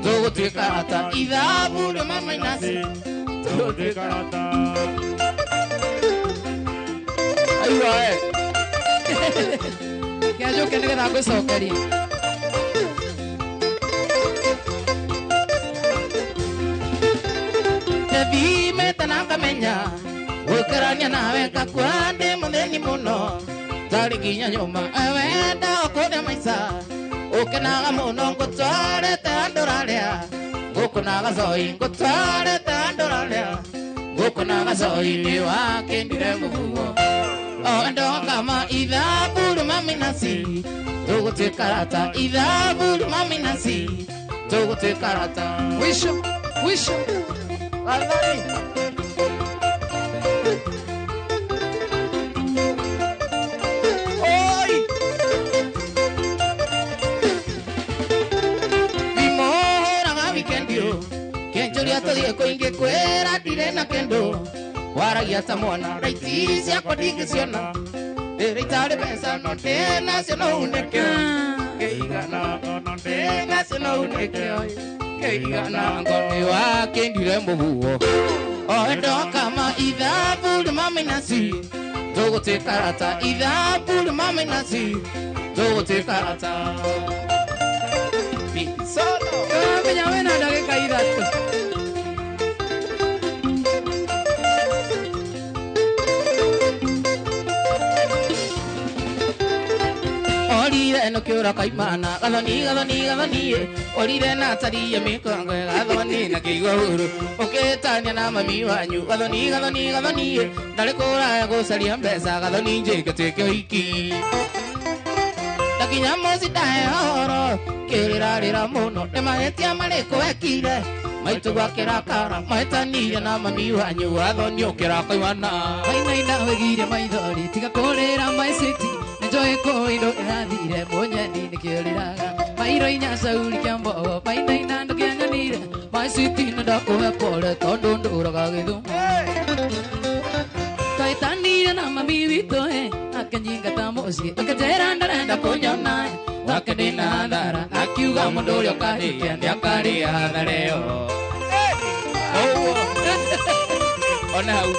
tũgũtuĩka ata ithabu rĩma mainasi tũgũtuĩka ata aiwa e kĩanjũke nĩgetha ngũcokerie Thimĩte na ngamenya gũikarania nawe ngakua ndĩ mũthĩni mũno ta Ndari nginya nyuma wenda okune maica ukenaga muno ngutwarite andu raria ngukunaga coi ngutwarite andu raria ngukunaga coi ni wakindire muguo endo kama ithabu mami nasi tugutuikarata ithabu mami nasi tugutuikarata wisho wisho Wallahi. Oi. Vimoraga wikendi kenjuria tuthie kuingi kwira ndire na kindu waragia ta mwana raiti ciakwa ndingĩciona rĩrĩ itarĩ mbeca no ndĩnacio no unĩke kĩigana no ndĩnacio no unĩke kĩigana ngoni wakĩndire mũhuo oendo kama ithabu rĩmaminasi tũgũtuĩka ithabu rĩmaminasi tũgũtuĩka rata Solo. Menya wĩna ndagĩka ithatũ. Orire no kiura kaimana gathoni gathoni gathoni orire na taria mikongo gathoni na kiigua huru ukitania na mami wanyu gathoni gathoni gathoni ndari kuraya gucaria mbeca gathoni njike tuike wiki ndakinya muci ndahe horo kirirarira muno ni mahetia mariku wekire maitu gwakirakara mahetanirie na mami wanyu gathoni ukirakaimana Wainaina wĩgire maithori tiga kũrĩra my city nĩnjũĩ kũindo ĩrathire mũnyendi nĩkĩũrĩraga mairo inya cauri kĩa mbogo mainaina ndũkĩanyonire my city nĩndakũhe pole tondũ ndũraga gĩthumo twaitanire na mami witũ akĩnyingata mũciĩ akĩnjĩra ndarenda kũnyona wake ndĩna hathara akiuga mũndũ ũrĩa ũkarĩkia nĩakarĩa hathara ĩyo. Ũguo. Ona hau.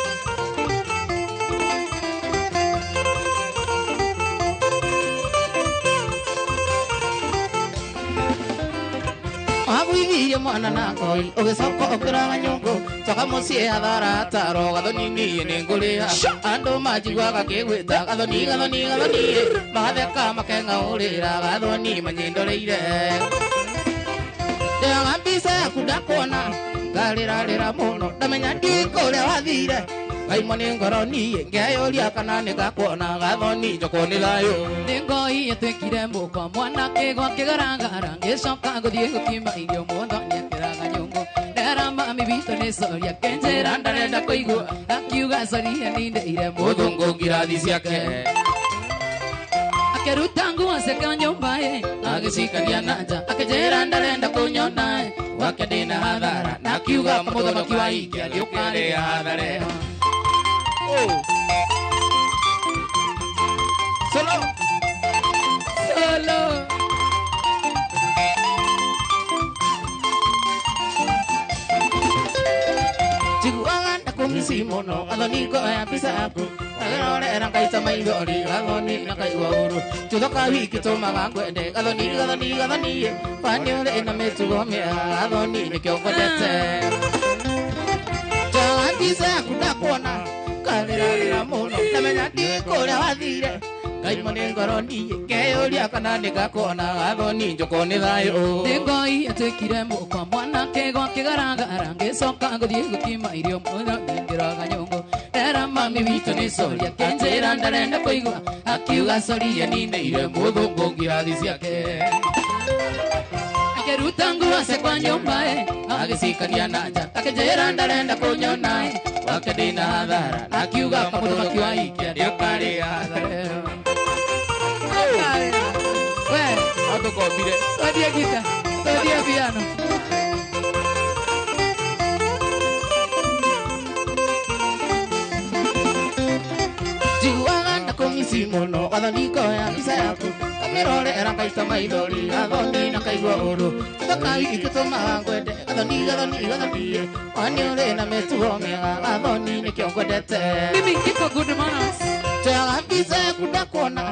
Wagwithirie mwana na ngoi ũgĩcoka ũkĩraga nyũngũ coka mũciĩ hathara taro gathoni niĩ nĩngũrĩha andũ manjiguaga ngĩgwĩta gathoni gathoni gathoni magatheka makeng'aũrĩra gathoni manyindoreire ndĩraga mbica yaku ndakuona ngarĩrarĩra mũno ndamenya ndikũrĩa wathire ngaimwo nĩ ngoro niĩ ngeyũria kana nĩngakuona gathoni njokwo nĩ thayũ nĩ ngoi ĩtuĩkire mũkwa mwanake gwakĩgaragara ngĩcoka gũthiĩ gũkima irio mũthoni akĩraga nyũngũ ndera mami witũ nĩ coria akĩnjĩra ndarenda kũigua akiuga coria nĩndeire mũthũngũ ngirathi ciake akĩruta nguo ciake nyũmba agĩcikania na nja akĩnjĩra ndarenda kũnyona wake ndĩna hathara na akiuga mũthamaki wa ikia nĩũkarĩa hathara ĩyo. Oh. Solo. Solo. Njiguaga ndakũmici mũno gathoni ngoya mbica yaku ngagĩrorera ngaita maithori gathoni na ngaigua ũru tuthoka wiki tũmaga ngwende gathoni gathoni gathoni kwani ũrĩ na mĩtugo mĩega gathoni nĩkĩo ngwendete njoya mbica yaku ndakuona ngarĩrarĩra mũno ndamenya ndikũrĩa wathire ngaimwo nĩ ngoro niĩ ngeyũria kana nĩngakuona gathoni njokwo nĩ thayũ nĩ ngoi ĩtuĩkire mũkwa mwanake gwakĩgaragara ngĩcoka gũthiĩ gũkima irio mũthoni ngĩraga nyũngũ ndera mami witũ nĩ coria akĩnjĩra ndarenda kũigua akiuga coria nindeire mũthũngũ ngirathi ciake akĩruta nguo ciakwa nyũmba agĩcikania na nja akĩnjĩra ndarenda kũnyona wake ndĩna hathara na akiuga mũthamaki wa ikia nĩakarĩa hathara ĩyo. We, Atũkombire. twendie gita, twendie piano. Njiguaga ndakũmici mũno gathoni ngoya mbica yaku ngamĩrorera ngaita maithori gathoni na ngaigua ũru tuthoka wiki tũmaga ngwende gathoni gathoni gathoni kwani ũrĩ na mĩtugo mĩega gathoni nĩkĩo ngwendete Mimi iko good manners. njoyaga mbica yaku ndakuona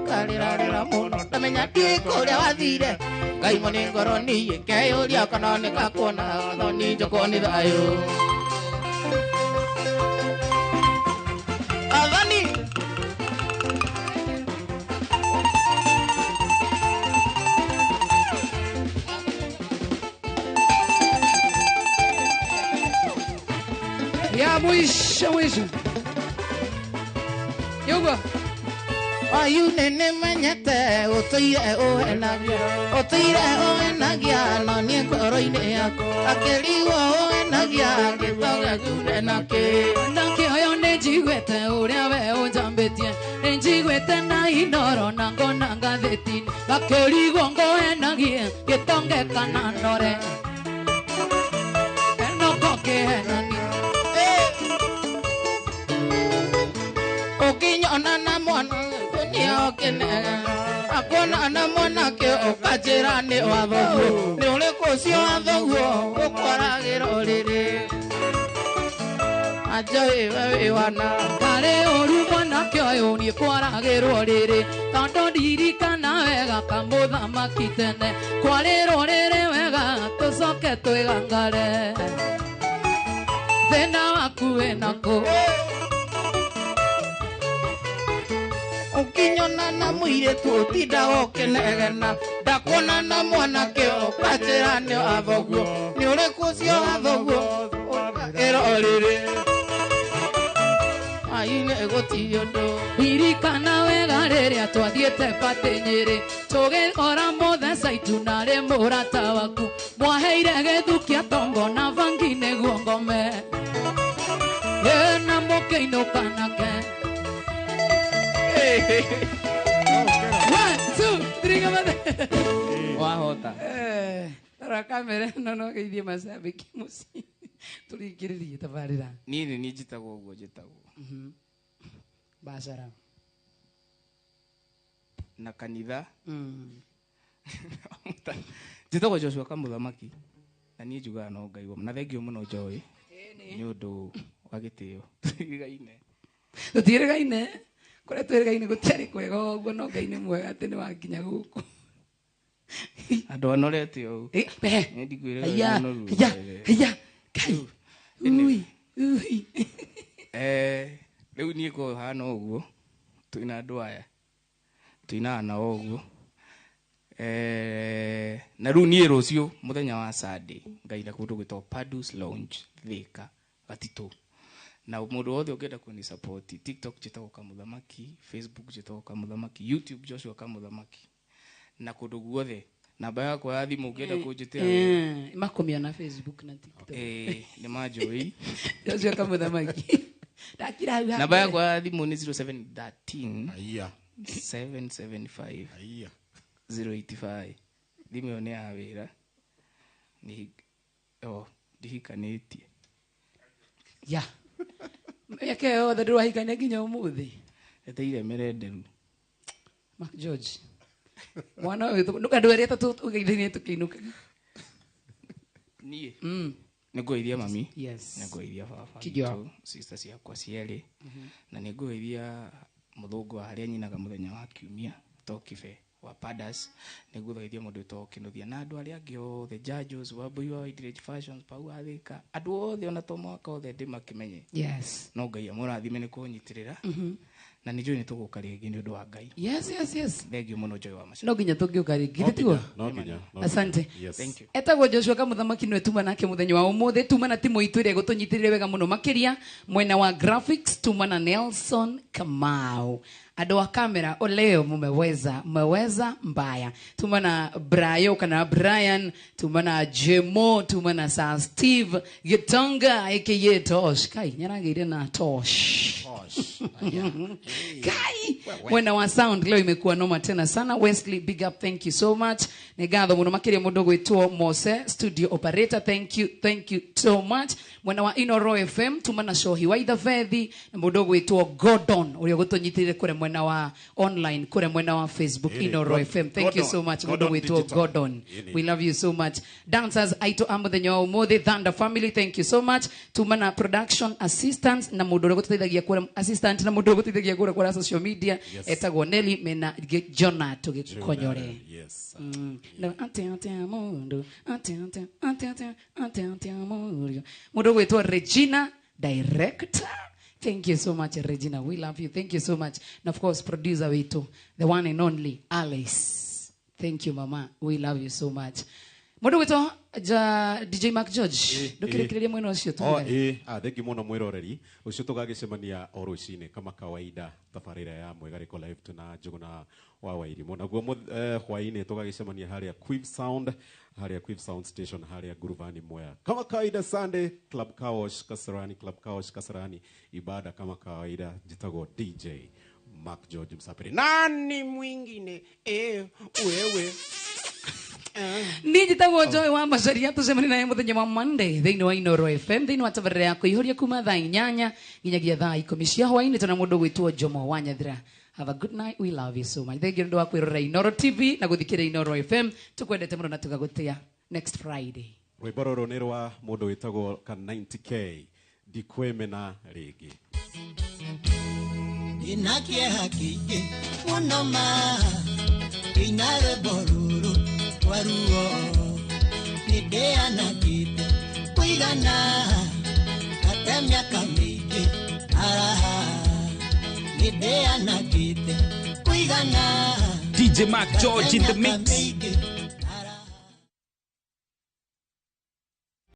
ngarĩrarĩra mũno ndamenya ndikũrĩa wathire ngaimwo nĩ ngoro niĩ ngeyũria kana nĩngakuona gathoni njokwo nĩ thayũ. Gathoni. Mwisho mwisho. Yogo. Ayu nene menyete utuire uhenagia utuire uhenagia no nie ngoro-inĩ yaku akĩrigwo uhenagia gĩtoga gure nake Nake ũyũ nĩ njiguĩte ũrĩa we ũnjambĩtie nĩ njiguĩte na inoro na ngona ngathĩti-inĩ ngakĩrigwo ngũhenagie gĩtonge kana ndore enoko kĩhenani ũkĩnyona na mwana nĩokenega akuona na mwanake ũkanjĩra nĩ wa thoguo nĩ ũrĩkũ ũcio wa thoguo ũkwaragĩra ũrĩrĩ anjoĩ we wĩ wana karĩ ũru mwanake ũyũ niĩ kwaragĩrwo rĩrĩ tondũ ndirikana wega kamũthamaki tene kwarĩrwo rĩrĩ wega tũcoke twĩgangare thĩna waku wĩnakũ ũkĩnyona na mũirĩtu ũtindaga ũkĩnegena ndakuona na mwanake ũkanjĩra nĩ wa thoguo nĩ ũrĩkũ ũcio wa thoguo ũkagĩra ũrĩrĩ ainĩ gũtirĩ ũndũ ririkana wega rĩrĩa twathiĩte batĩ Nyĩrĩ tũgĩkora mũtheca ituna rĩ mũrata waku mwaheire gĩthukia tongo na bangi nĩguo ngome ĩ na mũkĩinũka nake. 1 2 3 kamate Wahota. Rora kamera ĩno no geithie macambĩki mũciĩ tũringĩrĩrie tabarĩra. Niĩ nĩ niĩ njĩtagwo ũguo njĩtagwo. Biacara. Na kanitha. Njĩtagwo Joshua Kamũthamaki na niĩ njugaga no Ngai wa na thengio mũno Joy nĩ ũndũ wa gĩtĩo. Tũtiĩrĩgaine. Tũtiĩrĩgaine. Kũrĩa twĩrĩgaine gũtiarĩ kwega ũguo no Ngai nĩ mwega atĩ nĩ wakinya gũkũ. Andũ anorete ũũ. Eh, eh. Nĩ ndikwĩrĩga Haya, mũno haya, ruo. haya. Kai. Ui, ui. Rĩu niĩ ko hana ũguo twĩna andũ aya twĩnaga nao ũguo na rĩu niĩ rũciũ mũthenya wa Sunday ngaina kũndũ gwĩtagwo Padus Lounge Thika Gatitũ na mũndũ wothe ũngĩenda kũni support TikTok njĩtagwo Kamũthamaki, Facebook njĩtagwo Kamũthamaki, YouTube Joshua Kamũthamaki na kũndũ guothe namba yakwa ya thimũ ũngĩenda kũnjĩtĩra Makomia na Facebook na TikTok. Nĩ manjũĩ Joshua Kamũthamaki. Ndakira hau namba hakuhĩ. yakwa ya thimũ nĩ 0713 Aya. 775 Aya. 085 thimũ ĩyo nĩ ya wĩra nĩ ndihikanĩtie Ya. Mĩaka ĩyo yothe ndũrahikania nginya ũmũthĩ. eteire merenderu Mark George. Mwana ũyũ andũ erĩ atatũ ũgeithanie tũkĩinũka. niĩ nĩ ngũgeithia mami Yes. nĩ ngũgeithia baba Kijua. witũ sister ciakwa cierĩ na nĩ ngũgeithia mũthũngũ wa harĩa nyinaga mũthenya wa kiumia Tokibe wa Padas nĩ ngũgeithia mũndũ wĩtagwo Kĩnuthia na andũ arĩa angĩ othe Judges Wambui wa Wide Range Fashions Pau wa Thika andũ othe ona to mwaka othe ndĩmakĩmenye Yes. no Ngai amũrathime nĩ kũnyitĩrĩra na nĩ njũĩ nĩ tũgũka rĩngĩ nĩ ũndũ wa Ngai Yes, yes, yes. thengio mũno Joy wa Macaria No nginya tũngĩũka rĩngĩ No tiguo? nginya, no nginya, no nginya. Asante. Yes. Thank you. Etagwo Joshua Kamũthamaki nĩwe tuma nake mũthenya wa ũmũthĩ tuma na timu itũ ĩrĩa ĩgũtũnyitĩrĩire wega mũno makĩria mwena wa graphics tuma na Nelson Kamau andũ a kamera oleo mumeweza mmeweza mbaya tuma na Brayo kana Brian tuma na Jemo tuma na Sir Steve Gitonga aka Tosh kai nyaragĩire na Tosh Tosh. Aya. Kai mwena wa sound leo imekuwa noma tena sana. Wesley, big up, thank you so much. Nĩ ngatho mũno makĩria mũndũ gwĩtwo Mose studio operator, thank you, thank you so much. Mwena wa Inoro FM tuma na Shohi wa Ithabethi na mũndũ gwĩtwo Gordon ũrĩa ũgũtũnyitĩrĩire kũrĩa mwena wa online kũrĩa mwena wa Facebook Ĩĩ, Inoro FM, thank you so much mũndũ Gordon gwĩtwo Digital. Gordon, Ĩĩ. we love you so much. Dancers aitũ a mũthenya wa ũmũthĩ Thunder Family, thank you so much. Tuma na production assistants na mũndũ ũrĩa ũgũtũteithagia kũrĩa assistant na mũndũ ũrĩa ũgũtũteithagia kũrĩa kũrĩa social media Yes. etagwo Nelly mena Jona tũgĩkonyore. Yes. Na ate ate mũndũ ate ate ate ate ate ate mũndũ mũndũ ũgwĩtwo Regina director. Thank you so much Regina, we love you, thank you so much. And of course producer witũ the one and only Alice, thank you mama, we love you so much. Mundu gwitwo ja DJ Mark George, ndukirikiria mwena ucio tu. Oh, ĩ, thengi mũno mwĩroreri ũcio, tũgagĩcemania o rũcinĩ kama kawaida tabarĩra ya Mwĩgarĩko Live tuna Njũgũna wa Wairimũ, naguo hwaĩ-inĩ tũgagĩcemania harĩa Quiv Sound, harĩa Quiv Sound Station, harĩa Guruvani Mwea, kama kawaida. Sunday, Club Kawash Kasarani, Club Kawash Kasarani, ibada kama kawaida. Njĩtagwo DJ Mark George Msapiri, nani mwingine, wewe. Niĩ njĩtagwo Joy wa Macaria. Tũcemanie naye mũthenya wa Monday thĩinĩ wa Inoro FM, thĩinĩ wa tabarĩra ya kũihũria kuma thaa 8 nginyagia thaa 10 cia hwaĩ-inĩ, tũna mũndũ gwĩtwo Jomo wa Nyathira. Have a good night, we love you so much. Thank you nĩ ũndũ wa kwĩrorera Inoro TV na gũthikĩrĩria Inoro FM. Tũkwendete mũno na tũgagũtĩa. Next Friday. Rwĩmbo rũrũ nĩ rwa mũndũ wĩtagwo ka 90K, ndikwĩmena rĩngĩ. Ndĩna kĩeha kĩingĩ mũno ma ndĩna rwĩmbo rũrũ rwa ruo nĩ ndĩanangĩte kũigana ate mĩaka mĩingĩ araha nĩ ndĩanangĩte kũigana. DJ Mark George in the mix. Mĩingĩ.